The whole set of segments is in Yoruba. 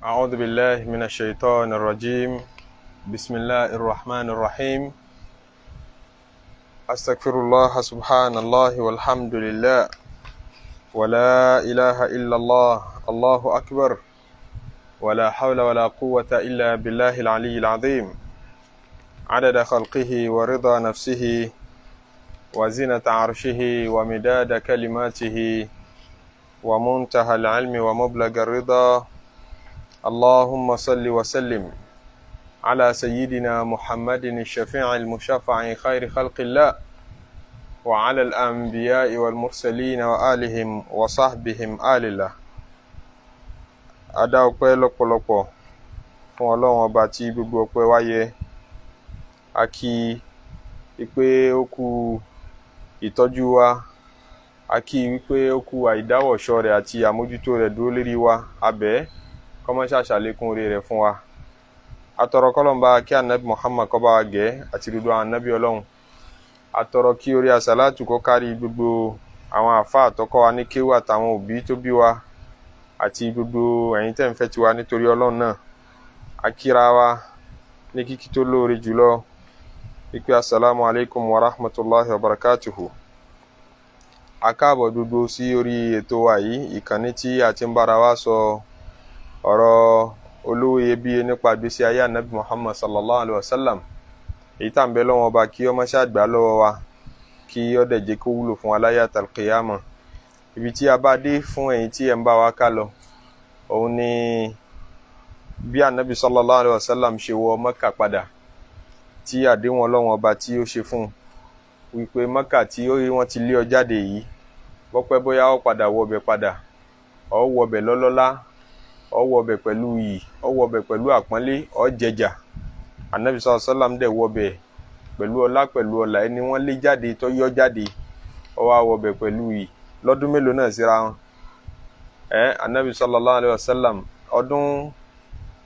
أعوذ بالله من الشيطان الرجيم. بسم الله الرحمن الرحيم. أستغفر الله، سبحان الله والحمد لله ولا إله إلا الله، الله أكبر، ولا حول ولا قوة إلا بالله العلي العظيم. عدد خلقه ورضا نفسه وزنة عرشه ومداد كلماته ومنتهى العلم ومبلغ الرضا. اللهم صل وسلم على سيدنا محمد الشفيع المشفع خير خلق الله، وعلى الأنبياء والمرسلين وآلهم وصحبهم آل الله. A dá ọpẹ́ lọ́pọ̀lọpọ̀ fún Ọlọ́run Ọba tí gbogbo ọpẹ́ wáyé. A kí i pé ó kú ìtọ́jú wa, a kí i wípé ó kú àìdáwọ̀ṣọ́ rẹ̀ àti àmójútó rẹ̀ dúró lérí wa. Abẹ́ kọ́mọ́ṣà ṣàlékún oore rẹ̀ fún wa. Atọrọ kọ́lọ́mbà kí anabi Muhammad kó bá wa gẹ̀ àti gbogbo àwọn anabi Ọlọ́run. Atọrọ kí orí àsálàtù kó kárí gbogbo àwọn àfa àtọkọ wa ní kéwú àtàwọn òbí tó bí wa àti gbogbo ẹ̀yin tẹ́ ń fẹ́ tiwa nítorí Ọlọ́run náà. A kíra wa ní kíkí tó lóore jùlọ wípé asalaamu alaykum wa rahmatulahi wa barakatuhu. A káàbọ̀ gbogbo sí orí ètò wa yìí, ìkànnì tí a ti ń bára wa sọ ọ̀rọ̀ olówó iyebíye nípa ìgbésí ayé anabi Muhammad sallallahu alayhi wa sallam, èyí tá à ń bẹ lọ́wọ́ ọba kí ó má ṣàgbà lọ́wọ́ wa, kí ó dẹ̀ jẹ́ kó wúlò fún wa láyé àtàlùkìyàmọ̀. Ibi tí a bá dé fún ẹ̀yin tí ẹ̀ ń bá wa ká lọ, òun ni bí anabi sallallahu alayhi wa sallam ṣe wọ Mẹ́kà padà, tí àdéhùn Ọlọ́run ọba tí ó ṣe fún un wípé Mẹ́kà tí wọ́n ti lé ọ jáde yìí, bọ́pẹ́ bóyá ó padà wọbẹ̀ padà, ó wọbẹ̀ lọ́lọ́lá, ó wọbẹ̀ pẹ̀lú iyì, ó wọbẹ̀ pẹ̀lú àpọ́nlé, ó jẹjà. Anabi sallallahu alayhi wa sallam dẹ̀ wọbẹ̀ pẹ̀lú ọlá, pẹ̀lú ọlà. Ẹni wọ́n lé jáde tó yọ jáde, ó wá wọbẹ̀ pẹ̀lú iyì. Lọ́dún mélòó náà síra wọn? Anabi sallallahu alayhi wa sallam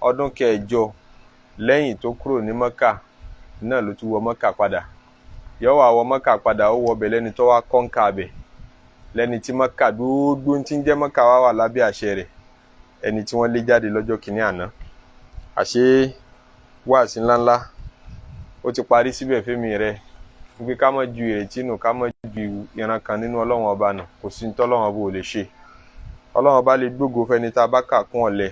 ọdún kẹjọ lẹ́yìn tó kúrò ní Mẹ́kà náà ló tún wọ Mẹ́kà padà. Yọ wá wọ Mẹ́kà padà, ó wọbẹ̀ lẹ́ni tó wá kọ́ńkà bẹ̀, lẹ́ni tí Mẹ́kà gbogbo tí ń jẹ́ Mẹ́kà wá wà lábẹ́ àṣẹ rẹ̀, ẹni tí wọ́n lé jáde lọ́jọ́ kìíní àná. Àṣé wáàsí ńláńlá ó ti parí síbẹ̀ fẹ́mi rẹ̀, wípé ká má ju ìrètí nù, ká má ju ìran kan nínú Ọlọ́run ọba nù. Kò sí ní tọ́lọ́run ọba ò lè ṣe. Ọlọ́run ọba lè gbógo fẹ́ni tá a bá kà kún ọ̀lẹ.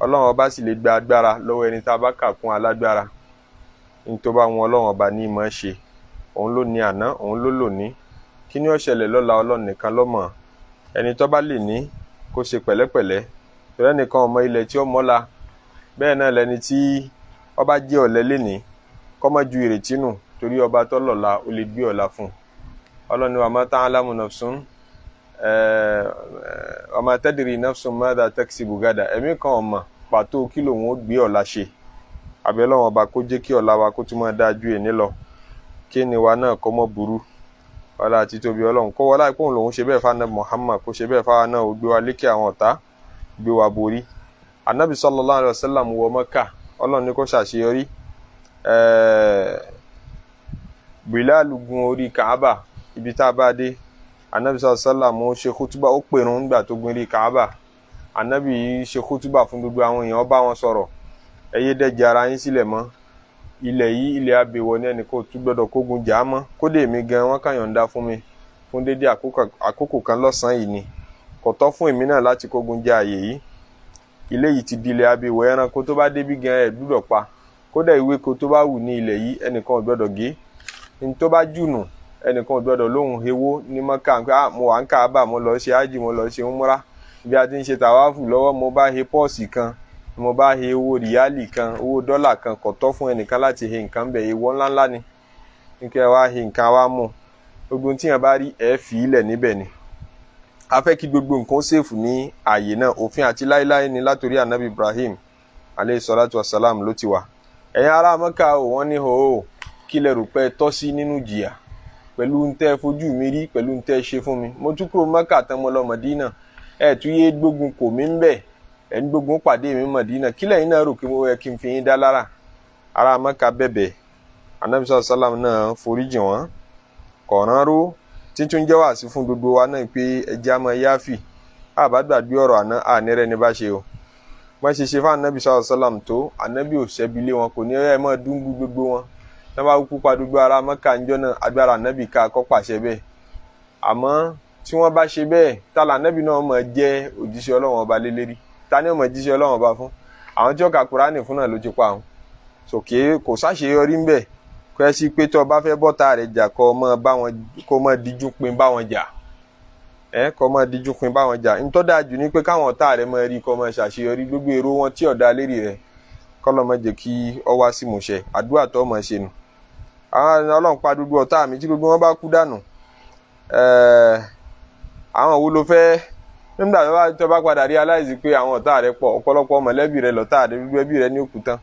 Ọlọ́run ọba sì lè gba agbára lọ́wọ́ ẹni tá a bá kà kún alágbára. Ní tó bá wọn Ọlọ́run ọba ní ìmọ̀ ṣe. Òun ló ní àná, òun ló lò ní. Kí ni ó ṣẹlẹ̀ lọ́la, Ọlọ́run nìkan ló mọ̀. Ẹni tó bá lè ní kó ṣe pẹ̀lẹ́pẹ̀lẹ́, torí ẹnìkan ọmọ ilẹ̀ tí ó mọ́la. Bẹ́ẹ̀ náà lẹni tí ọba jẹ́ ọ̀lẹ lénìí, kó má ju ìrètí nù, torí ọba tó lọ́la ó lè gbé ọ̀la fún un. Ọlọ́run ni wa ma ta'lamu nafsun wa ma tadri nafsun madha taksibu gada. Ẹ̀mí kan ọ̀mọ̀ pàtó kí lòun ó gbé ọ̀la ṣe. Àbí Ọlọ́run ọba kó jẹ́ kí ọ̀la wa kó tún máa dáa ju èní lọ, kí ni wa náà kó mọ́ burú. Ọlá àti tóbi Ọlọ́run kó wọlá ìpóhùn lòun ṣe bẹ́ẹ̀ fún Muhammad, kó ṣe bẹ́ẹ̀ fáwa náà, ó gbé wa lékè àwọn ọ̀tá, gbé wa borí. Anabi sallallahu alayhi wa sallam wọ Mẹ́kà, Ọlọ́run ní kó ṣàṣeyọrí. Bilal gun orí Kaaba, ibi tá a bá dé. Anabi sallallahu alayhi wa sallam ó ṣe kútúbà, ó pèrún nígbà tó gun orí Kaaba. Anabi ṣe kútúbà fún gbogbo àwọn èèyàn, ó bá wọn sọ̀rọ̀. Ẹ yé dẹ́jẹ́ ara yín sílẹ̀ mọ́. Ilẹ̀ yìí ilẹ̀ abèwọ̀ ní ẹnì kò tún gbọdọ̀ kógun jà á mọ́. Kódé èmi gan wọ́n kàn yọ̀ǹda fún mi fún dédé àkókò kan lọ́sàn-án yìí ni. Kò tọ́ fún èmi náà láti kógun jà àyè yìí. Ilé yìí ti di ilẹ̀ abèwọ̀, ẹranko tó bá débí gan ẹ̀ gbúdọ̀ pa. Kódà ìwéko tó bá wù ní ilẹ̀ yìí ẹnìkan ò gbọdọ̀ gé. Ní tó bá jùnù ẹnìkan ò gbọdọ̀ lóhùn hewó ní Mọ́kà pé mo wà ń Káàbà, mo lọ ṣe ájì, mo lọ ṣe umra. Bí a ti ń ṣe tàwáfù lọ́wọ́, mo bá he pọ́ọ̀sì kan, mo bá he owó ríálì kan, owó dọ́là kan, kò tọ́ fún ẹnìkan láti he nǹkan bẹ̀. Èèwọ̀ ńláńlá ni. Nígbà wá he nǹkan wá mú. Gbogbo tí yẹn bá rí ẹ fi ilẹ̀ níbẹ̀ ni. A fẹ́ kí gbogbo nǹkan ṣèfù ní ààyè náà. Òfin àti láéláé ni látòrí anabi Ibrahim aleyhi salatu wa salam ló ti wà. Ẹ̀yin ará Mọ́kà ò, wọ́n ní hòó kí lẹ rò pé tọ́ sí nínú jìyà pẹ̀lú ń tẹ́ fojú mi rí, pẹ̀lú ń tẹ́ ṣe fún mi. Mo tún kúrò Mọ́kà tán, mo lọ Mọ̀dínà. Ẹ̀ tún yé gbógun kò mí ń bẹ̀, ẹ̀ ń gbógun pàdé mi Mọ̀dínà. Kí lẹ́yìn náà rò kí mo yẹ kí n fi yín dá lára? Ará Mọ́kà bẹ̀bẹ̀, anabi sallallahu alaihi wasallam náà foríjì wọ́n, kọ̀ọ̀rán ró títún jẹ́ wàásù fún gbogbo wa náà pé ẹjẹ́ á máa yáfì. Àbá gbàgbé ọ̀rọ̀ àná, ànírẹ́ ní bá ṣe o. Wọ́n ṣe ṣe fún anabi sallallahu alaihi wasallam tó, anabi ò ṣẹ́bi lé wọn, kò ní ẹ mọ́ dúnbú gbogbo wọn. Náà bá kú pa gbogbo ara Mẹ́kà ńjọ́ náà, agbára anabi ká kọ́ pàṣẹ bẹ́ẹ̀. Àmọ́ tí wọ́n bá ṣe bẹ́ẹ̀, tálà anabi náà mọ̀ jẹ́ òjíṣẹ́ Ọlọ́run ọba lélẹ́rí? Ta ni ó mọ̀ jíṣẹ́ Ọlọ́run ọba fún? Àwọn tí ó ka Kùránì fún náà ló ti pa àwọn. Sòkè kò sáṣeyọrí ńbẹ̀. Kọ́ ẹ sí pé tó o bá fẹ́ bọ́ta rẹ̀ jà, kọ́ ọ mọ́ bá wọn, kó mọ́ díjú pin bá wọn jà. Ẹ kọ́ mọ́ díjú pin bá wọn jà. Ntọ́ dáa jù ní pé káwọn ọ̀tá rẹ̀ mọ́ rí kọ́ mọ́ ṣàṣeyọrí gbogbo èrò wọn tí ọ̀dà lérí rẹ̀, kọ́ lọ́ mọ́ jẹ́ kí ọ wá sí ìmúṣẹ. Àdúrà tó mọ̀ ṣe nù. Àwọn Ọlọ́run pa gbogbo ọ̀tá mi tí gbogbo wọn bá kú dànù. Àwọn wo ló fẹ́ nígbà tó bá padà realize pé àwọn ọ̀tá rẹ̀ pọ̀, ọ̀pọ̀lọpọ̀ mọ̀lẹ́bí rẹ̀ lọ́tá rẹ̀, gbogbo ẹbí rẹ̀ ní òkú tán.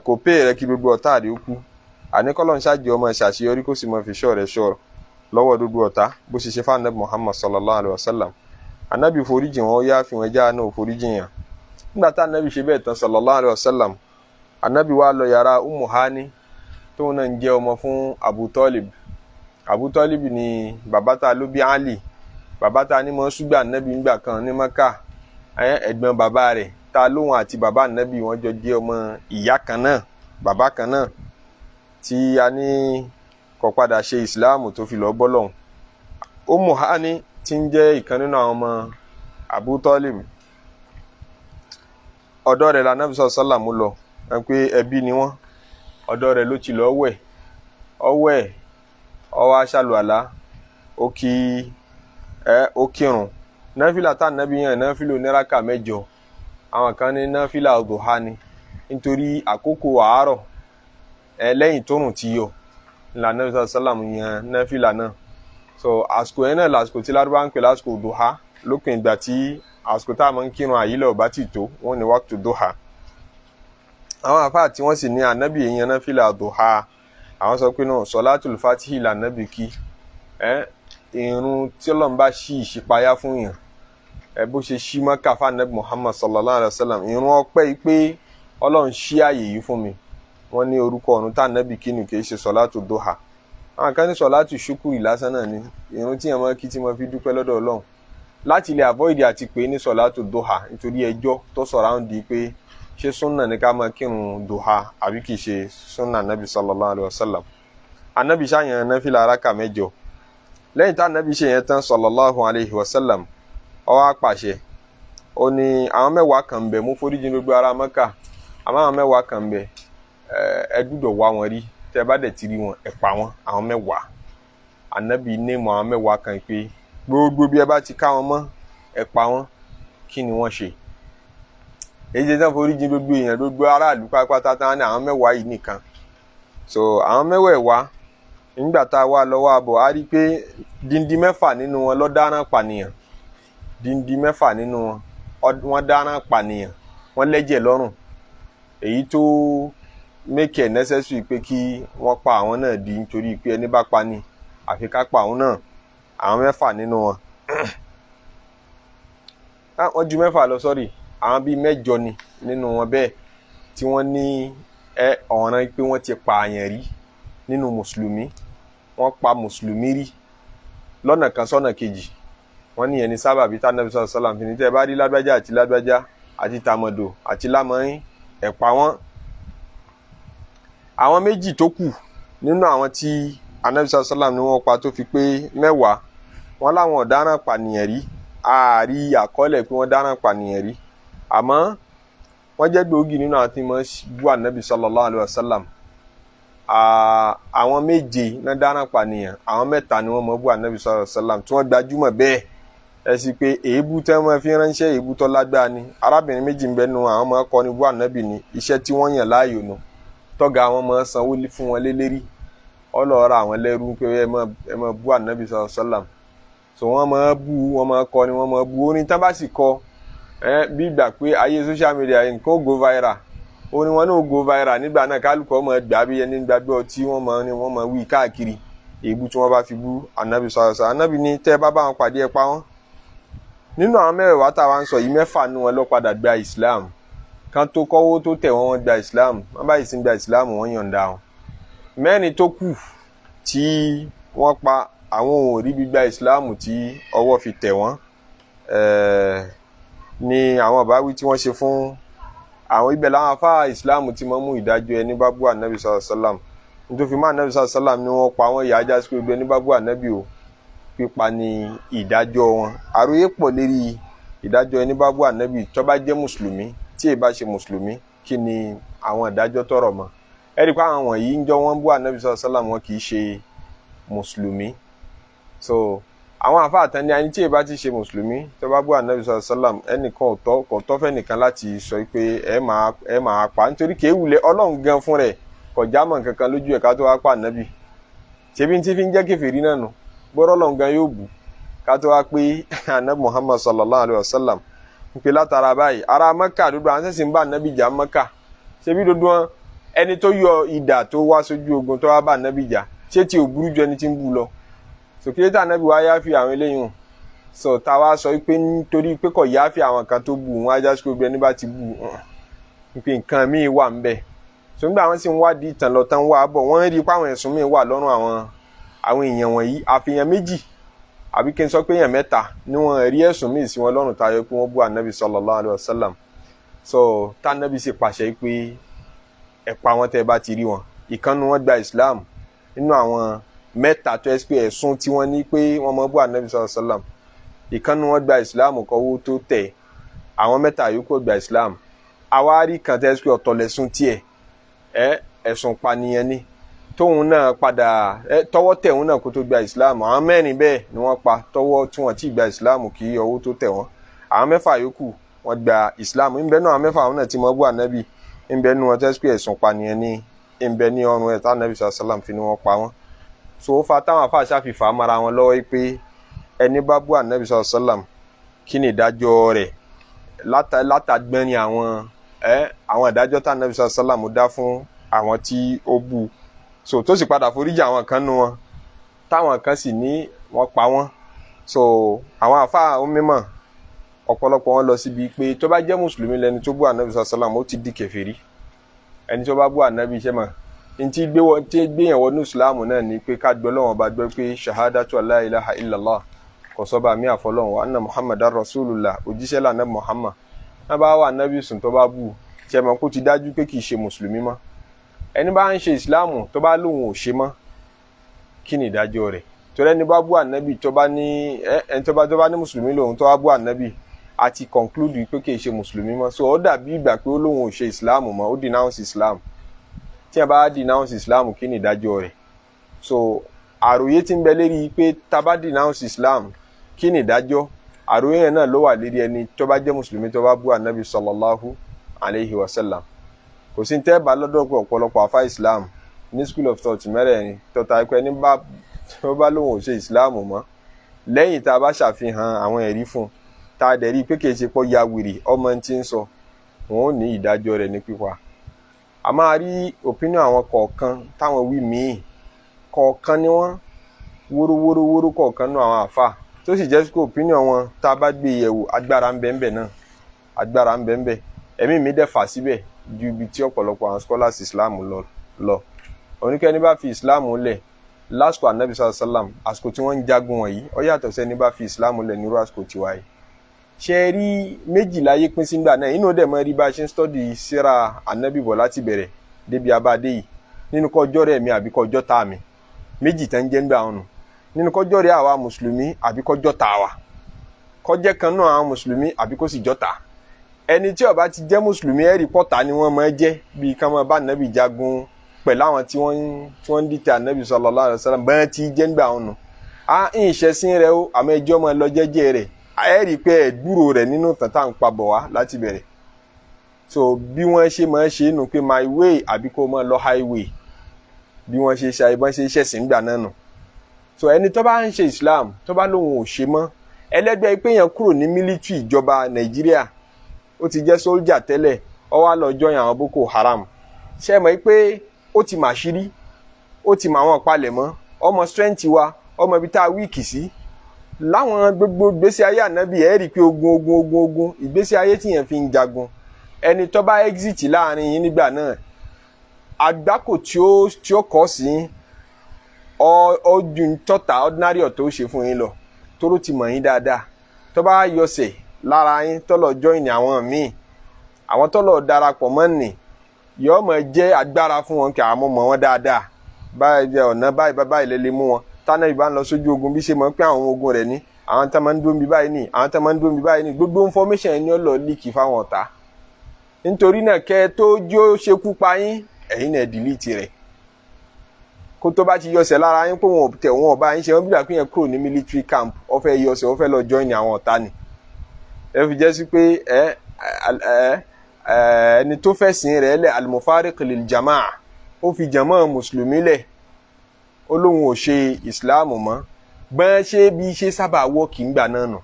Kò pé rẹ̀ kí gbogbo ọ̀tá rẹ̀ ó kú. Àní kọ́lọ́n ṣáàjì ọmọ ṣàṣeyọrí kó sì mọ fi ṣọ́ rẹ̀ ṣọ́ lọ́wọ́ gbogbo ọ̀tá, bó ṣe ṣe fún anabi Muhammad sallallahu alayhi wa sallam. Anabi foríjì wọn, ó yá fi wọn já náà foríjì yàn. Nígbà tá anabi ṣe bẹ́ẹ̀ tán sallallahu alayhi wa sallam, anabi wa lọ yàrá Ummu Hani, tóun náà ń jẹ́ ọmọ fún Abu Talib. Abu Talib ni bàbá ta ló bí Ali, bàbá ta ní mọ́ ṣúgbà anabi ńgbà kan ní Maka, ẹ̀gbọ́n bàbá rẹ̀ ta lóun àti bàbá anabi wọn jọ jẹ́ ọmọ ìyá kan náà, bàbá kan náà, tí a ní kò padà ṣe ìsìláàmù tó fi lọ bọ́ lọ́hùn. Ummu Hani tí ń jẹ́ ìkan nínú àwọn ọmọ Abu Talib, ọ̀dọ̀ rẹ̀ l'Ànábì sallallahu alaihi wasallam lọ, pé ẹbí ni wọ́n. Ọ̀dọ̀ rẹ̀ ló ti lọ wẹ̀, ọwẹ́ ó wá ṣàlùwàlá, ó kí ẹ ó kírun náfìlà tá ànábì yàn, náfìlà oníraka 8. Àwọn kan ní náfìlà duha ni, nítorí àkókò àárọ̀ ẹ lẹ́yìn tóòrùn ti yọ l'Ànábì sallallahu alaihi wasallam yàn náfìlà náà. So àsìkò yẹn náà lásìkò tí Lárúbá ń pè lásìkò duha, lópin ìgbà tí àsìkò tá a máa ń kírun àyílẹ̀ ò bá ti tó, wọ́n ní waqtu duha. Àwọn àfáà tí wọ́n sì ní ànábì yẹn náfìlà duha, àwọn sọ pé náà sọlátul fatihi lànábì kí ẹ irun tí Ọlọ́run bá ṣí ìṣípayá fún yàn, ẹ bó ṣe ṣí Mákà fún ànábì Muhammad sallallahu alayhi wa sallam, irun ọpẹ́ yìí pé Ọlọ́run ṣí àyè yìí fún mi, wọ́n ní orúkọ ọ̀run tá ànábì kí nù kì í ṣe sọlátù duha. Àwọn kan ní sọlátù ṣúkúrì lásán náà ni irun tí yẹn máa kí tí wọ́n fi dúpẹ́ lọ́dọ̀ Ọlọ́run, láti lè avoid àti pé ní sọlátù duha, nítorí ẹjọ́ tó surround pé ṣé súnà ní ká máa kírun duha àbí kì í ṣe súnà anabi sallallahu alayhi wa sallam. Anabi ṣàyàn náfìlà araka 8. Lẹ́yìn tá anabi ṣe yẹn tán sallallahu alayhi wa sallam, ó wá pàṣẹ, ó ní àwọn 10 kan ń bẹ, mú foríjì gbogbo ara Mẹ́kà, àmọ́ àwọn 10 kan ń bẹ, ẹ gbúdọ̀ wá wọn rí, tẹ́ bá dẹ̀ ti rí wọn ẹ pa wọn. Àwọn 10 anabi ní mọ àwọn 10 kan pé gbogbo bí ẹ bá ti ká wọn mọ́ ẹ pa wọn. Kí ni wọ́n ṣe? Èyí ṣe tán foríjì gbogbo èèyàn, gbogbo aráàlú pátápátá tán ní àwọn 10 yìí nìkan. So àwọn 10 nígbà tá a wá lọ́wọ́ àbọ̀, a rí i pé díndín 6 nínú wọn ló dáràn pànìyàn, díndín 6 nínú wọn wọ́n dáràn pànìyàn, wọ́n lẹ́jẹ̀ lọ́rùn, èyí tó make it necessary pé kí wọ́n pa àwọn náà di, nítorí pé ẹni bá pa ni àfi ká pa àwọn náà. Àwọn 6 nínú wọn, wọ́n ju 6 lọ, sọ́rí, àwọn bíi 8 ni nínú wọn bẹ́ẹ̀ tí wọ́n ní ọ̀ràn pé wọ́n ti pa àyàn rí nínú mùsùlùmí, wọ́n pa mùsùlùmí rí lọ́nà kan sọ́nà kejì. Wọ́n ní ẹni sábàbí tá Ànábì sallallahu alaihi wasallam fi ní tẹ́ ẹ bá rí lágbájá àti lágbájá àti tàmọ̀dò àti lámọ́yìn, ẹ̀ pa wọ́n. Àwọn 2 tó kù nínú àwọn tí Ànábì sallallahu alaihi wasallam ni wọ́n pa tó fi pé 10, wọ́n láwọn ọ̀daràn pànìyàn rí, ààrí àkọọ́lẹ̀ pé wọ́n dáràn pànìyàn rí, àmọ́ wọ́n jẹ́ gbòógì nínú àwọn tí wọ́n bú Ànábì sallallahu alaihi wasallam. Àwọn 7 náà dáràn pànìyàn, àwọn 3 ni wọ́n mọ̀ bú Ànábì sallallahu alaihi wasallam tí wọ́n gbajúmọ̀ bẹ́ẹ̀. Ẹ sì pé èébú tẹ́ wọ́n fi ránṣẹ́ èébú tó lágbára ni. Arábìnrin 2 ń bẹ nu àwọn ọmọ akọni bú Ànábì ni, iṣẹ́ tí wọ́n yàn láàyò nu, tọ́ga àwọn ọmọ sanwó fún wọn lélẹ́rí, ọlọ́ọ̀ra àwọn lẹ́rú pé ẹ má bú Ànábì sallallahu alaihi wasallam. So wọ́n máa bú, wọ́n máa kọ ni, wọ́n máa bú orin tán bá sì kọ bí ìgbà pé ayé social media nǹkan ó go viral, orin wọn náà ó go viral nígbà náà, kálukọ máa gbà bí ẹni gbàgbọ́ tí wọ́n máa ní wọ́n máa wí káàkiri èébú tí wọ́n bá fi bú Ànábì sallallahu alaihi wasallam. Ànábì ní tẹ́ ẹ bá bá wọn pàdé ẹ pa wọ́n. Nínú àwọn 10 táwa ń sọ yìí, 6 nínú wọn ló padà gba Islam, kan tó kọ́wó tó tẹ̀ wọ́n, wọ́n gba Islam, wọ́n bá ìsìn gba Islam, wọ́n yọ̀ǹda wọn. 4 tó kù tí wọ́n pa, àwọn ò rí gbígba Islam tí ọwọ́ fi tẹ̀ wọ́n, ní àwọn àbáwí tí wọ́n ṣe fún Àwọn ibẹ̀ làwọn afá ìsìláàmù ti máa mú ìdájọ́ ẹni bá bú ànábì sallallahu alaihi wasallam. Nítorí má ànábì sallallahu alaihi wasallam ni wọ́n pa wọ́n, ìyá ajá sí pé gbogbo ẹni bá bú ànábì o, pípa ni ìdájọ́ wọn. Àròyé pọ̀ lérí ìdájọ́ ẹni bá bú ànábì tó bá jẹ́ mùsùlùmí, tí èyí bá ṣe mùsùlùmí, kí ni àwọn ìdájọ́ tọrọ mọ́? Ẹ rí i pé àwọn wọ̀nyí ń jọ wọ́n bú ànábì sallallahu alaihi wasallam, wọn kì í ṣe mùsùlùmí. So àwọn àfáà tán ní ẹni tí èyí bá ti ṣe mùsùlùmí tó bá bú ànábì sallallahu alaihi wasallam, ẹnìkan ò tọ́, kò tọ́ fẹ́nìkan láti sọ pé ẹ máa pa, nítorí kì í wulẹ̀ Ọlọ́run gan fún rẹ̀ kò já mọ́ nǹkan kan lójú ẹ̀ ká tó wá pa ànábì. Ṣebí tí fi ń jẹ́ kèfèrí náà nù, gbọ́dọ̀ Ọlọ́run gan yóò bù ká tó wá pé ànábì Muhammad sallallahu alayhi wa sallam. Ń pe látara báyìí, ará Mẹ́kà dúdú, àwọn sẹ́sìn ń bá ànábì jà Mẹ́kà, ṣebí dúdú wọn, ẹni tó yọ idà tó wá sójú ogun tó wá bá ànábì jà, ṣé tí ò burú ju ẹni tí ń bú lọ? Sòkè tí ànábì wá yáfi àwọn eléyìí hàn sọ, tá a wá sọ pé nítorí pé kò yáfi àwọn kan tó bù wọn, ajá sí pé ẹni bá ti bù wọn pé nǹkan míì wà ń bẹ. So nígbà wọn sì ń wádìí ìtàn lọ tán, wá bọ̀, wọ́n rí i pé àwọn ẹ̀sùn míì wà lọ́rùn àwọn èèyàn wọ̀nyí. Àfihàn méjì, àbí kí n sọ pé èèyàn mẹ́ta ni wọ́n rí ẹ̀sùn míì sí wọn lọ́rùn tayọ pé wọ́n bú ànábì sallallahu alaihi wasallam. So tànábì sì pàṣẹ pé ẹ pa wọn tẹ́ ẹ bá ti rí wọn. Ìkànnì wọn gba Islam nínú àwọn mẹ́ta tó ẹ pé ẹ̀sùn tí wọ́n ní pé wọ́n mọ bú ànábì sallallahu alaihi wasallam. Ìkànnì wọn gba Islam kọ́wọ́ tó tẹ̀, àwọn mẹ́ta yòókù gba Islam. Àwárí kan tẹ́ ẹ pé ọ̀tọ̀ lẹ̀sùn tiẹ̀, ẹ ẹ̀sùn pànìyàn ni, tóun náà padà ẹ tọwọ́ tẹ̀ òun náà kó tó gba Islam. Àwọn mẹ́rin bẹ́ẹ̀ ni wọ́n pa tọwọ́ tí wọ́n ti gba Islam kí ọwọ́ tó tẹ̀ wọ́n. Àwọn mẹ́fà yòókù wọ́n gba Islam. Ńbẹ náà àwọn mẹ́fà, àwọn náà ti mọ bú ànábì, ńbẹ nu wọn tẹ́sí pé ẹ̀sùn pànìyàn ni ńbẹ ní ọrùn ẹ̀ tánàbì sàlám fi ni wọ́n pa wọ́n. So ó fa táwọn afáà ṣàfìfà mara wọn lọ́wọ́ pé ẹni bá bú ànábì sàlám, kí ni ìdájọ́ rẹ̀? Látàgbẹ́ni àwọn ẹ àwọn ìdájọ́ tánàbì sàlám dá fún àwọn tí ó bú, so tó sì padà foríjì àwọn kan nu wọn, táwọn kan sì ní wọ́n pa wọ́n. So àwọn àfáà onímọ̀ ọ̀pọ̀lọpọ̀ wọn lọ síbi pé tó bá jẹ́ mùsùlùmí lẹni tó bú ànábì sàlám, ó ti di kèfèrí. Ẹni tó bá bú ànábì, ṣẹ́ mọ̀ ntí gbé wọ tí gbéyàn wọnú ìsìláàmù náà ni pé ká gbọ́ lọ́wọ́n bá gbọ́ pé shahadatu la ilaha illallah, kò sọ́ba mi àfọlọ́hun, wa anna muhammadan rasulullah, òjíṣẹ́ lànà muhammad. Náà bá wà ànábì sùn tó bá bú, ṣẹ́ mọ̀ kó ti dájú pé kì í ṣe mùsùlùmí mọ́? Ẹni bá ń ṣe ìsìláàmù tó bá lóun ò ṣe mọ́, kí ni ìdájọ́ rẹ̀? Torí ẹni bá bú ànábì, tó bá ní ẹni tó bá ní mùsùlùmí lòun, tó bá bú ànábì, a ti conclude pé kì í ṣe mùsùlùmí mọ́. So ó dàbí ìgbà pé ó lóun ò ṣe ìsìláàmù mọ́, ó denounce islam. Tí a bá denounce islam, kí ni ìdájọ́ rẹ̀? So àròyé tí ń bẹ lérí pé tá bá denounce islam, kí ni ìdájọ́, àròyé yẹn náà ló wà lérí ẹni tó bá jẹ́ mùsùlùmí tó bá bú ànábì sallallahu alayhi wa sallam. Kò sí tẹ́ bá lọ́dọ̀ pé ọ̀pọ̀lọpọ̀ àfa islam ní school of thought mẹ́rẹ̀ẹ̀rin tọ́ta ẹ̀kọ́, ẹni bá tó bá lóun ò ṣe islam mọ́, lẹ́yìn tá a bá ṣàfihàn àwọn ẹ̀rí fún un, tá a dẹ̀ rí i pé kì í ṣe pọ́ ya wèrè, ọmọ tí ń sọ, wọn ò ní ìdájọ́ rẹ̀ ní pípa. A máa rí opinion àwọn kọ̀ọ̀kan táwọn wí míì, kọ̀ọ̀kan ni wọ́n wórówórówóró kọ̀ọ̀kan nú àwọn àfà, tó sì jẹ́ pé opinion wọn, tá a bá gbé yẹ̀wò, agbára ń bẹ ń bẹ náà, agbára ń bẹ ń bẹ. Ẹ̀mí mi dẹ̀ fà síbẹ̀ ju ibi tí ọ̀pọ̀lọpọ̀ àwọn scholars Islam lọ. Oníkẹ́ni bá fi Islam lẹ̀ lásìkò anabi sallam, àsìkò tí wọ́n ń jagun wọ̀nyí, ó yàtọ̀ sẹ́ni bá fi Islam lẹ̀ nírú àsìkò tiwa yìí. Ṣe rí méjìlá yé pín sí gbà náà, inú dẹ̀ mọ́ rí bá a ṣe ń study síra anabi bọ̀ láti bẹ̀rẹ̀ débi abáde yìí, nínú kọjọ́ rẹ̀ mi àbí kọjọ́ tá mi, méjì tán jẹ́ ń gbà wọn nù, nínú kọjọ́ rẹ̀ àwa mùsùlùmí àbí kọjọ́ tá wa, kọjẹ́ kan náà àwọn mùsùlùmí àbí kó sì jọ́ta. Ẹni tí ó bá ti jẹ́ mùsùlùmí, ẹ̀rí pọ̀tà ni wọ́n máa jẹ́, bíi ká máa bá nàbì jagun pẹ̀lú àwọn tí wọ́n ń dìtẹ̀ ànábì sallallahu alaihi wasallam, bẹ́ẹ̀ tí jẹ́ ń gbà wọn nù. A ń ṣẹ̀sìn rẹ o, àmọ́ ẹjọ́ máa lọ jẹ́jẹ́ rẹ̀. Ẹ rí i pé ẹ gbúrò rẹ̀ nínú tàn tá à ń pa bọ̀ wá láti bẹ̀rẹ̀. So bí wọ́n ṣe máa ṣe nù pé my way àbí kó máa lọ highway, bí wọ́n ṣe ṣe àìbọ́n ṣe ṣẹ̀sìn gbà náà nù. So ẹni tó bá ń ṣe Islam, tó bá lóun ò ṣe mọ́, ẹlẹ́gbẹ́ pé yẹn kúrò ní military ìjọba Nàìjíríà, ó ti jẹ́ sóljà tẹ́lẹ̀, ó wá lọ join àwọn Boko Haram. Ṣe mọ̀ pé ó ti mà ṣírí, ó ti mọ àwọn palẹ̀mọ́, ọmọ strength wa, ọmọ ibi tá a weak sí. Láwọn gbogbo ìgbésí ayé ànábì, ẹ̀ rí i pé ogun, ogun, ogun, ogun, ìgbésí ayé tí yẹn fi ń jagun. Ẹni tó bá exit láàrin yín nígbà náà, àgbákò tí ó kọ́ sí ọ ju tọ́ta ordinary ọ̀tọ̀ ó ṣe fún yín lọ, tóró ti mọ̀ yín dáadáa. Tó bá yọsẹ̀ lára yín, tó lọ join àwọn míì, Àwọn tó lọ darapọ̀ mọ́ nì yóò máa jẹ́ agbára fún wọn kí àwọn mọ̀ wọn dáadáa. Báyìí ọ̀nà báyìí báyìí lè mú wọn. Tánà ìbá ń lọ sójú ogun bí ṣe mọ̀ pé àwọn ogun rẹ̀ ní, àwọn tá máa ń dúró bí báyìí ní, àwọn tá máa ń dúró bí báyìí ní, gbogbo information ẹni ó lọ líìkì fáwọn ọ̀tá. Nítorí náà kẹ́ tó jó ṣekú pa yín, ẹ̀yin náà dìlítì rẹ̀. Kó tó bá ti yọsẹ̀ lára yín pé wọn ò tẹ̀ wọn ò bá yín ṣe, wọn bí wàá pín yẹn kúrò ní military camp, ó fẹ́ yọsẹ̀, ó fẹ́ lọ join àwọn ọ̀tá ni. Ẹ fi jẹ́ sí pé ẹ ẹni tó fẹ́ sìn rẹ̀ lẹ̀ al-mufariq lil jamaa, ó fi jàmá mùsùlùmí lẹ̀, ó lóun ò ṣe ìsìláàmù mọ́. Bọ́n ṣe bí ṣe sábà wọ́ọ̀kì ńgbà náà nù.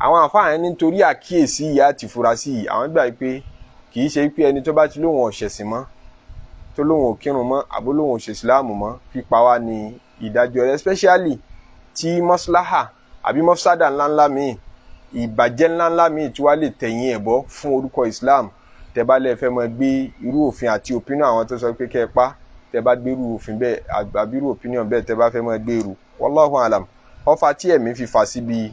Àwọn àfáà nítorí àkíyèsí ìyá àti ìfurasí yìí, àwọn gbà pé kì í ṣe pé ẹni tó bá ti lóun ò ṣẹ̀sìn mọ́, tó lóun ò kírun mọ́, àbó lóun ò ṣe ìsìláàmù mọ́, pípa wá ní ìdájọ́ rẹ̀, especially tí mọ́síláhà àbí mọ́sádà ńláńlá míì, ìbàjẹ́ ńláńlá míì tí wàá lè tẹ̀yìn ẹ̀ bọ́ fún orúkọ Islam. Tẹ́ bá lẹ́ẹ̀ fẹ́ máa gbé irú òfin àti opinion àwọn tó sọ pé kẹ́ ẹ pa, tẹ́ bá gbé irú òfin bẹ́ẹ̀ àbí irú opinion bẹ́ẹ̀ tẹ́ bá fẹ́ máa gbé irú, wallahu alam. Ọfà tí ẹ̀mí fi fà síbi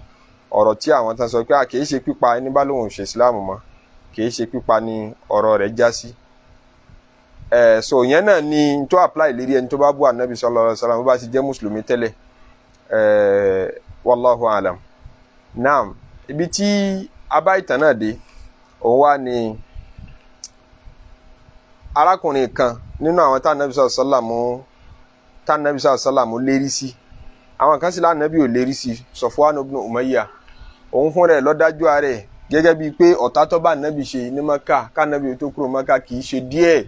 ọ̀rọ̀ tí àwọn tó sọ pé à kìí ṣe pípa ẹni bá lóun ò ṣe Islam mọ́, kìí ṣe pípa ni ọ̀rọ̀ rẹ̀ já sí. Ẹ̀ so ìyẹn náà ni tó apply lérí ẹni tó bá bú Ànábì sallallahu alaihi wasallam bó bá ti jẹ́ mùsùlùmí tẹ́lẹ̀. Wallahu alam. Naam, ibi tí a bá ìtàn náà dé, òun wá ní arákùnrin kan nínú àwọn tá Ànábì sallallahu tá Ànábì sallallahu lérí sí. Àwọn kan sì lánàbí ò lérí sí, Safwan ibn Umayya. Òun fúnra ẹ̀ lọ́dájú ara ẹ̀ gẹ́gẹ́ bíi pé ọ̀tá tó bá Ànábì ṣe ní Maka kánábì tó kúrò Maka kì í ṣe díẹ̀,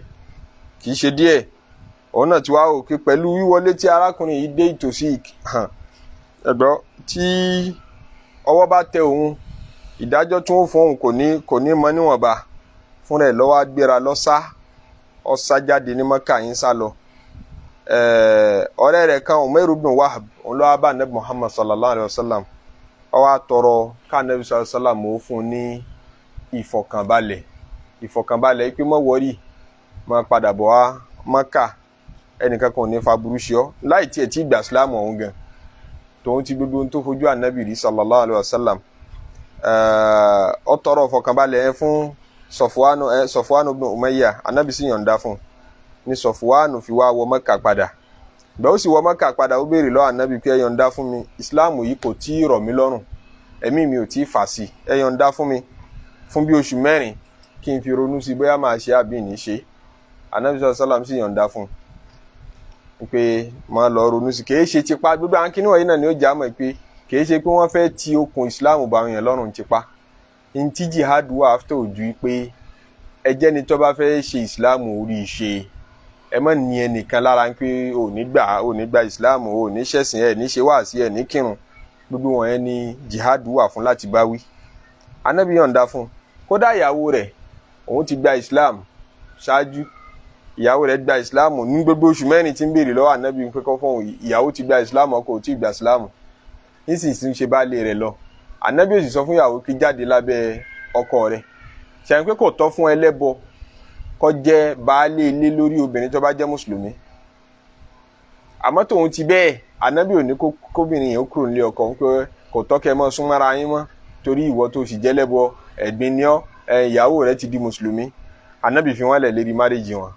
kì í ṣe díẹ̀. Òun náà ti wá wò pé pẹ̀lú wíwọlé tí arákùnrin yìí dé ìtòsí hàn ẹ̀gbọ́n, tí ọwọ́ bá tẹ òun, ìdájọ́ tí wọ́n fún òun kò ní mọ níwọ̀nba. Fúnra ẹ̀ lọ́wọ́ gbéra lọ́sá, ọ̀sá jáde ní Maka yín sá lọ. Ọ̀rẹ́ rẹ̀ kan, Umair ibn Wahb, òun ló wá bá Anabi Muhammad sallallahu alayhi wa sallam. Ó wá tọrọ ká Anabi sallallahu alayhi wa sallam ó fún un ní ìfọ̀kànbalẹ̀, ìfọ̀kànbalẹ̀ pé má worry, má padà bọ̀ wá Maka, ẹnìkan kan ò ní fa burú ṣe ọ́. Láì tiẹ̀ tí gbà sílámù ọ̀hún gan, tòun ti gbogbo ohun tó fojú Anabi rí sallallahu alayhi wa sallam, ó tọrọ ìfọ̀kànbalẹ̀ yẹn fún Sọfwanu ibn Umayya. Anabi sì yọ̀ǹda fún un ní Sọfwanu fi wá wọ Mẹ́kà padà. Ìgbà ó sì wọ Mẹ́kà padà, ó béèrè lọ́wọ́ Anabi pé ẹ yọ̀ǹda fún mi, Islam yìí kò tí ì rọ̀ mí lọ́rùn, ẹ̀mí mi ò tí ì fà sí, ẹ yọ̀ǹda fún mi fún bí oṣù 4 kí n fi ronú sí bóyá máa ṣe àbí ní ṣe. Anabi sallam sì yọ̀ǹda fún un pé máa lọ ronú sí. Kìí ṣe tipa. Gbogbo àwọn kíní wọ̀nyí náà ni ó jà mọ̀ pé kìí ṣe pé wọ́n fẹ́ ti okùn Islam bá àwọn èèyàn lọ́rùn tipa. Ntí jihad wà after ojú pé ẹjẹ́ ni tó bá fẹ́ ṣe Islam orí ṣe, ẹ má ní ẹnìkan lára pé ò ní gbà, ò ní gba Islam, ò ní ṣẹ̀sìn, ẹ̀ ní ṣe wáàsí, ẹ̀ ní kírun. Gbogbo wọn yẹn ni jihad wà fún láti bá wí. Anabi yọ̀ǹda fún. Kódà ìyàwó rẹ̀, òun ti gba Islam ṣáájú. Ìyàwó rẹ̀ gba Islam ní gbogbo oṣù 4 tí ń béèrè lọ́wọ́ Anabi pé kọ́ fún ìyàwó ti gba Islam, ọkọ ò tí ì gba Islam, nísinsìnyí ṣe bá lé rẹ̀ lọ. Anabi ò sì sọ fún ìyàwó kí jáde lábẹ́ ọkọ rẹ̀. Ṣàyẹn pé kò tọ́ fún ẹlẹ́bọ kó jẹ́ baálé ilé lórí obìnrin tó bá jẹ́ mùsùlùmí. Àmọ́ tòun ti bẹ́ẹ̀, Anabi ò ní kóbìnrin yẹn ó kúrò nílé ọkọ pé kò tọ́ kẹ́ mọ́ súnmọ́ra yín mọ́, torí ìwọ tó sì jẹ́lẹ́bọ, ẹ̀gbin ni ọ́, ìyàwó rẹ̀ ti di mùsùlùmí. Anabi fi wọ́n lẹ̀ lérí marriage wọn.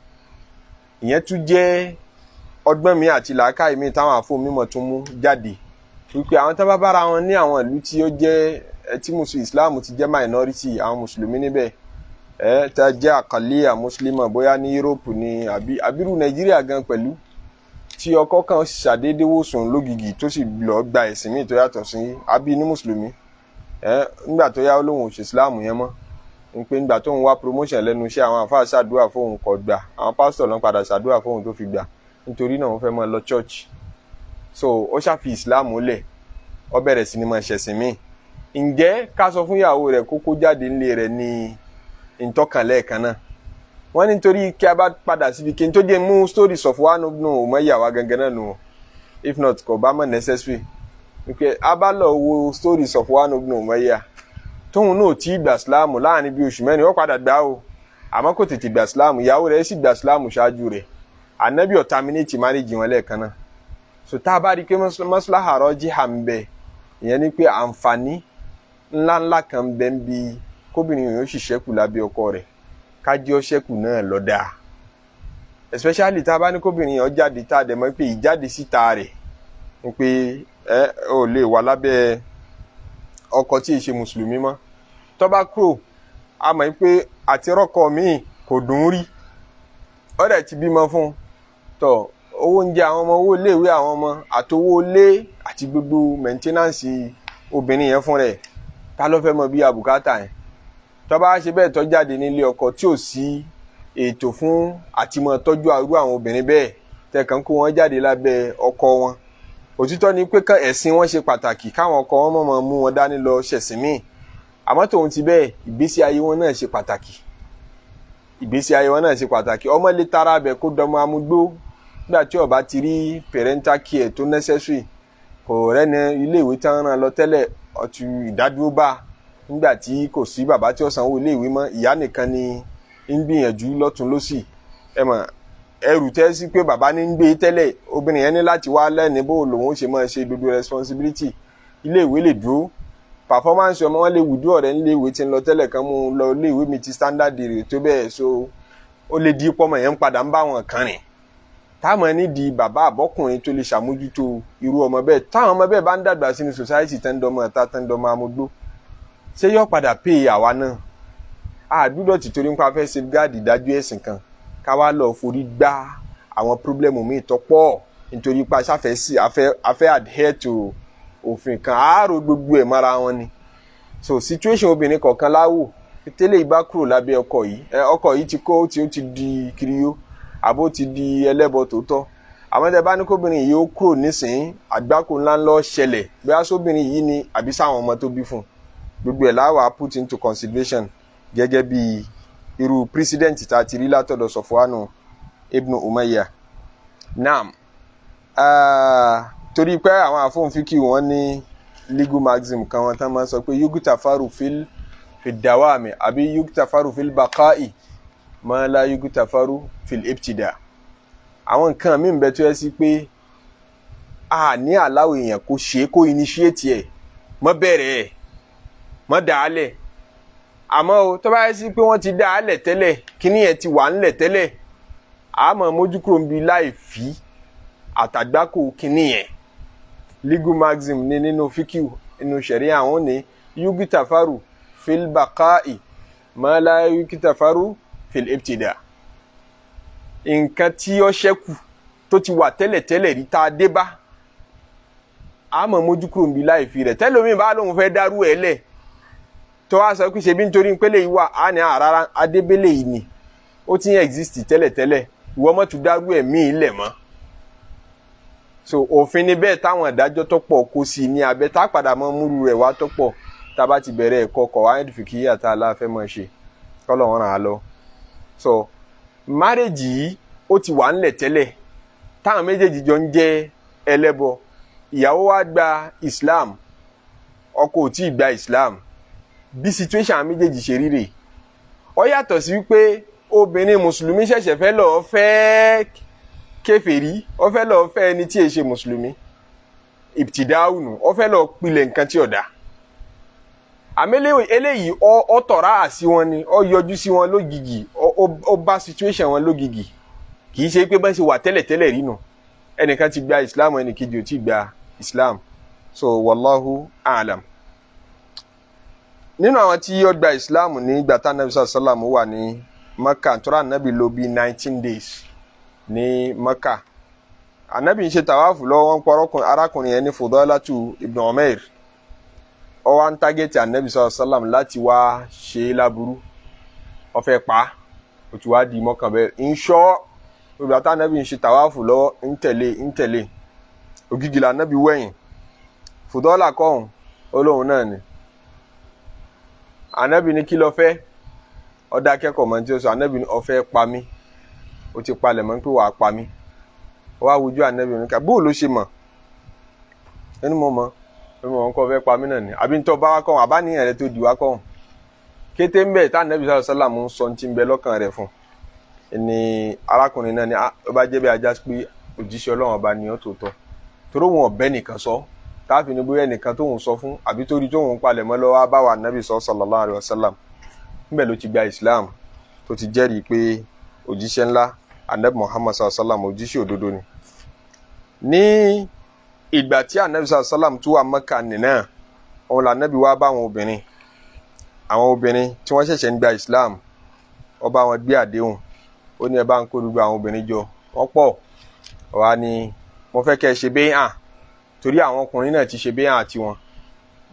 Ìyẹn tún jẹ́ ọgbọ́n mi àti làákàyè mi táwọn àfọ mímọ̀ tún mú jáde wípé àwọn tó bá bára wọn ní àwọn ìlú tí ó jẹ́ tí mùsùlùmí Islam ti jẹ́ minority, àwọn mùsùlùmí níbẹ̀ tá jẹ́ àkàlíyà mùsùlùmí, bóyá ní Europe ní àbí àbírú Nàìjíríà gan pẹ̀lú, tí ọkọ kan ṣàdédé wòsàn lógìgì tó sì lọ gba ẹ̀sìn míì tó yàtọ̀ sí àbí ní mùsùlùmí, nígbà tó yá ó lóun ò ṣe Islam yẹn mọ́, ń pé nígbà tó ń wá promotion lẹ́nu iṣẹ́, àwọn àfáà ṣàdúrà fóun kò gbà, àwọn pásítọ̀ ló ń padà ṣàdúrà fóun tó fi gbà, nítorí náà wọ́n fẹ́ máa lọ church. So ó ṣàfi Islam lẹ̀, ó bẹ̀rẹ̀ sí ni máa ṣẹ̀sìn míì. Ǹjẹ́ ká sọ fún ìyàwó rẹ̀ kó kó jáde nílé rẹ̀ ní ìtọ́kànlẹ̀ kan náà? Wọ́n ní nítorí kí a bá padà síbi kí n tó jẹ́ mú story Sọfwan ibn Umayya wá gangan náà nù, if not kò bá mọ̀ necessary wípé a bá lọ wo story Sọfwan ibn Umayya tóun náà tí gbà sílámù láàrin bí oṣù 4. Ó padà gbà o, àmọ́ kò tètè gbà sílámù. Ìyàwó rẹ̀ sì gbà sílámù ṣáájú rẹ̀. Ànábì ò terminate marriage wọn lẹ́ẹ̀kan náà. So tá a bá rí i pé maslaha rajiha ń bẹ, ìyẹn ni pé àǹfààní ńláńlá kan ń bẹ ń bi kóbìnrin yóò sì ṣẹ́kù lábẹ́ ọkọ rẹ̀, Kájí ọṣẹ́kù náà lọ́dà, especially tá a bá ní kóbìnrin yẹn jáde, tá a dẹ̀ mọ̀ pé ìjáde síta rẹ̀ ń pé ẹ ò lè wà lábẹ́ ọkọ tí ì ṣe mùsùlùmí mọ́. Tó bá kúrò, a mọ̀ pé àti rọ́kọ míì kò dùn ún rí, ó dẹ̀ ti bímọ fún un. Tọ̀, owó oúnjẹ àwọn ọmọ, owó iléèwé àwọn ọmọ, àtowó ilé àti gbogbo maintenance obìnrin yẹn fún rẹ̀, ta ló fẹ́ mọ bí àbùkátà yẹn? Tó bá ṣe bẹ́ẹ̀, tó jáde nílé ọkọ tí ò sí ètò fún àti mọ́ tọ́jú arú àwọn obìnrin bẹ́ẹ̀, tẹ̀kàn kó wọn jáde lábẹ́ ọkọ wọn. Òtítọ́ ni pé ẹ̀sìn wọn ṣe pàtàkì, káwọn ọkọ wọn mọ̀mọ́ mú wọn dání lọ ṣẹ̀sìn míì, àmọ́ tòun ti bẹ́ẹ̀, ìgbésí ayé wọn náà ṣe pàtàkì, ìgbésí ayé wọn náà ṣe pàtàkì. Ọmọ lè tara bẹ̀ kó dọmọ amúgbó nígbà tí ó bá ti rí parental care tó necessary, kò rẹ́ni iléèwé tán rán lọ tẹ́lẹ̀, ọtún ìdádúró bá nígbà tí kò sí bàbá tí ó sanwó iléèwé mọ́, ìyá nìkan ni ń gbìyànjú lọ́tún lọ́sì. Ẹ mọ̀ ẹrù tẹ́ sí pé bàbá ní ń gbé tẹ́lẹ̀, obìnrin yẹn ní láti wá lẹ́ni bó lòun ó ṣe máa ṣe gbogbo responsibility. Iléèwé lè dúró, performance ọmọ wọn lè wùdú ọ̀rẹ́ níléèwé tí ń lọ tẹ́lẹ̀ kan mú un lọ iléèwé mi ti standard rè tó bẹ́ẹ̀, so ó lè di pọ́mọ yẹn ń padà ń bá wọn kan rìn táwọn nídìí bàbá àbọ́kùnrin tó lè ṣàmójútó irú ọmọ bẹ́ẹ̀. Táwọn ọmọ bẹ́ẹ̀ bá ń dàgbà sínú society, tẹ́ ń dọmọ ẹ̀ta, tẹ́ ń dọmọ amúgbó, ṣé yóò padà pè àwa náà? Àdúdọ̀ tí torí nípa fẹ́ safeguard ìdájọ́ ẹ̀sìn kan, ká wá lọ forí gbá àwọn problem míì tó pọ̀ nítorí pa sáfẹ́ sí afẹ́ adhere to òfin kan. Àárò gbogbo ẹ̀ mọ́ra wọn ni. So situation obìnrin kọ̀ọ̀kan láwò tẹ́lẹ̀ ìbá kúrò lábẹ́ ọkọ yìí, ọkọ yìí ti kó tí ó ti di kiriyó àbó ti di ẹlẹ́bọ tòótọ́. Àmọ́ tẹ́ bá ní kóbìnrin yìí ó kúrò nísìnyí, àgbákò ńlá ńlọ ṣẹlẹ̀, bí aṣọ́bìnrin yìí ni àbí sáwọn ọmọ tó bí fún un. Gbogbo ẹ̀ láwà put into consideration gẹ́gẹ́ bí irú president tá a ti rí látọ̀dọ̀ Sọfwanu ibn Umayya. Naam, torí pé àwọn àfọ̀nfíkì wọn ní legal maxim kan wọn tán máa ń sọ pé yugtafaru fi dawami àbí yugtafaru fil baqa'i ma la yugtafaru fil ibtida. Àwọn nǹkan míì ń bẹ tó yẹ sí pé a ní aláwọ̀ èèyàn kó ṣe kó initiate ẹ̀, mọ́ bẹ̀rẹ̀ ẹ̀, mọ́ dàálẹ̀. Àmọ́ o tó bá yẹ sí pé wọ́n ti dàálẹ̀ tẹ́lẹ̀, kíní ẹ̀ ti wà ńlẹ̀ tẹ́lẹ̀, àmọ́ mójúkúrò ń bi láì fi àtàgbákò kíní yẹn. Legal maxim ní nínú fíkìú, nínú ṣẹ̀ríà, àwọn ní yugtafaru fil baqa'i ma la yugtafaru fil ibtida. Nǹkan tí ó ṣẹ́kù tó ti wà tẹ́lẹ̀tẹ́lẹ̀ rí tá a dé bá, àmọ́ mójúkúrò ń bi láì fi rẹ̀. Tẹ́lómi bá lóun fẹ́ dárú ẹ̀ lẹ̀, tó wá sọ pé ṣebí nítorí pélé yìí wà á ní àrárá adébélé yìí ni ó ti ń exist tẹ́lẹ̀tẹ́lẹ̀, ìwọ mọ́ tún dárú ẹ̀ míì lẹ̀ mọ́. So òfin ni bẹ́ẹ̀ táwọn ìdájọ́ tó pọ̀ kó sí ní abẹ́ tá a padà mọ́ múrú rẹ̀ wá tó pọ̀ tá a bá ti bẹ̀rẹ̀ ẹ̀kọ́ kọ̀wáìdì fìkìyà tá a láfẹ́ mọ́ ṣe, kọ́lọ̀ wọn ràn á lọ. So marriage yìí ó ti wà ńlẹ̀ tẹ́lẹ̀, táwọn méjèèjì jọ ń jẹ́ ẹlẹ́bọ, ìyàwó wa gba Islam, ọkọ ò tí ì gba Islam. Bí situation àwọn méjèèjì ṣe rí rèé, ó yàtọ̀ sí wípé obìnrin mùsùlùmí ṣẹ̀ṣẹ̀ fẹ́ lọ́ọ́ fẹ́ kèfèrí, ó fẹ́ lọ́ọ́ fẹ́ ẹni tí è ṣe mùsùlùmí, ìbtìdáhùnù, ó fẹ́ lọ́ọ́ pilẹ̀ nǹkan tí ò dáa. Àmì eléyìí ó tọ̀rá sí wọn ni, ó yọjú sí wọn lógìgì, ó bá situation wọn lógìgì. Kì í ṣe pé bá ṣe wà tẹ́lẹ̀tẹ́lẹ̀ rí nù. Ẹnìkan ti gba Islam, ẹnìkejì ò tí gba Islam. So wallahu a'lam. Nínú àwọn tí ó gba Islam ní ìgbà tá anabi sallam wà ní Maka, tóra anabi lò bí 19 days ní Maka, anabi ń ṣe tàwáàfù lọ́wọ́, wọn pọ̀ arákùnrin yẹn ní Fudalatu ibn Umair. Ó wá ń target anabi sallam láti wá ṣe é láburú, ó fẹ́ pa á, ó ti wá di mọ́kàn bẹ́ẹ̀ ń ṣọ́. Ìgbà tá anabi ń ṣe tàwáàfù lọ́wọ́, ń tẹ̀lé ń tẹ̀lé, ògìgì là anabi wẹ̀yìn. Fudala kọ́hún olóhùn náà ni. Anabi ní kí ló fẹ́? Ọdá akẹ́kọ̀ọ́ mọ̀ tí ó sọ. Anabi ní ó fẹ́ pa mí, ó ti palẹ̀ mọ́ pé wàá pa mí. Ó wá wojú anabi ní ká bóò ló ṣe mọ̀ ẹni mọ̀ mọ̀ ẹni mọ̀ nǹkan fẹ́ pa mí náà ni, àbí ntọ́ bá wá kọ́hún àbáníyàn rẹ tó di wá kọ́hún. Kété ń bẹ̀ tá anabi sàlọ́ sálàmù ń sọ ti ń bẹ lọ́kàn rẹ̀ fún ni arákùnrin náà ni ó bá jẹ́ bí ajá pé òjíṣẹ́ Ọlọ́run ọba ni ó tòótọ́, torí òun ọ̀bẹ nìkan sọ táàfin ní bóyá ẹnìkan tóun sọ fún àbí torí tóun palẹ̀ mọ́ lọ́wọ́ bá wa anabi sọ sallallahu alaihi wasallam. Níbẹ̀ ló ti gba Islam. tó ti jẹ́rìí pé òjíṣẹ́ ńlá anabi Muhammad sallallahu alaihi wasallam òjíṣẹ́ òdodo ni. Ní ìgbà tí anabi sallallahu alaihi wasallam tó wà Mẹ́kà nìna, òun là anabi wá bá àwọn obìnrin, àwọn obìnrin tí wọ́n ṣẹ̀ṣẹ̀ ń gba Islam, ó bá wọn gbé àdéhùn. Ó ní ẹ bá ń kó gbogbo àwọn obìnrin jọ, wọ́n pọ̀. Wá ní mo fẹ́ kẹ́ ẹ ṣe béèyàn, torí àwọn ọkùnrin náà ti ṣe béèyàn tiwọn.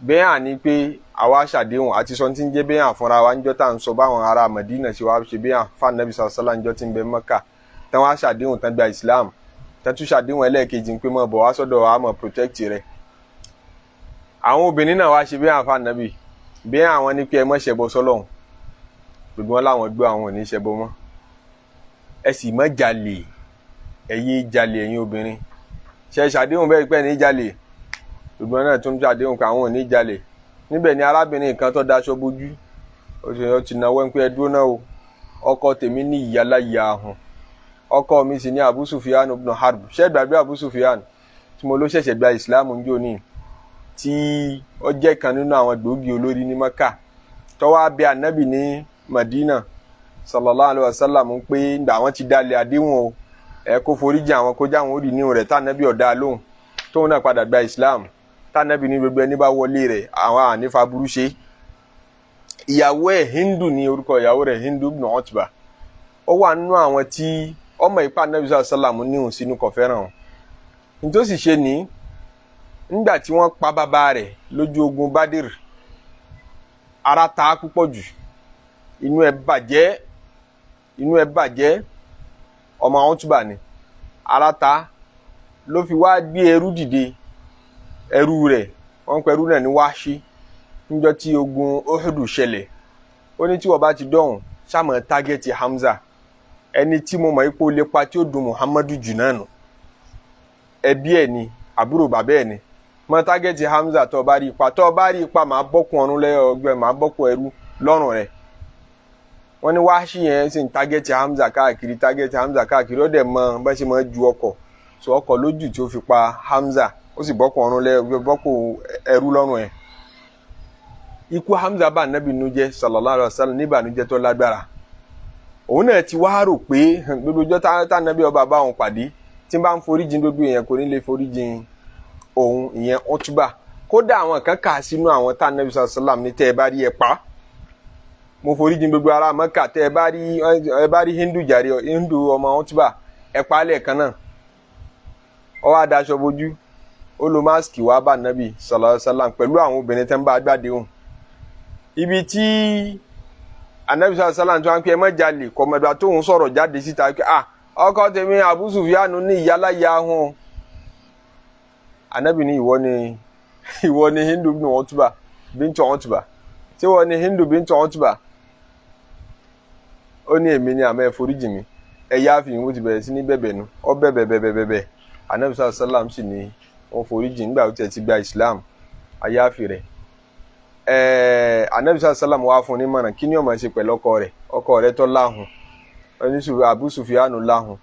Béèyàn ni pé àwa ṣàdéhùn àti sọ tí ń jẹ́ béèyàn fúnra wa níjọ́ tá à ń sọ báwọn ará Madina ṣe wá ṣe béèyàn fún anabi sallallahu alaihi wasallam níjọ́ tí ń bẹ Mẹ́kà, tán wá ṣàdéhùn tán gba Islam, tán tún ṣàdéhùn ẹlẹ́ẹ̀kejì ń pé mọ̀ bọ̀ wá sọ́dọ̀ wa mọ̀ protect rẹ̀. Àwọn obìnrin náà wá ṣe béèyàn fún anabi. Béèyàn àwọn ní pé ẹ má ṣẹbọ sọ́lọ́hun, gbogbo wọn láwọn gbọ́ àwọn ò ní ṣẹbọ mọ́, ẹ sì má jalè, ẹ yé jalè ẹ̀yin obìnrin. Ṣe ṣàdéhùn bẹ́ẹ̀ pẹ́ ní jalè? Gbogbo náà tún ṣàdéhùn pé àwọn ò ní jalè. Níbẹ̀ ni arábìnrin kan tó daṣọ bójú, ó ti náwó ń pé ẹ dúró náà o, ọkọ tèmi ní ìyáláyà ahùn, ọkọ mi sì ní Abu Sufyan ibn Harb. Ṣé gbàgbé Abu Sufyan tí mo ló ṣẹ̀ṣẹ̀ gba Islam ń jò ní, tí ó jẹ́ kan nínú àwọn gbòógì olórí ní Mẹ́kà, tó wá bẹ̀ Ànábì ní Madina sallallahu alayhi wa sallam pé ìgbà àwọn ti dalẹ̀ àdéhùn o, ẹ kó foríjì àwọn, kó jáwọn ó rí níhùn rẹ̀, tànàbí ọ̀dà lóhùn, tóun náà padà gba Islam, tànàbí ní gbogbo ẹni bá wọlé rẹ̀ àwọn ànífà burú ṣe. Ìyàwó ẹ̀ Hindu ní orúkọ ìyàwó rẹ̀, Hindu ibn Utba. Ó wà nínú àwọn tí ọmọ ìpa anabi sallallahu alayhi wa sallam níhùn sínú kò fẹ́ràn o. Nítòsí ṣe ní nígbà tí wọ́n pa bàbá rẹ̀ lójú ogun Badir, ara ta púpọ̀ jù, inú ẹ̀ bàjẹ́, inú ẹ̀ bàjẹ́, ọmọ àwọn túbà ni ara ta, ló fi wá gbé ẹrú dìde. Ẹrú rẹ̀ wọ́n pẹ ẹrú náà ní Wáṣí. Níjọ́ tí ogun Uhudu ṣẹlẹ̀, ó ní tí wọ́n bá ti dọ̀hùn sáàmù tágẹ́tì Hamza, ẹni tí mo mọ̀ ipò lépa tí ó dùn Muhammadu jù náà nù, ẹbí ẹ̀ ni, àbúrò bàbá ẹ̀ ni, mọ tágẹ́tì Hamza, tó bá rí ipa, tó bá rí ipa, màá bọ́kùn ọ̀run lẹ́yọ̀ ọgbẹ́, màá bọ́kùn ẹrú lọ́rùn rẹ̀. Wọ́n ní Wáṣí yẹn sì ń tágẹ́tì Hamza káàkiri, tágẹ́tì Hamza káàkiri, ó dẹ̀ mọ bá ṣe máa ju ọkọ̀, so ọkọ̀ lójú tí ó fi pa Hamza, ó sì bọ́kùn ọ̀run lẹ́yọ̀, bọ́kùn ẹrú lọ́rùn ẹ̀. Ikú Hamza bá Ànábì nínú jẹ́ sallallahu alaihi wasallam ní ìbànújẹ́ tó lágbára. Òun náà ti wá rò pé gbogbo ọjọ́ tá Ànábì ọba bá òun pàdé, tí n bá ń foríjìn gbogbo èèyàn, kò ní lè foríjìn òun. Ìyẹn Utba. Kódà àwọn kan kà sínú àwọn tá Ànábì sallallahu alaihi wasallam ní tẹ́ ẹ bá rí ẹ pa, mo foríjìn gbogbo ará Mẹ́kà, tẹ́ ẹ bá rí Hindu jàre, Hindu ọmọ Utba, ẹ pa á lẹ́ẹ̀kan náà. Ó wá daṣọ bojú, ó lo máàsì wá bá Ànábì sallallahu alaihi wasallam pẹ̀lú àwọn obìnrin tẹ́ ń bá gbàdéhùn. Ibi tí Anabi sallallahu alaihi wasallam tí wọ́n ń pè é má jalè, kọ̀mọ̀dà tóun sọ̀rọ̀ jáde síta pé ah, ọkọ tèmi Abu Sufyan ní ìyáláyà hun. Anabi ní ìwọ ni Hindu ibn Utba bintu Utba, tí wọ́n ní Hindu bintu Utba? Ó ní èmi ni, àmọ́ ẹ foríjì mi, ẹ yá fi ìwọ́n ti bẹ̀rẹ̀ sí ní bẹ̀bẹ̀ nu, ọ bẹ̀bẹ̀ bẹ̀bẹ̀ bẹ̀bẹ̀. Anabi sallallahu alaihi wasallam sì ní wọ́n foríjì nígbà tó ti gba Islam, ayáfi rẹ̀. Anabi sallallahu alaihi wasallam wá fún ní mọ̀ràn, kí ni ó máa ṣe pẹ̀lú ọkọ rẹ̀, ọkọ rẹ̀ tó láhùn, Abu Sufyan láhùn,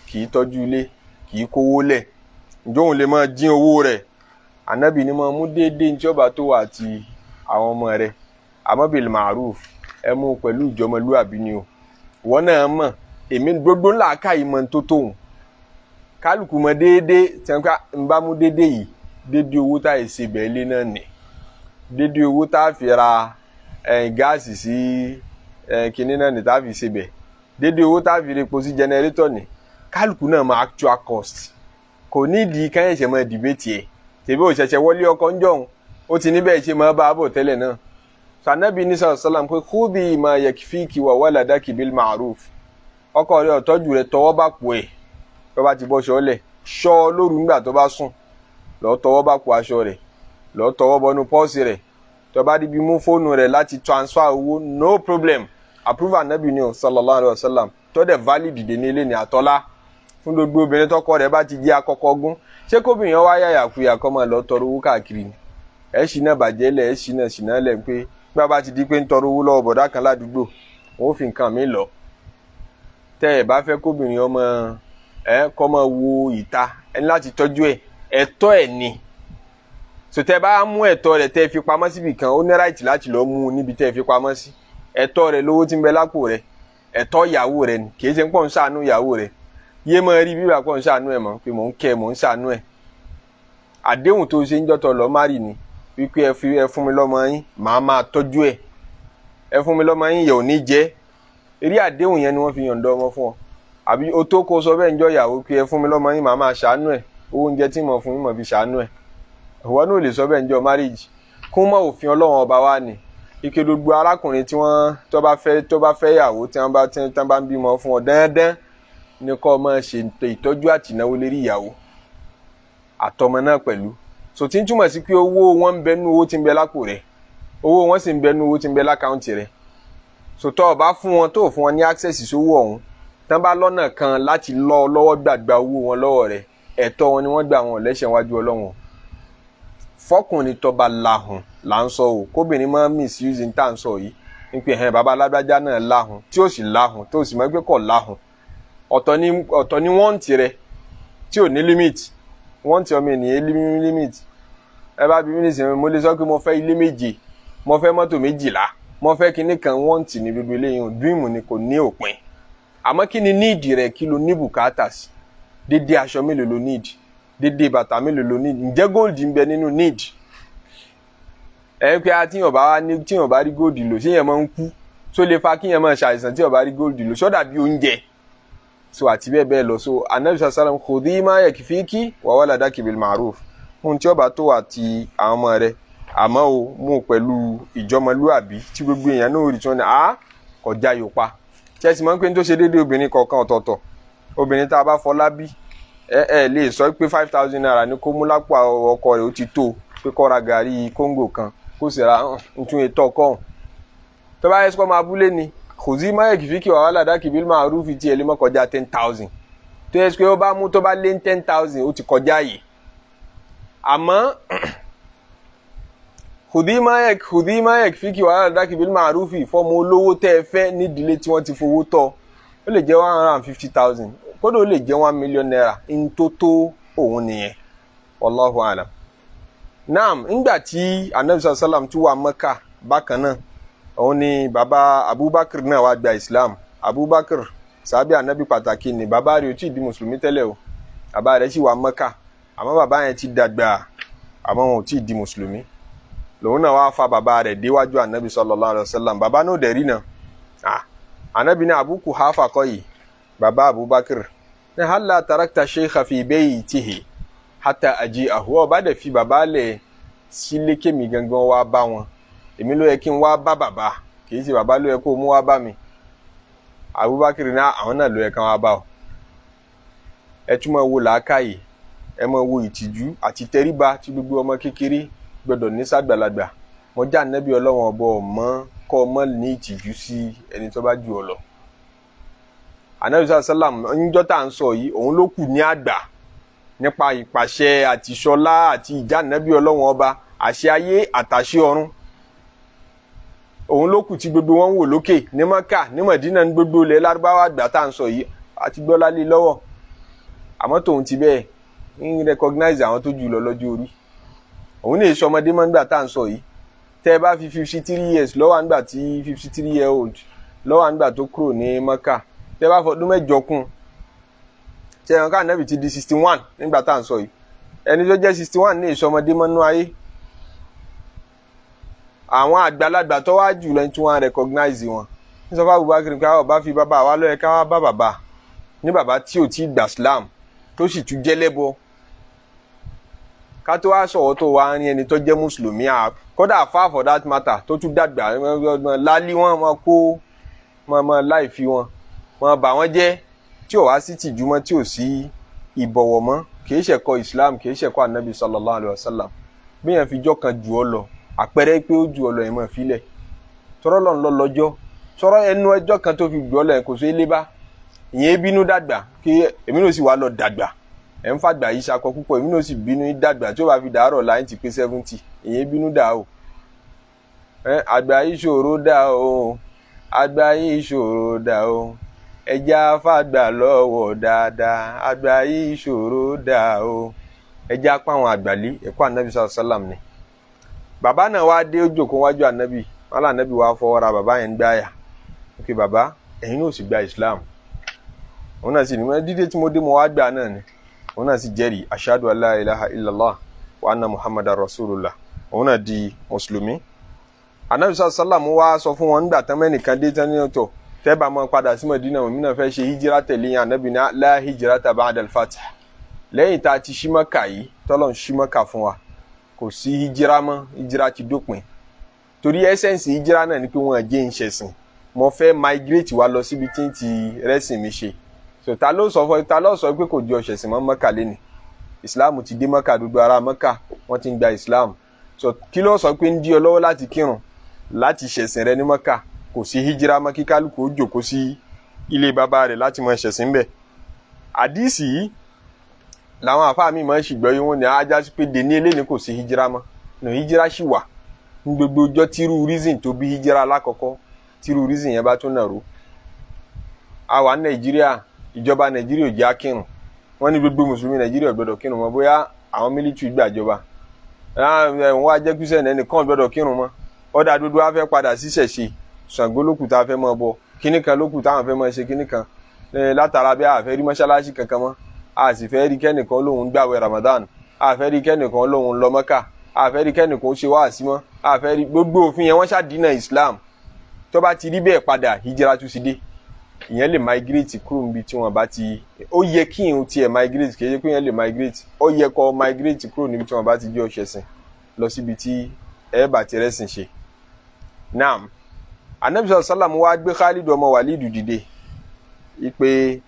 kì í tọ́jú ilé, kì í kówó lẹ̀, ǹjọ́ òun lè máa dín owó rẹ̀? Anabi ni máa mú déédéé ní tí ó bá tó wà àti àwọn ọmọ rẹ̀, àmọ́ bil ma'ruf, ẹ mú pẹ̀lú ìjọmọlúàbí ni o. Ìwọ náà mọ̀ èmi gbogbo ńlá ká ìmọ̀ tó tóun kálukú mọ déédéé tí wọn ká ń bá mú déédéé yìí, déédéé owó tá ìṣe bẹ́ẹ̀ lé náà nì, déédéé owó tá a fi ra gáàsì sí kinní náà ní tá a fi ṣe bẹ̀, déédéé owó tá a fi repo sí jẹnẹrétọ̀ ní, kálukú náà mọ actual cost. Kò nídìí káyọ̀ṣẹ̀ mọ́ dìbẹ́tì ẹ̀, tèmi ò ṣẹ̀ṣẹ̀ wọlé ọkọ̀ ń jọ̀hún, ó ti níbẹ̀ ṣe máa bá a bọ̀ tẹ́lẹ̀ náà. Sànẹ́bí ní sàlám pé khudi ma yakfiki wa waladaki bil ma'ruf. Ọkọ rẹ ọ̀tọ́jú rẹ, tọwọ́ bá pò ẹ̀, tó bá ti bọ́ ṣọ́lẹ̀ ṣọ́ lóru nígbà tó bá sùn, lọ́ọ́ tọwọ́ bá pò aṣọ rẹ̀, lọ́ọ́ tọwọ́ bọnú pọ́ọ̀sì rẹ̀, tó bá díbi mú fóònù rẹ̀ láti transfer owó, no problem. Approve anabi ni o sallallahu alayhi wa sallam, tó dẹ̀ valid dé ní ilé ní àtọ́lá fún gbogbo obìnrin tọkọ rẹ̀ bá ti jẹ́ akọkọ gún. Ṣé kóbìnrin wá yàyà kuyà kọ́ máa lọ tọrọ owó káàkiri ni? Ẹ̀ ṣì náà bàjẹ́ lẹ̀, ẹ̀ ṣì náà ṣì náà lẹ̀ pé bí a bá ti di pé ń tọrọ owó lọ́wọ́ bọ̀dá kan ládùúgbò, wọn ò fi nǹkan mi lọ. Tẹ́ ẹ bá fẹ́ kóbìnrin ọmọ ẹ kọ́ máa wo ìta, ẹ ní láti tọ́jú ẹ̀, ẹ̀tọ́ ẹ̀ ni. Sòtẹ́ bá mú ẹ̀tọ́ rẹ̀ tẹ́ fi pamọ́ síbi kan, ó ní right láti lọ́ọ́ mú un níbi tẹ́ fi pamọ́ sí. Ẹ̀tọ́ rẹ̀ lówó tí ń bẹ lápò rẹ̀. Ẹ̀tọ́ ìyàwó rẹ ni, kì í ṣe ń pọ̀ ń ṣàánú ìyàwó rẹ. Yé máa rí bíbà pọ̀ ń ṣàánú ẹ̀ mọ́ pé mò ń kẹ́ mò ń ṣàánú ẹ̀. Àdéhùn tó ṣe ń jọ́tọ̀ lọ márì ni wípé ẹ fi ẹ fún mi lọ́mọ yín, màá máa tọ́jú ẹ̀. Ẹ fún mi lọ́mọ yín, yẹ̀ ò ní jẹ́. Eré àdéhùn yẹn ni wọ́n fi yọ̀ǹda ọmọ fún ọ. Àbí o tó kó sọ bẹ́ẹ̀ ń jọ ìyàwó pé ẹ fún mi lọ́mọ yín, màá máa ṣàánú ẹ̀. Owó oúnjẹ tí mo fún yín mo fi ṣàánú ẹ̀. Ìwọ náà ò lè sọ bẹ́ẹ̀ ń jọ marriage. Kún mọ́ òfin Ọlọ́run ọba wa ni. Ike gbogbo arákùnrin tí wọ́n tó bá fẹ́ ìyàwó tí wọ́n bá ń bímọ fún ọ dandan ni kó máa ṣe ìtọ́jú àtìnáwó lérí ìyàwó àtọmọ náà pẹ̀lú. So tí ń túmọ̀ sí pé owó wọn ń bẹ nú owó tí ń bẹ lápò rẹ̀, owó wọn sì ń bẹ nú owó tí ń bẹ lákàùntì rẹ̀. So tó o bá fún wọn, tó o fún wọn ní access sówó ọ̀hún, tán bá lọ́nà kan láti lọ́ ọ lọ́wọ́ gbàgbà owó wọn lọ́wọ́ rẹ̀, ẹ̀tọ́ wọn ni wọ́n gbà wọn lẹ́sẹ̀ wájú Ọlọ́run. Fọkùnrin tó bá lahùn là ń sọ o, kóbìnrin máa misuse tá à ń sọ yìí ń pè hẹ́n bàbá alágbájá náà lahùn, tí ó sì lahùn, tó sì mọ̀ pé kò lahùn. Ọ̀tọ̀ ni wọ́n ti rẹ̀ tí ò ní limit. Wọ́n ti ọmọ ènìyàn limit. Ẹ bá bí mí nísìnyí, mo lè sọ pé mo fẹ́ ilé 7, mo fẹ́ mọ́tò 12, mo fẹ́ kinní kan. Wọ́n ti ní gbogbo eléyìí, dream ni, kò ní òpin. Àmọ́ kí ni need rẹ̀? Kí ló ní bùkátà sí? Dédé aṣọ mélòó ló need? Dédé bàtà mélòó ló need? Ǹjẹ́ gold ń bẹ nínú need? Ẹ pé tíyàn bá ní, tíyàn bá rí gold lò, ṣé yẹn máa ń kú? Tó lè fa kíyàn máa ṣàìsàn tíyàn bá rí gold lò? Sọ́dà bí oúnjẹ so àti bẹ́ẹ̀ bẹ́ẹ̀ lọ. So anabi sallam, khudhi ma yakfiki wa waladaki bil ma'ruf. Ohun tí ó bá tó àti àwọn ọmọ rẹ̀, àmọ́ o mú pẹ̀lú ìjọmọlúàbí tí gbogbo èèyàn náà rí tí wọ́n ní a kọjá yóò pa. Tí ẹ sì máa ń pè ní tó ṣe déédéé obìnrin kọ̀ọ̀kan ọ̀tọ̀ọ̀tọ̀. Obìnrin tá a bá fọlá bí, ẹ lè sọ pé 5,000 naira ní kó mú lápò ọkọ rẹ̀ ó ti tó, pé kó ra gàrí kóńgò kan kó sì ra ntún ètò ọkọ ọ̀hún. Tó bá yẹ sọ máa abúlé ni, khudhi ma yakfiki wa waladaki bil ma'ruf ti ẹ̀ lè mọ́ kọjá 10,000. Tó yẹ pé ó bá mú tó bá lé 10,000 ó ti kọjá yìí. Àmọ́ khudhi ma yakfiki wa waladaki bil ma'ruf fọmọ olówó tẹ́ ẹ fẹ́ nídìílé tí wọ́n ti fowó tọ́, ó lè jẹ́ 150,000, kódà ó lè jẹ́ 1 million naira. N tó tó òun nìyẹn, wallahu alam. Naam, ńgbà tí anabi sallam tún wà Mẹ́kà bákan náà, òun ni baba Abubakar náà wá gba Islam. Abubakar sábẹ́ anabi pàtàkì ni, bàbá rẹ̀ ò tí ì di mùsùlùmí tẹ́lẹ̀ o, bàbá rẹ̀ sì wà Mẹ́kà, àmọ́ bàbá yẹn ti dàgbà, àmọ́ wọn ò tí ì di mùsùlùmí. Lòun náà wá fa bàbá rẹ̀ déwájú anabi sallallahu alaihi wasallam. Bàbá náà dẹ̀ rí náà, anabi ní Abu Kuhafa kọ́ yìí, bàbá Abubakar ní halla tarakta sheikha fi baytihi hatta aji'ahu. Ọba dẹ̀ fi bàbá lẹ̀ sílé kémi gangan wá bá wọn, èmi ló yẹ kí n wá bá bàbá, kì í ṣe bàbá ló yẹ kó mú wá bá mi. Abubakar ní àwọn náà ló yẹ kán wá bá ọ. Ẹ tún máa wo làákàyè, ẹ máa wo ìtìjú àti tẹríba tí gbogbo ọmọ kékeré gbọ́dọ̀ ní sàgbàlagbà. Mọjá nẹbi Ọlọ́run ọbọ ọmọ kọ ọmọ ní ìtìjú sí ẹni tó bá jù ọ lọ. Anabi sallam ńjọ́ tá à ń sọ yìí, òun ló kù ní àgbà nípa ìpàṣẹ àti ìṣọlá àti ìjà nẹbi Ọlọ́run ọba, àṣẹ ayé àtàṣẹ ọ̀run. Òun ló kù tí gbogbo wọn ń wò lókè ní Mọ́kà ní Mọ̀dínà ní gbogbo ilẹ̀ Lárúbáwá àgbà tá à ń sọ yìí àti gbọ́lá lé lọ́wọ́. Àmọ́ tòun ti bẹ́ẹ̀ ń recognize àwọn tó jù lọ lọ́jọ́ orí. Òun ní èso ọmọdé máa ń gbà tá à ń sọ yìí. Tẹ́ ẹ bá fi 53 years lọ́wọ́ àgbà tí 53 year old lọ́wọ́ àgbà tó kúrò ní Mọ́kà, tẹ́ ẹ bá fọdún 8 kún, tẹ́ ẹ ká nẹ́bì ti di 61 nígbà tá à ń sọ yìí. Ẹni tó jẹ́ 61 ní èso ọmọdé mọ́nú ayé. Àwọn àgbàlagbà tó wá jù lọ tí wọ́n recognize wọn. Ní sọ fún Abubakar pé àwọn bá fi bàbá wa lọ́yẹ ká wá bá bàbá ní bàbá tí ò tí gbà Islam tó sì tún jẹ́ lẹ́bọ, ká tó wá sọ̀rọ̀ tó wá rí ẹni tó jẹ́ mùsùlùmí, kódà far for that matter tó tún dàgbà lálí wọn máa kó máa láì fi wọn máa bà wọ́n jẹ́, tí ò wá sí tìjú mọ́, tí ò sí ìbọ̀wọ̀ mọ́. Kì í ṣẹ̀kọ́ Islam, kì í ṣẹ̀kọ́ anabi sallallahu alayhi wa sallam. Bí yẹn fi jọ́ kan jù ọ lọ, àpẹẹrẹ pé ó ju ọ lọ yẹn máa filẹ̀ tọrọ lọ́n lọ lọ́jọ́ tọrọ ẹnu ẹjọ́ kan tó fi jù ọ lọ yẹn kò sí ilé bá ìyẹn bínú dàgbà kí èmi náà sì wá lọ dàgbà. Ẹ̀ ń fàgbà yìí ṣakọ púpọ̀, èmi náà sì bínú dàgbà tí ó bá fi dàárọ̀ láyé ti pé 70, ìyẹn bínú dà o. Àgbà yìí ṣòro dà o, àgbà yìí ṣòro dà o, ẹja fàgbà lọ́wọ́ dáadáa, àgbà yìí ṣòro dà o. Ẹja pa àwọn àgbàlí ẹ̀kọ́ ànábì sàlám ni. Bàbá náà wá dé ó jókòó wájú ànábì, wọn là ànábì wá fọwọ́ ra bàbá yẹn ń gbáyà. Ok bàbá, Ẹ̀yin náà sì gba Islam. Òun náà sì ní dídé tí mo dé mo wá gbà náà ni. Òun náà sì jẹ́rìí ashadu an la ilaha illallah wa anna muhammadar rasulullah. Òun náà di mùsùlùmí. Anabi sallam wá sọ fún wọn nígbà tán mẹ́nìkan dé tán ní ọ̀tọ̀ tẹ́bà máa padà sí Madina, òun náà fẹ́ ṣe hijira tẹ̀lé yẹn. Anabi ní la hijrata ba'da al-fath, lẹ́yìn tá a ti ṣí Mákà yìí, tọ́lọ̀ ń ṣí Mákà fún wa, kò sí hijira mọ́, hijira ti dópin. Torí essence hijira náà ni pé wọ́n jẹ́ ń ṣẹ̀sìn, mo fẹ́ migrate wa lọ síbi tí ń ti rẹ́sìn mi ṣe. So ta ló sọ fún, ta ló sọ pé kò jọ ṣẹ̀sìn mọ́ Mọ́kà lẹ́ni? Islam ti dé Mọ́kà, gbogbo ará Mọ́kà wọ́n ti ń gba Islam. So kí ló sọ pé ń dí ọ lọ́wọ́ láti kírun, láti ṣẹ̀sìn rẹ ní Mọ́kà? Kò sí hijira mọ́, kí kálukú ó jòkó sí ilé bàbá rẹ̀ láti máa ṣẹ̀sìn bẹ́ẹ̀. Àdìsí yìí làwọn àfáà mi máa ń ṣìgbọ́ yìí, wọ́n ní ajá sí pé dèní eléyìí kò sí hijira mọ́. Nù hijira ṣì wà ní gbogbo ọjọ́ tírú reason tó bí hijira alákọ̀ọ́kọ́, tírú reason yẹn bá tún nàró. Àwa Nàìjíríà, ìjọba Nàìjíríà ò jẹ́ akírun. Wọ́n ní gbogbo mùsùlùmí Nàìjíríà ò gbọ́dọ̀ kírun mọ́, bóyá àwọn military gbàjọba, wọ́n wá jẹ́ Christian, ẹnìkan ò gbọ́dọ̀ kírun mọ́. Ọ̀dà dúdú wa fẹ́ padà sí ṣẹ̀ṣe, Ṣàngó lókù tá a fẹ́ mọ́ bọ, kíní kan lókù táwọn fẹ́ mọ́ ṣe kíní kan, látara bí a fẹ́ rí mọ́ṣáláṣí kankan mọ́, a sì fẹ́ rí kẹ́nìkan lóhun gbàwẹ̀ Ramadan, a fẹ́ rí kẹ́nìkan lóhun lọ Mọ́kà, a fẹ́ rí kẹ́nìkan ó ṣe wáàsí mọ́, a fẹ́ rí gbogbo òfin yẹn, wọ́n ṣàdínà Islam. Tó bá ti rí bẹ́ẹ̀ padà, hijira tún ti dé. Ìyẹn lè migrate kúrò níbi tí wọ́n bá ti, ó yẹ kí ìhun tiẹ̀ migrate, kì í ṣe pé ìyẹn lè migrate, ó yẹ kó migrate kúrò níbi tí wọ́n bá ti jẹ́ ọ̀ṣẹ̀sìn lọ síbi tí ẹ bá ti rẹ́sìn ṣe. Naam, Anabi sallam wá gbé Khalid ọmọ Walid dìde ìpè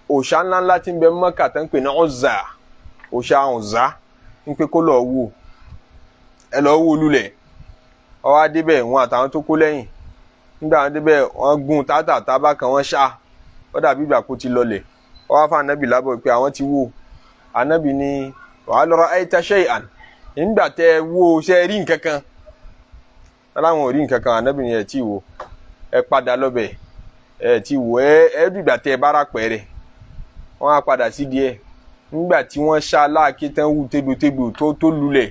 òòṣà ńláńlá tí ń bẹ Mọ́kà tó ń pè ní Uzza, òòṣà Uzza, ń pé kó lọ́ọ́ wò, ẹ lọ́ọ́ wò lulẹ̀. Ó wá débẹ̀, wọn àtàwọn tó kó lẹ́yìn. Nígbà wọn débẹ̀, wọ́n gún tátà tábà kan, wọ́n ṣá, ó dàbí ìgbà kó ti lọlẹ̀. Ó wá fún anabi lábọ̀ pé àwọn ti wò. Anabi ní wa hal ra'ayta shay'an, nígbà tẹ́ ẹ wò, ṣe rí nǹkan kan? Aláwọn ò rí nǹkan kan. Anabi ní ẹ tí wò, ẹ padà lọ́bẹ̀, ẹ tí wò, ẹ dìgbà tẹ́ ẹ bára pẹ̀rẹ̀. Wọ́n á padà sí díẹ̀. Nígbà tí wọ́n ṣá láàké tán, wù tégbòtégbò tó lulẹ̀,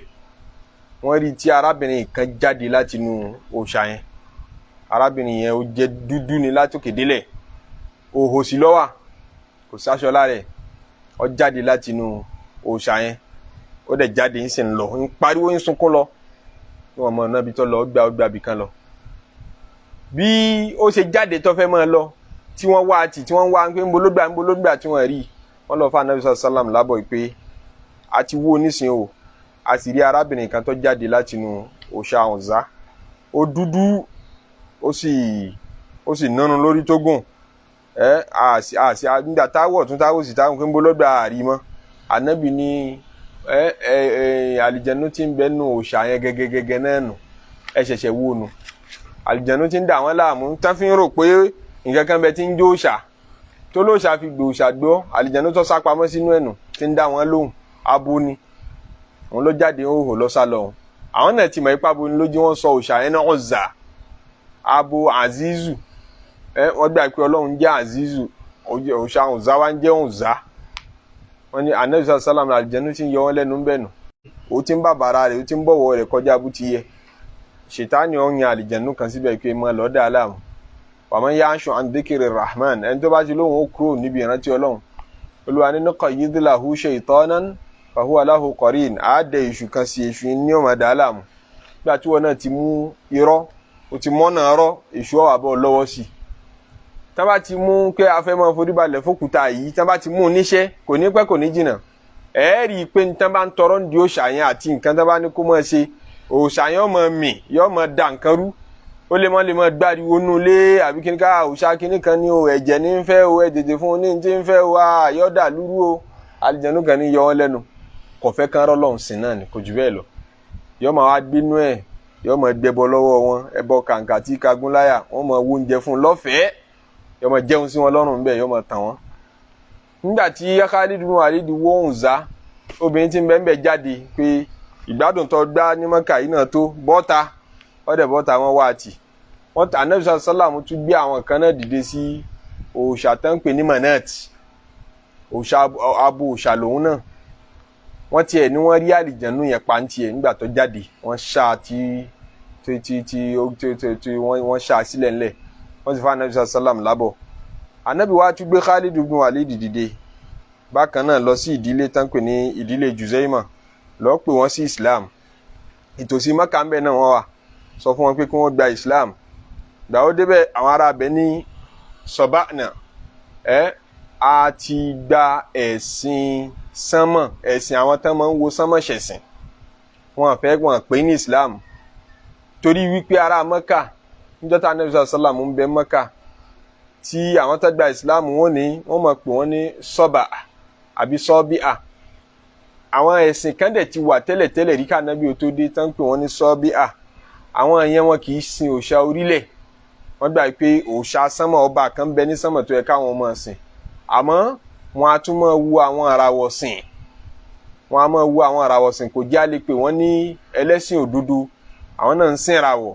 wọ́n rí tí arábìnrin kan jáde láti inú òòṣà yẹn. Arábìnrin yẹn, ó jẹ́ dúdú ni látòkè délẹ̀, òhò sí lọ́wà, kò sáṣọ lára ẹ̀. Ó jáde láti inú òòṣà yẹn, ó dẹ̀ jáde, ń sì ń lọ, ń pariwo, ń sunkún lọ. Wọn mọ náà bí tó lọ, ó gba ibì kan lọ. Bí ó ṣe jáde tó fẹ́ máa lọ, tí wọ́n wá tì, tí wọ́n wá pé ń bo ló gbà, ń bo ló gbà, tí wọ́n rí, wọ́n lọ fún Anabi sallam lábọ̀ pé a ti wó nísìnyí o, a sì rí arábìnrin kan tó jáde láti inú òòṣà Ọ̀nzá, ó dúdú, ó sì nánu lórí tó gùn. Ẹ àṣì àṣì nígbà táwọ̀ tún táwọ̀ sì táwọn pé ń bó lọ́gbà àrí mọ́. Ànábì ní ẹ ẹ ẹ àlìjẹnu tí ń bẹ nù òòṣà yẹn gẹ́gẹ́gẹ́gẹ́ náà nù, ẹ ṣẹ̀ṣẹ̀ wó nu àlìjẹnu tí ń dà wọ́n láàmú, tán fi ń rò pé nǹkan kan bẹ tí ń jó òòṣà tó lóòṣà fi gbòòṣà gbọ́. Àlìjẹnu tó sá pamọ́ sínú ẹ̀nù tí ń dá wọn lóhùn, abo ni òun ló jáde, òhò lọ sá lọ. Òun àwọn náà ti mọ̀ ipá abo ni lójú wọn sọ òòṣà yẹn náà Ọ̀zà, abo Azizu. Ẹ wọ́n gbà pé Ọlọ́run jẹ́ Azizu, òòṣà Ọ̀zà wa ń jẹ́ Ọ̀zà. Wọ́n ní Anabi sàlám, àlìjẹnu tí ń yọ wọ́n lẹ́nu bẹ́ẹ̀ nù, ó ti ń bàbàrà rẹ̀, ó ti ń bọ̀wọ̀ rẹ̀ kọjá bó ti yẹ. Ṣètánì ọ̀yàn àlìjẹnu kan síbẹ̀ pé mọ́ lọ́ọ́ dà láàmú. Wàmọ́ yá aṣọ àǹdékèrè rahman, ẹni tó bá ti lóhùn ó kúrò níbi ìrántí Ọlọ́run, Olúwa ní nuqayyid lahu shaytanan fahuwa lahu qarin, àádẹ èṣù kan sí, èṣù ní ọmọ dà láàmú. Nígbà tí wọn náà ti mú irọ́, o ti mọ́nà ọ̀rọ̀, èṣù ọ̀wà bọ̀ lọ́wọ́ sí i. Tá bá ti mú pé a fẹ́ máa forí balẹ̀ fókúta yìí, tá bá ti mú un níṣẹ́, kò ní pẹ́, kò ní jìnnà, ẹ rí i pé nǹkan bá ń tọrọ ń di òòṣà yẹn àti nǹkan tá bá ní kó máa ṣe, òòṣà yẹn máa mì, yóò máa da nǹkan rú, ó lè mọ́ gbáriwo nú lé àbí kíní ká òòṣà kíní kan ní o, ẹ̀jẹ̀ ní ń fẹ́ o, ẹ̀ tètè fún un ní ti ń fẹ́ o, yọ̀ọ́dà lúrú o. Àlìjẹ̀nú kan ní yọ wọ́n lẹ́nu, kò fẹ́ kán rọ́lọ́hún sìn náà ni, kò jù bẹ́ẹ̀ lọ. Yóò máa wá gbínú ẹ̀, yóò máa gbẹbọ lọ́wọ́ wọn, ẹbọ kàǹkà tí kagun láyà, wọ́n máa wo oúnjẹ fún un lọ́fẹ̀ẹ́, yóò máa jẹun sí wọn lọ́rùn bẹ́ẹ̀, yóò máa tàn wọ́n. Nígbà tí Khalid bin Walid wó Ọ̀nzá, obìnrin tí ń bẹ́ẹ̀ bẹ́ẹ̀ jáde pé ìgbádùn tó gbá ní Mọ́kà yìí náà tó bọ́ta, ọ̀dẹ̀ bọ́ta, wọn wá àtì wọ́n tà. Anabi sàlámù tún gbé àwọn kan náà dìde sí òòṣà tó ń pè ní Manat, òòṣà abo, òòṣà lòun náà. Wọ́n tiẹ̀ ní wọ́n rí àlìjẹ̀nú yẹn pa ń tiẹ̀ nígbà tó jáde, wọ́n ṣá tí tí tí tí tí tí wọ́n ṣá sílẹ̀ ńlẹ̀, wọ́n sì fún Anabi sàlám lábọ̀. Anabi wa tún gbé Khalid ibn Walid dìde bákan náà lọ sí ìdílé tán pè ní ìdílé Juzaima, lọ pè wọ́n sí Islam. Ìtòsí Mẹ́kà ń bẹ náà wọ́n wà, sọ fún wọn pé kí wọ́n gba Islam. Gbà ó débẹ̀, àwọn ará abẹ ní sọ̀bánà ẹ a ti gba ẹ̀sìn sánmọ̀, ẹ̀sìn àwọn tán máa ń wo sánmọ̀ ṣẹ̀sìn, wọn fẹ́ wọn pè ní Islam. Torí wípé ará Mẹ́kà níjọ́ tá Ànábì sàlám ń bẹ Mẹ́kà, tí àwọn tó gba Islam wọn ní wọ́n máa pè wọ́n ní sọ́bà àbí sọ́bíà. Àwọn ẹ̀sìn kan dẹ̀ ti wà tẹ́lẹ̀tẹ́lẹ̀ rí kánábì ó tó dé tán pè wọ́n ní sọ́bíà. Àwọn yẹn wọn kì í sin òòṣà orílẹ̀, wọ́n gbà pé òòṣà sánmọ̀ ọba kan bẹ ní sánmọ̀ tó yẹ káwọn máa sìn, àmọ́ wọn a tún máa wu àwọn àràwọ̀ sìn, wọn a máa wu àwọn àràwọ̀ sìn. Kò jẹ́ àlè pé wọ́n ní ẹlẹ́sìn òdodo, àwọn náà ń sìn ìràwọ̀.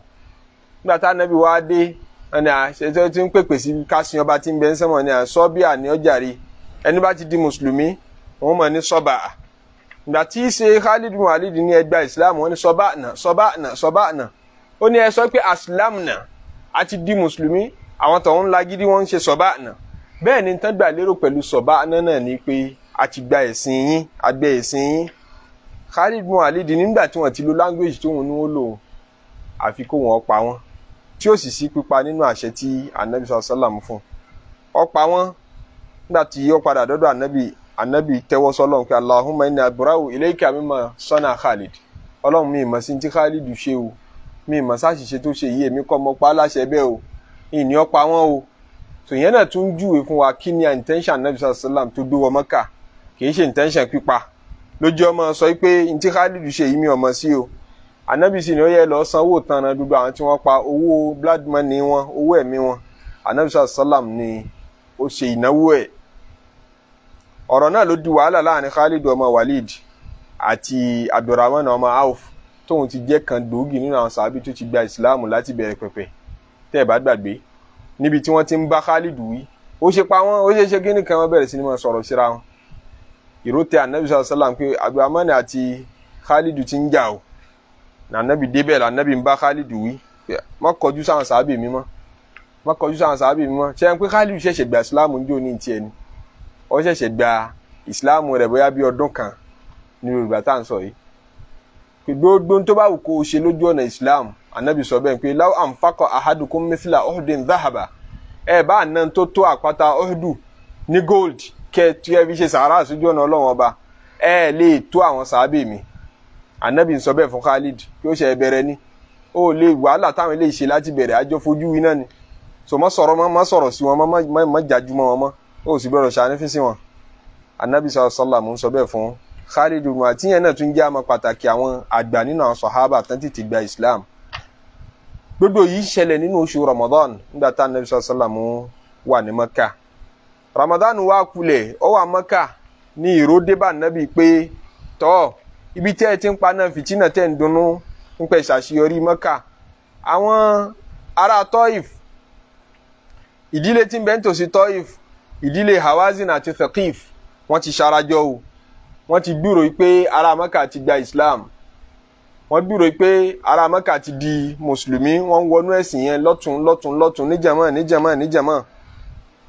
Nígbà tá Ànábì wá dé, ẹni àṣetọ́ tí ń pèpè sí kásìn ọba tí ń bẹ ń sánmọ̀ ní àsọ́bíà ní ọjàre, ẹni bá ti di mùsùlùmí wọ́n mọ̀ ní sọ́bà. Ìgbà tí í ṣe Khalid bin Walid ní ẹgbà Islam, wọ́n ní sọ́bà náà, sọ́bà náà, sọ́bà náà. Ó ní ẹ sọ pé aslam náà, a ti di mùsùlùmí. Àwọn tọ̀hún ń lagídí, wọ́n ń ṣe sọ́bà náà. Bẹ́ẹ̀ ni tán gbà lérò pẹ̀lú sọ́bà náà náà ni pé a ti gba ẹ̀sìn yín, a gbẹ ẹ̀sìn yín. Khalid bin Walid nígbà tí wọ́n ti lo language tó wọn ní wọ́n lò, àfi kó wọn pa wọ́n, tí ó sì sí pípa nínú àṣẹ tí Anabi sàlám fún ọ pa wọ́n. Nígbà tí ó padà dọ́dọ̀ Anabi, Anabi tẹ́wọ́ sọ́lọ́run pé Allahumma inni abra'u ilayka mimma sana Khalid. Ọlọ́run, mi ìmọ̀ sí ti Khalid ṣe o, mi ìmọ̀ sáṣìṣe tó ṣe yìí, èmi kọ́ mọ pa á láṣẹ bẹ́ẹ̀ o, ìní ọ pa wọ́n o. Tòyẹn náà tún júwe fún wa kí ni intention Anabi sàlám tó gbé wọ Mọ́kà. Kì í ṣe intention pípa lójú ọmọ sọ pé ntí Khalid ṣe yìí mi ò mọ̀ sí o. Anabi sì ni ó yẹ lọ sanwó tanran gbogbo àwọn tí wọ́n pa, owó blood money wọn, owó ẹ̀mí wọn. Anabi sàlám ni ó ṣe ìnáwó ẹ̀. Ọ̀rọ̀ náà ló di wàhálà láàrin Khalid ọmọ Walid àti Abdulrahman ọmọ Auf, tóun ti jẹ́ kan gbòógì nínú àwọn sàábì tó ti gba ìsìláàmù láti bẹ̀rẹ̀ pẹ̀pẹ̀. Tẹ́ ẹ̀ bá gbàgbé níbi tí wọ́n ti ń bá Khalid wí, ó ṣe pa wọ́n, ó ṣe ṣe kíní kan, wọ́n bẹ̀rẹ̀ sí ni máa sọ̀rọ̀ síra wọn. Ìró tẹ Anabi sàlám pé Abdulrahman àti Khalid ti ń jà o. Nànàbì débẹ̀, lànàbì ń bá Khalid wí, má kọjú sáwọn sàábì mi mọ́, má kọjú sáwọn sàábì mi mọ́. Ṣé ẹ pé Khalid ṣẹ̀ṣẹ̀ gba ìsìláàmù ń jò ní tiẹ̀ ni? Ó ṣẹ̀ṣẹ̀ gba ìsìláàmù rẹ̀ bóyá bí ọdún kan ní Yorùbá tá à ń sọ yìí. Gbogbo tó bá wù kó o ṣe lójú ọ̀nà ìsìláàmù, Ànábì sọ bẹ́ẹ̀ pé law anfaqa ahadukum mithla uhudin dhahaba, ẹ bá àná tó tó àpáta Uhudu ní gold kẹ tí ẹ fi ṣe sàárà sójú ọ̀nà Ọlọ́run ọba, ẹ lè tó àwọn sàábì mi. Ànábì ń sọ bẹ́ẹ̀ fún Khalid kí ó ṣe bẹ̀rẹ̀ ni ó lè wàhálà táwọn eléyìí ṣe láti bẹ̀rẹ̀ àjọ fojú winá ni. So má sọ̀rọ̀, má sọ̀rọ̀ sí wọn, má jájú mọ́ wọn mọ́, ó sì gbọ́dọ̀ ṣànífín sí wọn. Anabi sàlám ń sọ bẹ́ẹ̀ fún Khalid ibn àti yẹn náà tún jẹ́ àmọ́ pàtàkì àwọn àgbà nínú àwọn sọ̀hábà tán tètè gba Islam. Gbogbo yìí ṣẹlẹ̀ nínú oṣù Ramadan nígbà tá anabi sàlám wà ní Mẹ́kà. Ramadan wà kulẹ̀, ó wà Mẹ́kà ní ìró dé bá anabi pé tọ́ ibi tẹ́ ẹ ti ń pa náà fìtínà tẹ́ ń dunnú ń pẹ́ ṣàṣeyọrí Mẹ́kà. Àwọn ará Tọ́ìf, ìdílé tí ń bẹ nítòsí Tọ́ìf, ìdílé Hawazin àti Thaqif, wọ́n ti ṣarajọ o. Wọ́n ti gbúrò pé ará Mẹ́kà ti gba Islam, wọ́n gbúrò pé ará Mẹ́kà ti di mùsùlùmí, wọ́n ń wọnú ẹ̀sìn yẹn lọ́tún lọ́tún lọ́tún, níjàmọ́ níjàmọ́ níjàmọ́.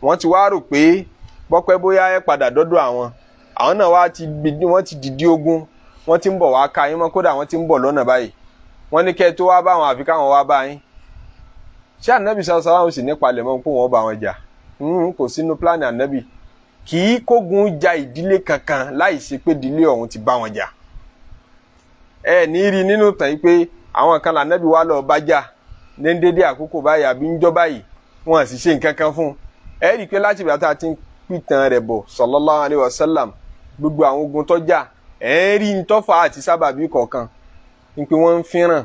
Wọ́n ti wá rò pé bọ́pẹ́ bóyá ẹ padà dọ́dọ̀ àwọn, àwọn náà wá ti wọ́n ti dìde ogun, wọ́n ti ń bọ̀ wá ka yín mọ́, kódà wọ́n ti ń bọ̀ lọ́nà báyìí. Wọ́n ní kẹ́ ẹ tó wá bá wọn àfi káwọn wá bá yín. Ṣé ànábì sàlám sì nípalẹ̀ mọ́ pé wọ́n bá wọn jà? Kò sínú pílánì ànábì. Kì í kógun ja ìdílé kankan láì ṣe pé ìdílé ọ̀hún ti bá wọn jà. Ẹ ní rí nínú tàn yìí pé àwọn kan lànábì wá lọ bá jà ní dédé àkókò báyìí àbí ń jọ báyìí, wọn sì ṣe nǹkan kan fún un. Ẹ rí i pé láti ìgbà tá a ti ń pìtàn rẹ̀ bọ̀ sallallahu alaihi wasallam, gbogbo àwọn ogun tó jà, ẹ rí ntọ́fà àti sábàbí kọ̀ọ̀kan ní pé wọ́n ń fínràn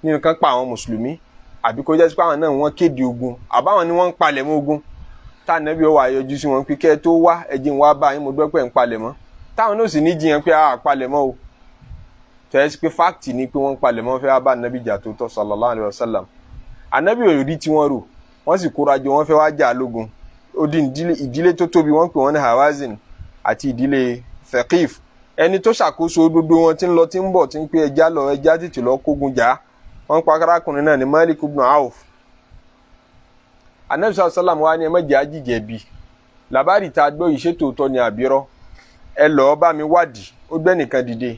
nínú kan pa àwọn mùsùlùmí, àbí kó jẹ́ sí pé àwọn náà wọ́n kéde ogun, àbáwọn ni wọ́n ń palẹ̀ mọ́ ogun tá ànábì ó wá yọjú sí wọn pé kẹ́ ẹ tó wá, ẹ jẹ́ n wá bá yín, mo gbọ́ pé ń palẹ̀ mọ́. Táwọn náà sì ní jiyàn pé a palẹ̀ mọ́ o. Tẹ́ ẹ sí pé fáàkì ni pé wọ́n ń palẹ̀ mọ́ fẹ́ wá bá ànábì jà tó tọ́ sallallahu alaihi wasallam. Ànábì ò rí tí wọ́n rò, wọ́n sì kóra jọ, wọ́n fẹ́ wá jà lógun. Ó di ìdílé tó tóbi, wọ́n pè wọ́n ní Hawazin àti ìdílé Thaqif. Ẹni tó ṣàkóso gbogbo wọn tí ń lọ tí ń bọ̀ tí ń pé ẹja lọ, ẹja tètè lọ kógun jà, wọ́n pa arákùnrin náà ní Malik ibn Auf. Anabi sallam wa ni ẹ má jẹ́ ajíjẹ̀bi, làbárì tá a gbọ́ yìí ṣé tòótọ́ ni àbírọ́? Ẹ lọ́ọ́ bá mi wádìí. Ó gbẹ́ nìkan dìde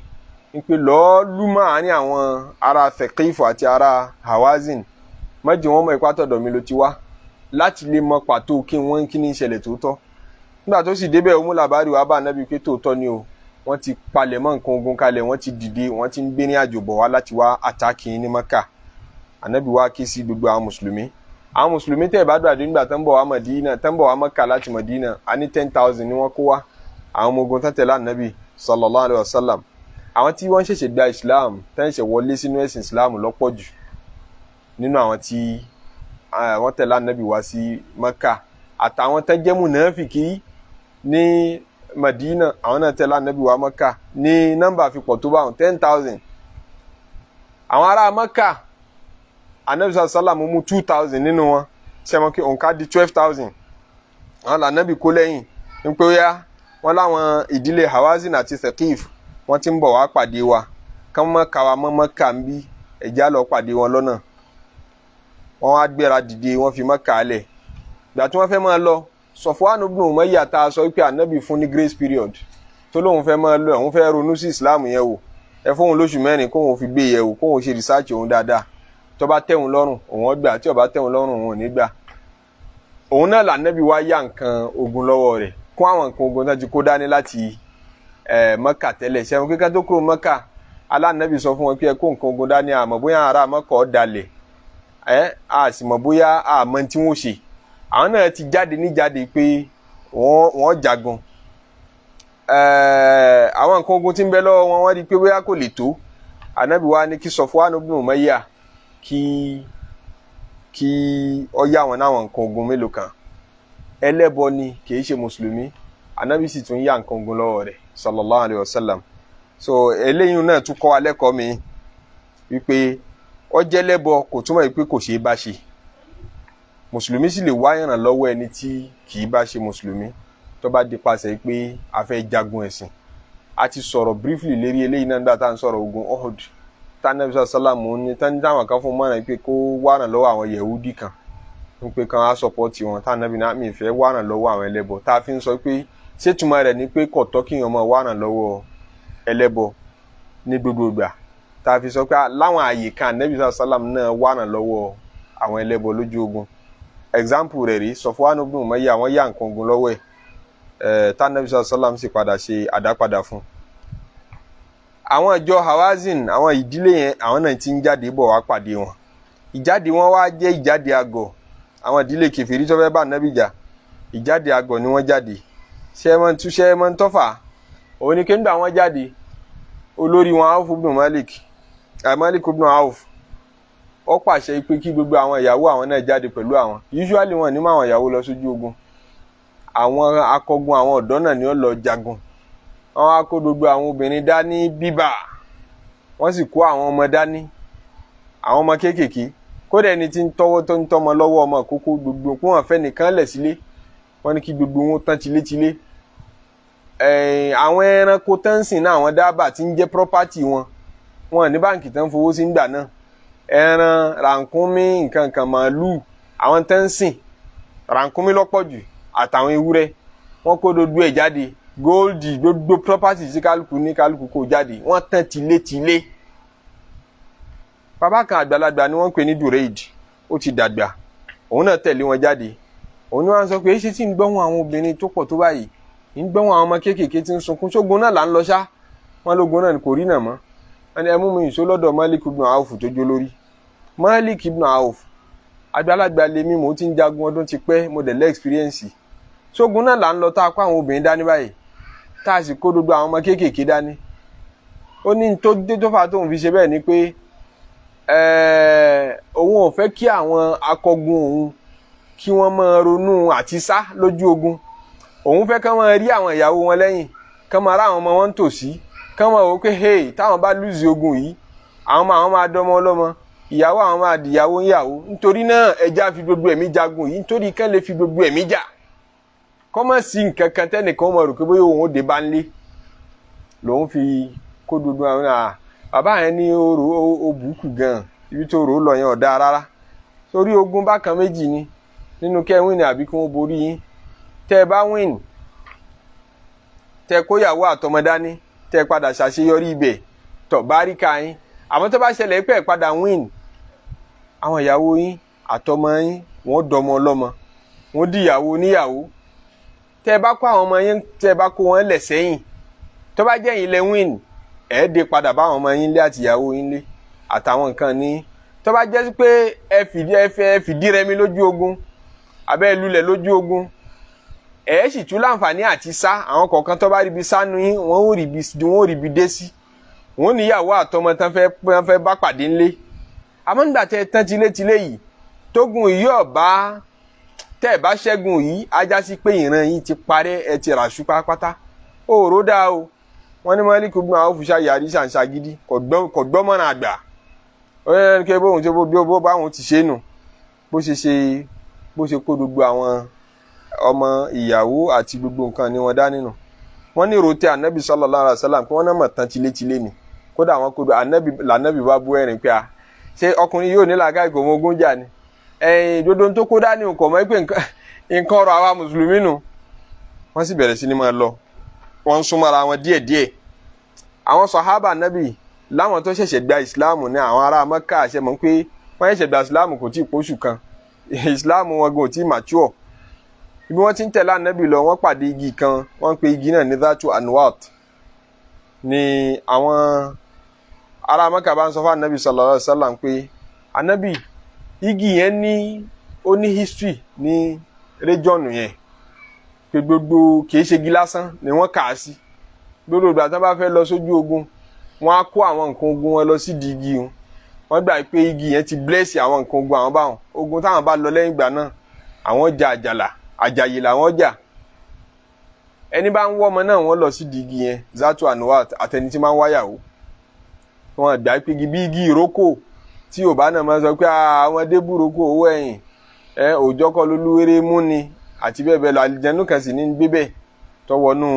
ń pè lọ́ọ́ lúmọ̀ àárín àwọn ará Thaqif àti ará Hawazin, má jẹ́ wọ́n mọ̀ ipá tọ̀dọ̀ mi ló ti wá, láti lè mọ pàtó kí wọ́n kí ní ìṣẹ̀lẹ̀ tòótọ́. Nígbà tó sì débẹ̀, ó mú làbárì wá bá Ànábì pé tòótọ́ ni o, wọ́n ti palẹ̀ mọ́ nǹkan ogun kalẹ̀, wọ́n ti dìde, wọ́n ti ń gbé ní àjò bọ̀ wá láti wá àtàkì ní Mẹ́kà. Ànábì wá ké sí gbogbo àwọn mùsùlùmí. Àwọn mùsùlùmí tẹ̀ bá dùn nígbà tán bọ̀ wá Mọ̀dínà, tán bọ̀ wá Mẹ́kà láti Mọ̀dínà, a ní 10,000 ni wọ́n kó wá, àwọn ọmọ ogun tán tẹ̀lé Ànábì sallallahu alayhi wa sallam. Àwọn tí wọ́n ṣẹ̀ṣẹ̀ gba Islam, tán ṣẹ̀ṣẹ̀ wọlé sínú ẹ̀sìn Islam lọ́pọ̀ jù nínú àwọn tí wọ́n tẹ̀lé Ànábì wá sí Mẹ́kà, àtàwọn tán jẹ́ mùnáfìkì ní Madina, àwọn náà tẹ̀lé Ànábì wá Mẹ́kà ní nọ́mbà fi pọ̀ tó bá wọn 10,000. Àwọn ará Mẹ́kà, Ànábì sàlám mú 2,000 nínú wọn, sẹ́wọ̀n kí òǹkà di 12,000. Àwọn làǹnábì kó lẹ́yìn ń pé ó yá, wọ́n láwọn ìdílé Hawazin àti Thaqif wọ́n ti ń bọ̀ wá pàdé wa, kán mọ́ káwa mọ́ Mẹ́kà ń bí, ẹ̀já lọ pàdé wọn lọ́nà. Wọ́n wá gbéra dìde, wọ́n fi Mẹ́kà lẹ̀. Ìgbà tí wọ́n fẹ́ máa lọ, Sọfwan ibn Umayya tá a sọ pé Ànábì fún ní grace period tó lóun fẹ́ máa lọ, òun fẹ́ ronú sí Islam yẹn wò, ẹ fóun lóṣù 4 kóun fi gbé yẹ̀ wò, kóun ṣe research òun dáadáa, tó bá tẹ̀hún lọ́rùn òun ó gbà, tí ó bá tẹ̀hún lọ́rùn òun ò ní gbà. Òun náà lànàbì wá yá nǹkan ogun lọ́wọ́ rẹ̀, kún àwọn nǹkan ogun tó ti kó dání láti Mẹ́kà tẹ́lẹ̀. Ṣẹ́wọ̀n kíkà tó kúrò Mẹ́kà, alánàbì sọ fún wọn pé ẹ kó nǹkan ogun dání, àmọ́ bóyá ará Mẹ́kà ó dalẹ̀, ẹ a sì mọ̀ bóyá àmọ́ tí wọ́n ṣe. Àwọn náà ti jáde níjáde pé wọ́n jagun. Àwọn nǹkan ogun tí ń bẹ lọ́wọ́ wọn, wọ́n rí i pé bóyá kò lè tó. Ànábì wa ní kí Sọfwan ibn Umayya kí ó yá wọn náwọn nǹkan ogun mélòó kan. Ẹlẹ́bọ ni, kì í ṣe mùsùlùmí, Ànábì sì tún yá nǹkan ogun lọ́wọ́ rẹ̀ sallallahu alayhi wa sallam. So eléyìí náà tún kọ́ wa lẹ́kọ̀ọ́ mi wípé ó jẹ́ lẹ́bọ kò túmọ̀ pé kò ṣeé bá ṣe. Mùsùlùmí sì lè wá ìrànlọ́wọ́ ẹni tí kì í bá ṣe mùsùlùmí tó bá di pàṣẹ pé a fẹ́ jagun ẹ̀sìn. A ti sọ̀rọ̀ briefly lérí eléyìí náà nígbà tá à ń sọ̀rọ̀ ogun Uhud, tánàbí sàlámù ní táwọn kan fún mọ́ràn pé kó wá ìrànlọ́wọ́ àwọn Yẹ̀húdí kan ń pé kan á sọpọ́tì wọn, tánàbí náà mi fẹ́ wá ìrànlọ́wọ́ àwọn ẹlẹ́bọ. Tá a fi ń sọ pé ṣètùmọ̀ rẹ̀ ni pé kò tọ́ kí èèyàn máa wá ìrànlọ́wọ́ ẹlẹ́bọ ní gbogbo ìgbà, tá a fi sọ pé láwọn àyè kan Ànábì sàlámù náà wá ìrànlọ́wọ́ àwọn ẹlẹ́bọ lójú ogun. Example rẹ̀ rí, Sọfwan ibn Umayya, àwọn yá nǹkan ogun lọ́wọ́ ẹ̀, tánàbí sàlámù sì padà ṣe àdápadà fún un. Àwọn ìjọ Hawazin, àwọn ìdílé yẹn, àwọn náà ti ń jáde bọ̀ wá pàdé wọn. Ìjáde wọn wá jẹ́ ìjáde àgọ̀. Àwọn ìdílé kèfèrí tó fẹ́ bá Ànábì jà, ìjáde àgọ̀ ni wọ́n jáde. Ṣé ẹ mọ̀ ń tọ́fà? Òun ni kéńdà wọn jáde, olórí wọn Auf ibn Malik, Malik ibn Auf, ó pàṣẹ pé kí gbogbo àwọn ìyàwó àwọn náà jáde pẹ̀lú àwọn. Usually wọn ní mọ àwọn ìyàwó lọ sójú ogun, àwọn akọgun, àwọn ọ̀dọ́ náà ni ó lọ jagun. Wọ́n wá kó gbogbo àwọn obìnrin dání bíbà, wọ́n sì kó àwọn ọmọ dání, àwọn ọmọ kéékèèké, kódà ẹni tí ń tọwọ́ tó ń tọmọ lọ́wọ́, ọmọ kókó, gbogbo kó wọn fẹ́ nìkan lẹ̀ sílé. Wọ́n ní kí gbogbo wọn tán tilétilé. Àwọn ẹranko tán ń sìn náà, àwọn dábàá tí ń jẹ́ property wọn, wọn ní báǹkì tán fowó sí ńgbà náà. Ẹran rànkúnmí, nǹkan kan, màálùú, àwọn tán ń sìn rànkúnmí lọ́pọ̀ jù, àtàwọn ewúrẹ́, wọ́n kó gbogbo ẹ̀ jáde, góòlì, gbogbo property tí kálukú ní, kálukú kó jáde, wọ́n tán tilétilé. Bàbá kan àgbàlagbà ni wọ́n ń pè ní Dureid, ó ti dàgbà, òun náà tẹ̀lé wọn jáde. Òun ni wọ́n sọ pé ṣé tí ń gbọ́hùn àwọn obìnrin tó pọ̀ tó báyìí, ń gbọ́hùn àwọn ọmọ kéékèèké tí ń sunkún, ṣógun náà là ń lọ ṣá? Wọn lógun náà kò rí náà mọ́. Wọn ni ẹ mú mi ìṣó lọ́dọ̀ Malik ibn Auf tó jó lórí. Malik ibn Auf, àgbàlagbà lèmi, mo ti ń jagun ọdún ti pẹ́, mo dẹ̀ lẹ́ experience. Ṣógun náà là ń lọ tá a kó àwọn obìnrin dání báyìí, tá a sì kó gbogbo àwọn ọmọ kéékèèké dání? Ó ní tó dé tó fà tóun fi ṣe bẹ́ẹ̀ ni pé òun ò fẹ́ kí àwọn akọgun òun kí wọ́n máa ronú àti sá lójú ogun. Òun fẹ́ kán máa rí àwọn ìyàwó wọn lẹ́yìn, kán máa rá àwọn ọmọ wọn tòsí, kán máa wò pé hey, táwọn bá lùzì ogun yìí, àwọn máa máa dọ́mọ ọlọ́mọ, ìyàwó àwọn máa dìyàwó ńyàwó. Nítorí náà ẹja fi gbogbo ẹ̀mí jagun yìí, nítorí kán lè fi gbogbo ẹ̀mí jà, kọ́mọ̀ sí nǹkan kan tẹ́nìkan mọ̀ rò pé bóyá òun ó dé bá ń lé lòun fi kó gbogbo àwọn à. Bàbá yẹn ní oró ó bùkù gan, ibi tó rò ó lọ yẹn ọ̀dà rárá. Sórí ogun bákan méjì ni, Nínú kẹ́ win àbí kí wọ́n borí yín. Tẹ́ ẹ bá win, tẹ́ kóyàwó àtọmọ dání, tẹ́ padà ṣàṣeyọrí ibẹ̀, tọ̀ báríkà yín. Àmọ́ tó bá ṣẹlẹ̀ pé ẹ padà win, àwọn ìyàwó yín àtọmọ yín wọ́n dọmọ ọlọ́mọ, wọ́n di ìyàwó oníyàwó. Tẹ́ ẹ bá kó àwọn ọmọ yín, tẹ́ ẹ bá kó wọn lẹ̀ sẹ́yìn, tó bá jẹ́ yín lẹ win, ẹ̀ dé padà bá àwọn ọmọ yín lé àti ìyàwó yín lé àtàwọn nǹkan ní. Tó bá jẹ́ pé ẹ fìdí rẹmi lójú ogun, abẹ́ lulẹ̀ lójú ogun, ẹ̀ sì tún láǹfààní àti sá. Àwọn kọ̀ọ̀kan tó bá ríbi sánú yín, wọ́n ò ríbi dé sí, wọ́n níyàwó àtọmọ tán fẹ́ bá pàdé ńlé. Àmọ́ nígbà tẹ́ tán tilétilé yìí, tógun yìí ọ̀bá tẹ́ ẹ̀ bá ṣẹ́gun yìí, ajá sí pé ìran yìí ti parẹ́, ẹ ti ràṣú pátápátá. Òòró dáa o. Wọ́n ní Málíkù ibn Awf ṣàyàrí ṣàǹṣàgídí, kò gbọ́mọ̀ràn àgbà. Ó yẹ kí bóun ṣe bó báwọn ti ṣe nù, bó ṣe ṣe bó ṣe kó gbogbo àwọn ọmọ ìyàwó àti gbogbo nǹkan ni wọ́n dá nínú. Wọ́n ní rotẹ anabi sallallahu alaihi wasallam pé wọ́n náà mọ̀ tán tilétilé ni. Kódà wọn kó anabi lànàbì bá bú ẹ̀rín pé a ṣé ọkùnrin yóò ní làákàyè kò mọ ogun jà ni, ẹ̀yìn dodo tó kó dání kò mọ̀ pé nǹkan ọ̀rọ̀ àwa mùsùlùmí nù. Wọ́n sì bẹ̀rẹ̀ sí ni máa lọ, wọ́n ń súnmọ́ra wọn díẹ̀díẹ̀. Àwọn sàhábà anabi láwọn tó ṣẹ̀ṣẹ̀ gba ìsìláàmù ní àwọn ará Mẹ́kà, ṣe mọ̀ pé wọ́n ṣẹ̀ṣẹ̀ gba ìsìláàmù kò tí ì pósù kan, ìsìláàmù wọn gan ò tí ì mature. Ibi wọ́n ti ń tẹ̀lé ànábì lọ, wọ́n pàdé igi kan, wọ́n ń pe igi náà ní Dhatu Anwat. Ni àwọn ará Mẹ́kà bá ń sọ fún ànábì sallallahu alaihi wasallam pé ànábì, igi yẹn ní ó ní history ní region yẹn, pé gbogbo kìí ṣe igi lásán ni wọ́n kà á sí. Gbogbo ìgbà tí wọ́n bá fẹ́ lọ sójú ogun, wọ́n á kó àwọn nǹkan ogun wọn lọ sídìí igi wọn. Wọ́n gbà pé igi yẹn ti bless àwọn nǹkan ogun àwọn báwọn ogun táwọn bá lọ lẹ́yìn ìgbà náà, àwọn jà àjàlà àjàyè làwọn jà. Ẹni bá ń wọ́ ọmọ náà, wọ́n lọ sí di igi yẹn Zatu Anwat, àtẹni tí máa ń wáyàwó. Wọ́n gbà pé igi bí igi ìrókò tí Yorùbá náà máa ń sọ pé àwọn débùrókò owó ẹ̀yìn ẹ òòjọ́ kọ́ lolúwéré mú ni àti bẹ́ẹ̀ bẹ́ẹ̀ lọ. Àlìjẹnú kan sì ní gbé bẹ́ẹ̀ tọwọ́nú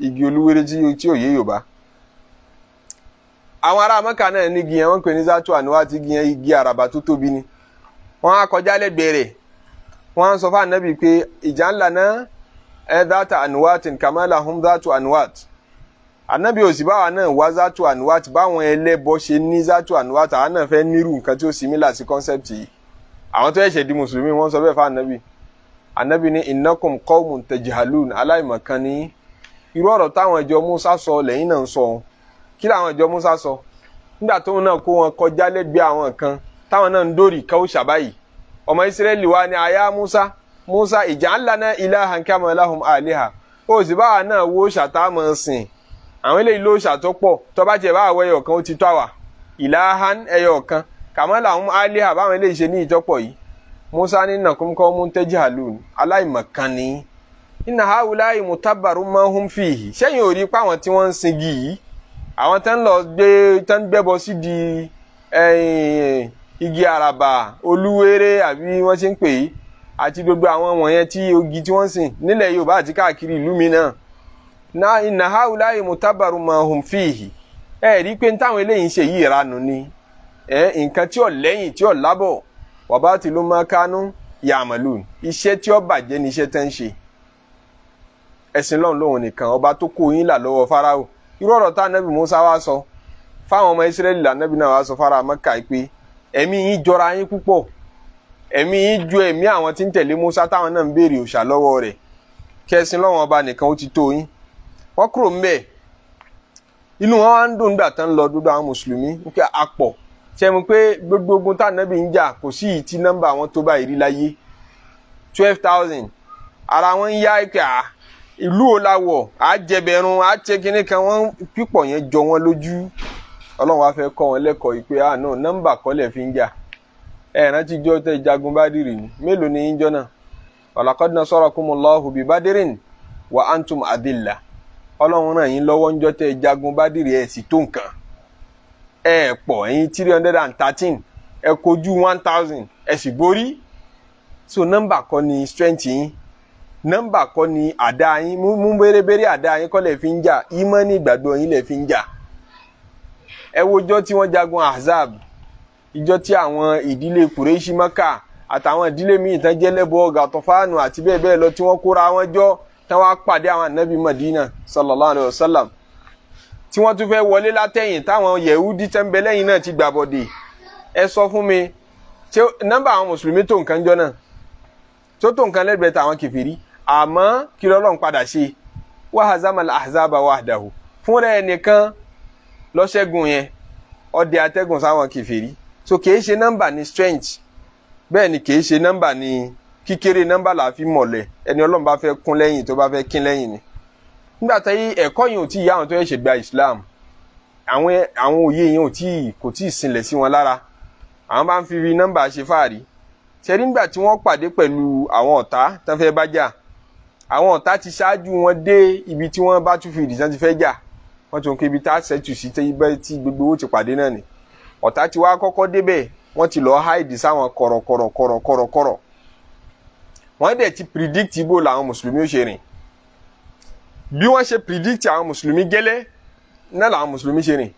igi olúwéré tí ò yé Yorùbá. Àwọn ará Mẹ́kà náà ní igi yẹn, wọ́n pè ní Zatu Anwat. Igi yẹn igi àràbà tó tóbi ni. Wọ́n á kọjá lẹ́gbẹ̀ẹ́ rẹ̀, wọ́n á sọ fún ànábì pé ìjà ńlá náà ẹ Dhata Anwatin kama lahum Dhatu Anwat. Ànábì òsì báwa náà wá Zatu Anwat báwọn ẹlẹ́bọ ṣe ní Zatu Anwat, àwọn náà fẹ́ nírú nǹkan tí ó similar sí concept yìí. Àwọn tó ẹ̀ṣẹ̀ di mùsùlùmí wọ́n sọ bẹ́ẹ̀ fún ànábì. Ànábì ní innakum qawmun tajhalun, aláìmọ̀kan ní irú ọ̀rọ̀ táwọn ìjọ Musa sọ lẹ́yìn náà ń sọ. Kí làwọn ìjọ Musa sọ nígbà tóun náà kó wọn kọjá lẹ́gbẹ̀ẹ́ àwọn kan táwọn náà ń dórì káwọ́ ṣàbáyìí? Ọmọ Israẹli wa ni aya Musa, Musa ij'al lana ilahan kama lahum aliha. Ó sì báwa náà wo ṣàtàmọ̀ sìn, àwọn eléyìí ló ṣàtọ́pọ̀, tó bá tiẹ̀ báwa wọ ẹyọ kan ó ti tó àwà, ilahan ẹyọ kan, kama lahum aliha, báwọn eléyìí ṣe ní ìtọ́pọ̀ yìí. Musa ní innakum qawmun tajhalun, aláìmọ̀kan ni. Inna haula'i mutabbarun ma hum fihi. Sẹ́yìn ò rí pé àwọn tí wọ́n ń sin igi yìí, àwọn tán lọ gbé tán gbẹ́bọ sí di igi àràbà olúwéré àbí wọ́n ṣe ń pè é, àti gbogbo àwọn wọ̀nyẹn tí ogi tí wọ́n ń sìn nílẹ̀ Yorùbá àti káàkiri ìlú mi náà. Na inna haula'i mutabbarun ma hum fihi. Ẹ rí i pé táwọn eléyìí ń ṣe yìí ìranù ni, nǹkan tí ò lẹ́yìn tí ò lábọ̀, wa batilun ma kanu ya'malun, iṣẹ́ tí ó bàjẹ́ ni iṣẹ́ tẹ́ ń ṣe. Ẹ̀sìn lọ́run lóhun nìkan, ọba tó kó yín là lọ́wọ́ Fáráò. Irú ọ̀rọ̀ tá ànábì Musa wá sọ fáwọn ọmọ Ísírẹ́lì lànábì náà wá sọ fára Mẹ́kà pé ẹ̀mí yín jọra yín púpọ̀, ẹ̀mí yín ju ẹ̀mí àwọn tí ń tẹ̀lé Musa táwọn náà ń béèrè òòṣà lọ́wọ́ rẹ̀. Kẹsìn lọ́wọ́n ọba nìkan ó ti tó yín. Wọ́n kúrò ńbẹ̀, inú wọn wá ń dùn nígbà tán lọ dúdú àwọn mùsùlùmí wípé apọ̀ ṣe mu pé gbogbo ogun tá ànábì ń jà kò sí ìtí nọ́mbà àwọn tó báyìí rí láyé, 12,000. Ara wọn ń yá pé à ìlú ò la wọ̀, à jẹbẹ̀rún, à ṣe kinní kan, wọ́n pípọ̀ yẹn jọ wọ́n lójú. Ọlọ́run wá fẹ́ kọ́ wọn lẹ́kọ̀ọ́ yìí pé ah no, nọ́mbà kọ́lẹ̀ fi ń jà. Ẹ rántí jọ tẹ jagun Bádìrì ni, mélòó ni yín jọ náà? Walaqad nasarakumullahu bi Badirin wa antum adilla. Ọlọ́run ràn yín lọ́wọ́ ńjọ́ tẹ jagun Bádìrì, ẹ̀ sì tó nǹkan, ẹ pọ̀, ẹ̀yin 313, ẹ kojú 1,000, ẹ sì borí. So nọ́mbà kọ́ ni strength yín, nọ́mbà kọ́ ni àdá yín, mú bérebére àdá yín kọ́ lẹ̀ fi ń jà, ìmánì ìgbàgbọ́ yín lẹ̀ fi ń jà. Ẹ wo ọjọ́ tí wọ́n jagun Ahzab, ìjọ tí àwọn ìdílé Kùrẹ́ṣí Mẹ́kà àtàwọn ìdílé míì tán jẹ́ lẹ́bọ̀ Gàtọ́fánù àti bẹ́ẹ̀ bẹ́ẹ̀ lọ tí wọ́n kóra wọn jọ tán wá pàdé àwọn ànábì Madina sallallahu alayhi wa sallam, tí wọ́n tún fẹ́ wọlé látẹ̀yìn táwọn Yẹ̀húdí tẹ́ ń bẹ lẹ́yìn náà ti gbàbọ̀dè. Ẹ sọ fún mi, ṣé nọ́mbà àwọn mùsùlùmí tó nǹkan jọ náà tó tó nǹkan lẹ́gbẹ̀ẹ́ tàwọn kèfèrí? Àmọ́ kí lọ́lọ́run padà ṣe? Wa hazamal ahzaba wahdahu, fúnra ẹnìkan lọ́ṣẹ́gun yẹn, ọdẹ atẹ́gùn sáwọn kèfèrí. So kìí ṣe nọ́mbà ní strength, bẹ́ẹ̀ ni kìí ṣe nọ́mbà ní kíkéré, nọ́mbà là fi mọ̀lẹ̀. Ẹni Ọlọ́run bá fẹ́ kún lẹ́yìn, tó bá fẹ́ kín lẹ́yìn ni. Nígbà tí ẹ̀kọ́ yẹn ò tí ì yá àwọn tó ṣẹ̀ṣẹ̀ gba Islam, àwọn òye yẹn ò tí kò tí ì sinlẹ̀ sí wọn lára, àwọn bá ń fi nọ́mbà ṣe fáàrí. Ṣẹ́rí nígbà tí wọ́n pàdé pẹ̀lú àwọn ọ̀tá tán fẹ́ bá jà, àwọn ọ̀tá ti ṣáájú wọn dé ibi tí wọ́n bá tún fi ìdí tán ti fẹ́ jà. Wọ́n tún kó ibi tá a ṣẹ́tù sí tí gbogbo owó ti pàdé náà ni. Ọ̀tá ti wá kọ́kọ́ débẹ̀, wọ́n ti lọ́ọ́ háìdì sáwọn kọ̀rọ̀kọ̀rọ̀kọ̀rọ̀kọ̀rọ̀. Wọ́n dẹ̀ ti predict ibo làwọn mùsùlùmí ó ṣe rìn. Bí wọ́n ṣe predict àwọn mùsùlùmí gẹ́lẹ́ náà làwọn mùsùlùmí ṣe rìn.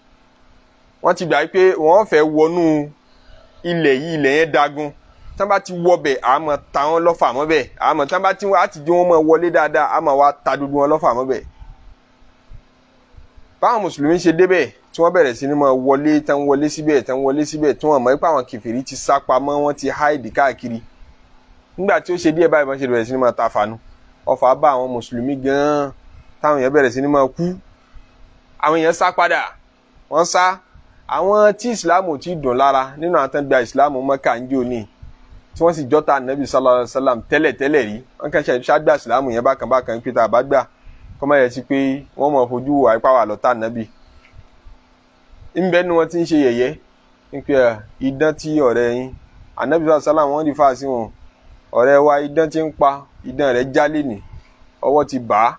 Wọ́n ti gbà pé wọ́n fẹ́ wọnú ilẹ̀ yìí, ilẹ̀ yẹn dagun. Tán bá ti wọbẹ̀, àmọ́ ta wọn lọ́fà mọ́bẹ̀. Àmọ́ tán bá ti wọ́n á ti di wọn mọ́ wọlé dáadáa, àmọ́ wa ta dúdú wọn lọ́fà mọ́bẹ̀. Báwọn mùsùlùmí ṣe débẹ̀ tí wọ́n bẹ̀rẹ̀ sí ni máa wọlé, tán wọlé síbẹ̀, tán wọlé síbẹ̀, tí wọ́n mọ̀ pé àwọn kèfèrí ti sá pamọ́, wọ́n ti háìdì káàkiri. Nígbà tí ó ṣe díẹ̀ báyìí, wọ́n ṣe bẹ̀rẹ̀ sí ni máa ta fanu. Ọfà bá àwọn mùsùlùmí gan-an, táwọn èèyàn bẹ̀rẹ̀ sí ni máa kú. Àwọn èèyàn sá padà, wọ́n sá. Àwọn tí ìsìláàmù ò tí dùn lára nínú àwọn tán gba ìsìláàmù Mẹ́kà ń jò ní, tí wọ́n sì jọ́ta nàbì sallallahu alaihi wasallam tẹ́lẹ̀ tẹ́lẹ̀ rí, wọ́n kàn ṣe ṣáàgbà ìsìláàmù yẹn bákan bákan pé tá a bá gbà kọ́ máa yẹ sí pé wọ́n mọ̀ fojú wà ipá wà lọ́tà nàbì. Ńbẹ́ ni wọ́n ti ń ṣe yẹ̀yẹ́ ń pé idán tí ọ̀rẹ́ yín ànábì sallallahu alaihi wasallam, wọ́n rí fáà sí wọn, ọ̀rẹ́ wa idán ti ń pa, idán rẹ̀ jálè ní ọwọ́ ti bà á.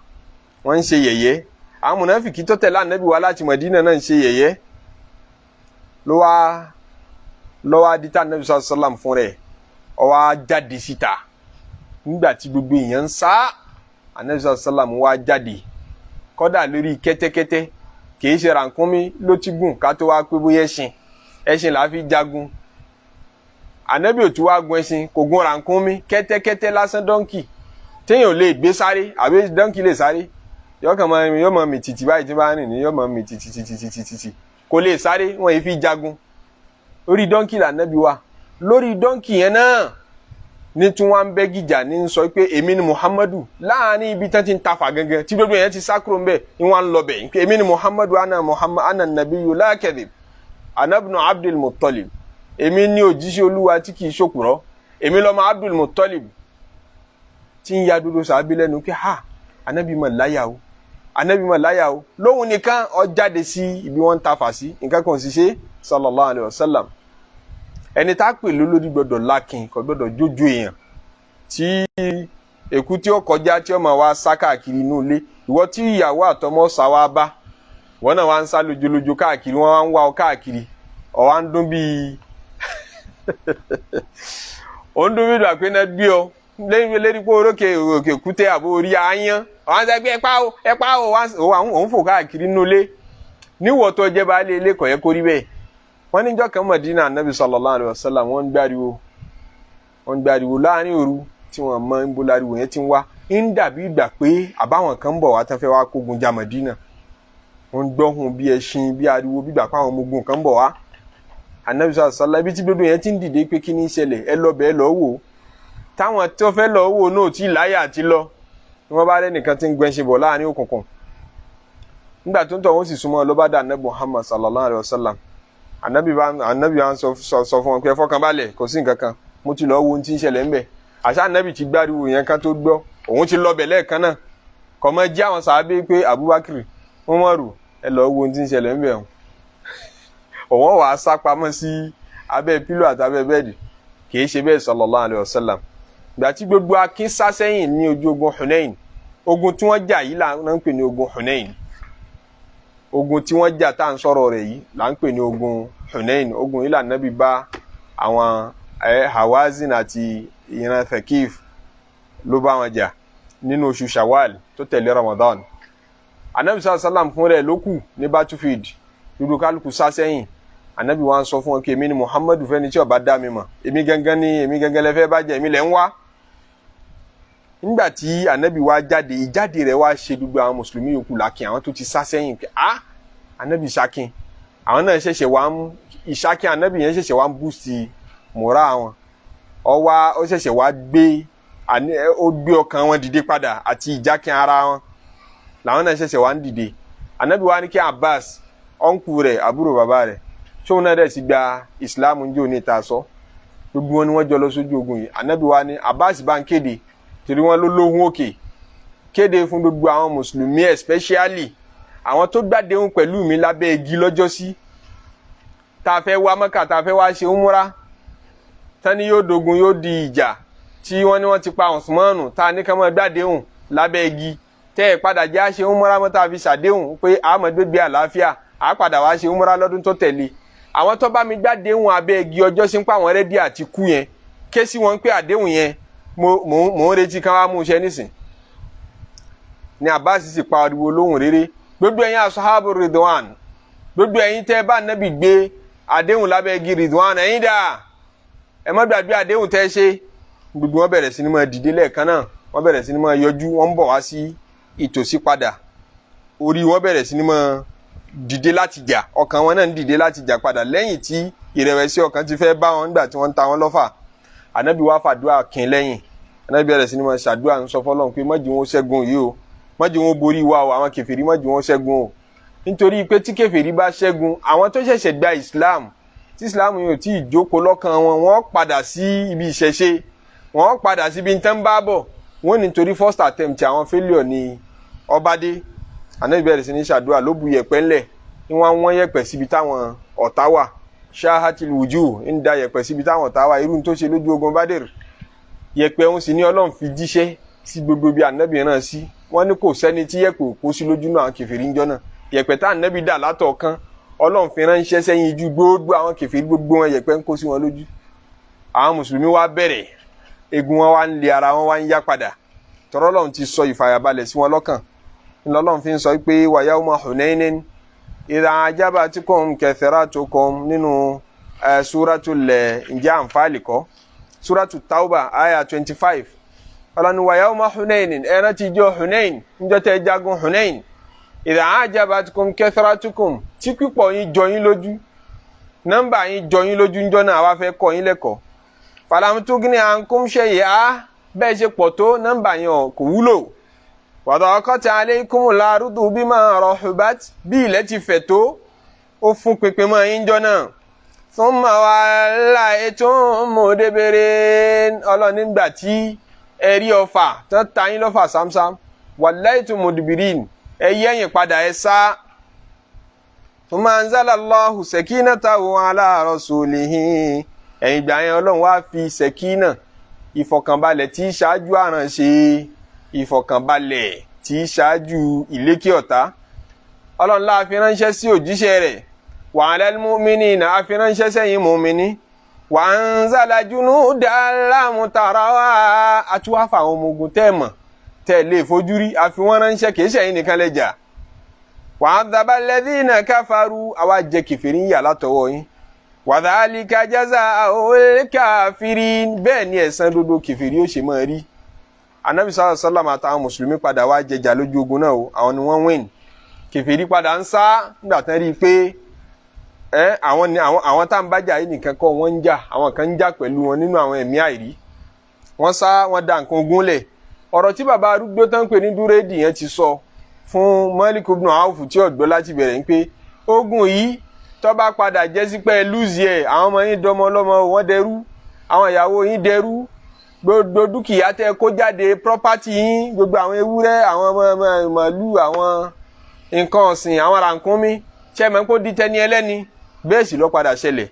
Wọ́n ń ṣe yẹ̀yẹ́. Àwọn mùnáfìkì tó tẹ̀lé ànábì wa láti Mọ̀dínà náà ń ṣe yẹ̀yẹ́. Ló wá lọ́wọ́ adita ànábì sallallahu alaihi wasallam fún rẹ̀, ó wá jáde síta nígbà tí gbogbo èèyàn ń sá. Ànábì sallallahu alaihi wasallam wá jáde, kọ́dà lórí kẹ́tẹ́kẹ́tẹ́, kìí ṣe rànkúnmí ló ti gùn ká tó wá pé bóyá ẹṣin, ẹṣin là á fi jagun. Ànábì ò tún wá gun ẹṣin, kò gun rànkúnmí, kẹ́tẹ́kẹ́tẹ́ lásán, donkey téèyàn ò lè gbé sáré. Àbí donkey lè sáré? Yóò kàn máa yóò máa mì tìtì báyìí tí bá rìn ní, yóò máa mì tìtì tìtì tìtì tìtì, kò lè sáré, wọn yìí fi jagun. Orí donkey lànàbí wa. Lórí donkey yẹn náà ní tí wọ́n ń bẹ́ gìjà ní sọ pé èmi ni Muhammadu, láàrin ibi tán ti ń tafà gangan tí gbogbo yẹn ti sá kúrò ń bẹ̀ ní wọ́n ń lọ bẹ̀ pé èmi ni Muhammadu, ana Muhammad, ana nabiyyu la kadhib, ana ibnu Abdul Muttalib, èmi ni òjíṣẹ́ Olúwa tí kì í ṣòkùrọ́, èmi lọ́mọ Abdul Muttalib. Tí ń ya dúdú sàábí lẹ́nu pé ha, anabi mọ̀ láyà o, anabi mọ̀ láyà o. Lóhun nìkan ó jáde sí ibi wọ́n ń tafà sí, nǹkan kan sì ṣe sallallahu alayhi wa sallam. Ẹni tá a pè lólórí gbọ́dọ̀ lákin, kò gbọ́dọ̀ jójú èèyàn tí èkú tí ó kọjá tí ó máa wá sá káàkiri inú ilé. Ìwọ tí ìyàwó àtọmọ sá wá bá wọn náà wá ń sá lójúlójú káàkiri, wọn wá ń wá ọ káàkiri, ọ wá ń dún bíi ó ń dún bíi dùn àpé náà gbé ọ lẹ́yìn lérí pé orókè òkè kúté àbó orí aáyán, ọ wá ń sọ pé ẹ pa o, ẹ pa o, òun fò káàkiri inú ilé. Níwọ̀ tó jẹ́ baálé ilé, kò yẹ kó rí bẹ́ẹ̀. Wọ́n níjọ́ kan Mọ̀dínà, anabi sallallahu alayhi wa sallam, wọ́n ń gbáriwo láàrin òru tí wọ́n mọ ń bo láriwo yẹn ti ń wá. Ń dàbí ìgbà pé àbáwọn kan ń bọ̀ wá tán fẹ́ wá kógun ja Mọ̀dínà. Wọ́n ń gbọ́hùn bí ẹṣin, bí ariwo, bí ìgbà pé àwọn ọmọ ogun kan ń bọ̀ wá. Anabi sallallahu alayhi wa sallam, ibi tí gbogbo yẹn ti ń dìde pé kí ni ń ṣẹlẹ̀, ẹ lọ bẹ́ẹ̀ lọ wò. Táwọn tó fẹ́ lọ wò náà tí láyà àti lọ ni wọ́n bá rẹ́ nìkan tí ń gbẹ́nṣin bọ̀ láàrin òkùnkùn. Nígbà tó ń tọ̀ wọ́n sì súnmọ́ ló bá dà anabi Muhammad sallallahu alayhi wa sallam. Anabi bá anabi wa sọ fún wọn pé ẹ fọkàn balẹ̀, kò sí nǹkan kan, mo ti lọ wo ohun tí ń ṣẹlẹ̀ ńbẹ̀. Àṣà anabi ti gbáriwo yẹn kan tó gbọ́, òun ti lọ bẹ̀ lẹ́ẹ̀kan náà. Kò mọ jí àwọn sàábé pé Abubakar, Umaru, ẹ lọ wo ohun tí ń ṣẹlẹ̀ ńbẹ̀. Òun wàá sá pamọ́ sí abẹ́ pílò àtàbẹ́ bẹ́ẹ̀dì. Kì í ṣe bẹ́ẹ̀ sallallahu alayhi wa sallam. Ìgbà tí gbogbo akin sá sẹ́yìn ní ojú ogun Hunain, ogun tí wọ́n jà yìí là ń pè ní ogun Hunain. Ogun tí wọ́n jà tá à ń sọ̀rọ̀ rẹ̀ yìí là ń pè ní ogun Hunain. Ogun yìí là nábì bá àwọn Hawazin àti ìran Thaqif ló bá wọn jà nínú oṣù Shawwal tó tẹ̀lé Ramadan. Anabi sallallahu alayhi wa sallam fún rẹ̀ ló kù ní battlefield, dúdú kálukú sá sẹ́yìn. Anabi wa ń sọ fún wọn pé èmi ni Muhammadu, fẹ́ni tí ó bá dá mi mọ̀, èmi gangan ni, èmi gangan lẹ fẹ́ bá jẹ, èmi lẹ ń wá. Nígbà tí anabi wa jáde, ìjáde rẹ̀ wá ṣe gbogbo àwọn mùsùlùmí yòókù lákin, àwọn tó ti sá sẹ́yìn pé ah, anabi ṣakin. Àwọn náà ṣẹ̀ṣẹ̀ wá ń ìṣakin anabi yẹn ṣẹ̀ṣẹ̀ wá ń búùsì mọ́ra wọn. Ó wá ó ṣẹ̀ṣẹ̀ wá gbé, ó gbé ọkàn wọn dìde padà àti ìjákin ara wọn, làwọn náà ṣẹ̀ṣẹ̀ wá ń dìde. Anabi wa ní kí Abbas, ọ̀nkù rẹ̀, àbúrò bàbá rẹ̀, tóun náà dẹ̀ ti gba ìsìláàmù ń jò ní ìta sọ, gbogbo wọn ni wọ́n jọ lọ sójú ogun yìí. Anabi wa ní Abbas bá ń kéde, torí wọn ló lóhùn òkè, kéde fún gbogbo àwọn mùsùlùmí, especially àwọn tó gbàdéhùn pẹ̀lú mi lábẹ́ igi lọ́jọ́sí tá a fẹ́ wá Mọ́kà, tá a fẹ́ wá ṣe umura, tani yóò dogun, yóò di ìjà, tí wọ́n ní wọ́n ti pa Usmanu, tá a ní ká máa gbàdéhùn lábẹ́ igi, tẹ́ ẹ̀ padà jẹ́ àṣẹ umura mọ́, tá a fi ṣàdéhùn pé àmọ́ gbégbé àlàáfíà, à padà wá ṣe umura lọ́dún tó tẹ̀lé. Àwọn tó bá mi gbàdéhùn abẹ́ igi ọjọ́ sí ń pa àwọn ready àti kú yẹn, ké sí wọn pé àdéhùn yẹn mo ń retí ká wá mú iṣẹ́ nísìn. Ní Abbas sì pa ariwo lóhùn rere: gbogbo ẹ̀yin asahabu Ridwan, gbogbo ẹ̀yin tẹ́ bá Nábì gbé àdéhùn lábẹ́ igi Ridwan, ẹ̀yin dà, ẹ má gbàgbé àdéhùn tẹ́ ṣe. Gbogbo wọn bẹ̀rẹ̀ sí ni máa dìde lẹ́ẹ̀kan náà, wọ́n bẹ̀rẹ̀ sí ni máa yọjú, wọ́n ń bọ̀ wá sí ìtòsí padà. Orí wọn bẹ̀rẹ̀ sí ni máa dìde láti jà, ọkàn wọn náà ń dìde láti jà padà lẹ́yìn tí ìrẹ̀wẹ̀sì ọkàn ti fẹ́ bá wọn nígbà tí wọ́n ń ta wọn lọ́fà. Ànábì wá fàdúrà kín lẹ́yìn. Ànábì bẹ̀rẹ̀ sí ni máa ṣàdúrà, ń sọ fọ́lọ́run pé má jẹ́ wọn ṣẹ́gun yìí o, má jẹ́ wọn borí wa o, àwọn kèfèrí, má jẹ́ wọn ṣẹ́gun o. Nítorí pé tí kèfèrí bá ṣẹ́gun, àwọn tó ṣẹ̀ṣẹ̀ gba Islam, tí Islam yóò tí ì jókòó lọ́kàn wọn, wọ́n padà sí ibi ìṣẹ̀ṣe, wọ́n padà sí ibi tán bá bọ̀ wọ́n, nítorí first attempt àwọn failure ni ọba dé. Ànábì bẹ̀rẹ̀ sí ní ṣàdúrà, ló bu yẹ̀pẹ̀ ńlẹ̀ ní wọ́n wọ́n yẹ̀pẹ̀ síbi táwọn ọ̀tá wà. Ṣáhátìl wùjú ń da yẹ̀pẹ̀ síbi táwọn ọ̀tá wà, irú tó ṣe lójú ogun Bádìrì. Yẹ̀pẹ̀ ń sì ní Ọlọ́run fi jíṣẹ́ sí gbogbo bí ànábì rán sí. Wọ́n ní kò sẹ́ni tí yẹ̀pẹ̀ kó sí lójú náà, àwọn kèfèrí ń jọ náà. Yẹ̀pẹ̀ tá ànábì dà látọ̀ọ̀kan, Ọlọ́run fi ránṣẹ́ sẹ́yìn ijú gbogbo àwọn kèfèrí, gbogbo wọn yẹ̀pẹ̀ ń kó sí wọn lójú. Àwọn mùsùlùmí wá bẹ̀rẹ̀, egun wọn wá ń le, ara wọn wá ń yá padà, tọ́rọ́ Ọlọ́run ti sọ ìfàyàbalẹ̀ sí wọn lọ́kàn. Ńlọ́lọ́run fi ń sọ pé wa yawma Hunainin idha a'jabatukum kathratukum nínú suratul ǹjẹ́ àǹfààní kọ́, suratu Tauba aya 25. Ọlọ́ni wa yawma Hunainin, ẹ rántí ijọ́ Hunain, níjọ́ tẹ́ jagun Hunain, idha a'jabatukum kathratukum, tí pípọ̀ yín jọ yín lójú, nọ́mbà yín jọ yín lójú ńjọ́ náà, wá fẹ́ kọ́ yín lẹ́kọ̀ọ́. Falam tughni ankum shay'a, bẹ́ẹ̀ ṣe pọ̀ tó, nọ́mbà yẹn kò wúlò. Wa daqat alaykumul ardu bima rahubat, bí ilẹ̀ ti fẹ̀ tó, ó fún pinpin mọ́ yín jọ náà. Thumma wallaytum mudbirin, Ọlọ́run nígbà tí ẹ rí ọfà tán ta yín lọ́fà sámsám, wallaytum mudbirin, ẹ yẹ́yìn padà, ẹ sá. Thumma anzala Allahu sakinatahu ala rasulihi, ẹ̀yìn ìgbà yẹn Ọlọ́run wá fi sẹ̀kínà, ìfọ̀kànbalẹ̀ tí ṣáájú àránṣe, ìfọ̀kànbalẹ̀ tí ṣáájú ìlékè ọ̀tá, Ọlọ́run láà fi ránṣẹ́ sí òjíṣẹ́ rẹ̀, wa alal mu'minina, a fi ránṣẹ́ sẹ́yìn mùmíní, wa anzala junudan lam tarawha, àtúwáfà àwọn ọmọ ogun tẹ́ ẹ̀ mọ̀, tẹ́ ẹ̀ lè fojú rí, a fi wọ́n ránṣẹ́, kìí ṣẹ̀yìn nìkan lẹ́jà. Wa adhaba alladhina kafaru, àwa jẹ kèfèrí ń yà látọwọ́ yín. Wa dhalika jazaa'ul kafirin, bẹ́ẹ̀ ni ẹ̀san dodo kèfèrí ó ṣe máa rí. Anabi sallallahu alaihi wasallam àtàwọn mùsùlùmí padà wá jẹjà lójú ogun náà o, àwọn ni wọ́n win. Kèfèrí padà ń sá nígbà tán rí i pé ẹ àwọn ni àwọn tá à ń bájà yìí nìkan kọ́ wọ́n ń jà, àwọn kan ń jà pẹ̀lú wọn nínú àwọn ẹ̀mí àìrí. Wọ́n sá, wọ́n da nǹkan ogun lẹ̀. Ọ̀rọ̀ tí bàbá arúgbó tán pè ní dúrédì yẹn ti sọ fún Malik ibn Auf tí ọ̀gbọ́ láti bẹ̀rẹ̀ ń pé ogun yìí tó bá padà jẹ́ sí pé lose ẹ̀, àwọn ọmọ yín dọmọ ọlọ́mọ, wọ́n dẹrú, àwọn ìyàwó yín dẹrú, gbogbo dúkìá tẹ kó jáde, property yín, gbogbo àwọn ewúrẹ́, àwọn màálù, àwọn nǹkan ọ̀sìn, àwọn rànkúnmí, ṣe mọ̀ kó di tẹni ẹlẹ́ni. Bẹ́ẹ̀ sì ló padà ṣẹlẹ̀.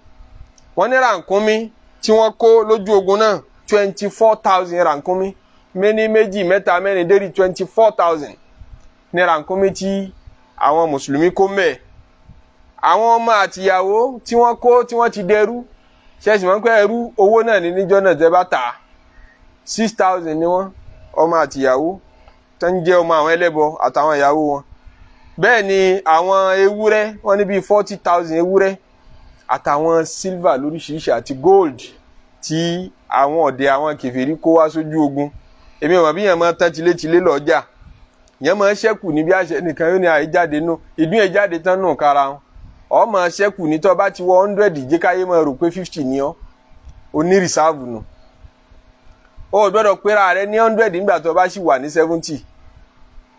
Wọ́n ní rànkúnmí tí wọ́n kó lójú ogun náà, 24,000 rànkúnmí, méní, méjì, mẹ́ta, mẹ́rin, dérí 24,000 ní rànkúnmí tí àwọn mùsùlùmí kó mẹ́ẹ̀. Àwọn ọmọ àtìyàwó tí wọ́n kó, tí wọ́n ti dẹrú, ṣẹ́ẹ̀sì mọ̀ pé ẹrú owó náà ní níjọ́ náà tẹ́ bá tà á, 6,000 ni wọ́n, ọmọ àtìyàwó tó ń jẹ́ ọmọ àwọn ẹlẹ́bọ àtàwọn ìyàwó wọn. Bẹ́ẹ̀ ni àwọn ewúrẹ́, wọ́n ní bíi 40,000 ewúrẹ́. Àtàwọn silver lóríṣiríṣi àti gold tí àwọn ọ̀dẹ àwọn kèfèrí kó wá sójú ogun. Èmi ò mọ̀ bí yẹn máa tán tilétilé lọ́jà, yẹn máa ṣẹ́kù níbi àṣẹ nìkan yóò ní àìjáde nù ìdún yẹn jáde tán nù kára wọn. Ọ máa ṣẹ́kù ní tó bá ti wọ 100, jẹ́ máa rò pé 50 ni ọ́, o ní rìsáàvù nù. O gbọ́dọ̀ pera rẹ ní 100 nígbà tó bá sì wà ní 70,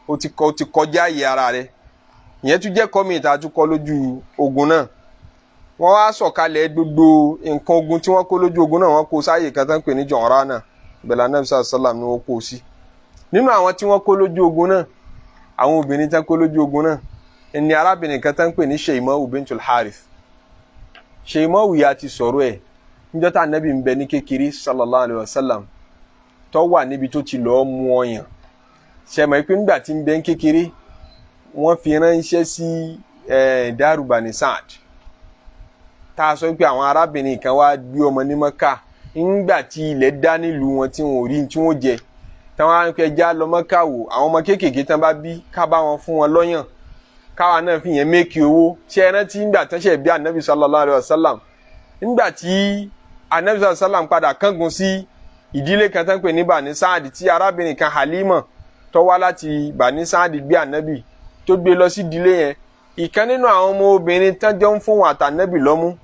o ti kọjá àyè ara rẹ. Ìyẹn tún jẹ́ kọ́mì ìta tún kọ́ lójú ogun náà. Wọ́n wá sọ̀kalẹ̀ gbogbo nǹkan ogun tí wọ́n kó lójú ogun náà, wọ́n kó sáyè kan tán pè ní Jọ̀ọ́ránà bẹ̀rẹ̀ Ànábì sàlám ni wọ́n kó sí. Nínú àwọn tí wọ́n kó lójú ogun náà, àwọn obìnrin tán kó lójú ogun náà ẹni arábìnrin kan tán pè ní Shayma'u bintul Harith. Shayma'u ya ti sọ̀rọ̀ ẹ̀ níjọ́ tá Ànábì ń bẹ ní kékeré sallallahu alayhi wa sallam, tó wà níbi tó ti lọ́ọ́ mú ọyàn. Ṣẹ̀mọ̀ pé nígbà tí ń bẹ ní kékeré, wọ́n fi ránṣẹ́ sí Daru Bani Sa'd, tá a sọ pé àwọn arábìnrin kan wá gbé ọmọ ní Mọ́kà ńgbà tí ilẹ̀ dá nílùú wọn tí wọn ò rí tí wọ́n jẹ, táwọn akẹ́jà lọ Mọ́kà wò àwọn ọmọ kéékèèké tán bá bí, ká bá wọn fún wọn lọ́yàn, káwa náà fi yẹn méèkì owó. Ṣé ẹ rántí ńgbà tán ṣe bí Anabi sallallahu alayhi wa sallam, ńgbà tí Anabi sallallahu alayhi wa sallam padà kángun sí ìdílé kan tán pè ní Bani Sa'd, tí arábìnrin kan Halima tó wá láti Bani Sa'd gbé Anabi tó gbé lọ sí ìdílé yẹn, ìkan nínú àwọn ọmọ obìnrin tán jọ ń fún wọn àtànẹ́bì lọ́mú,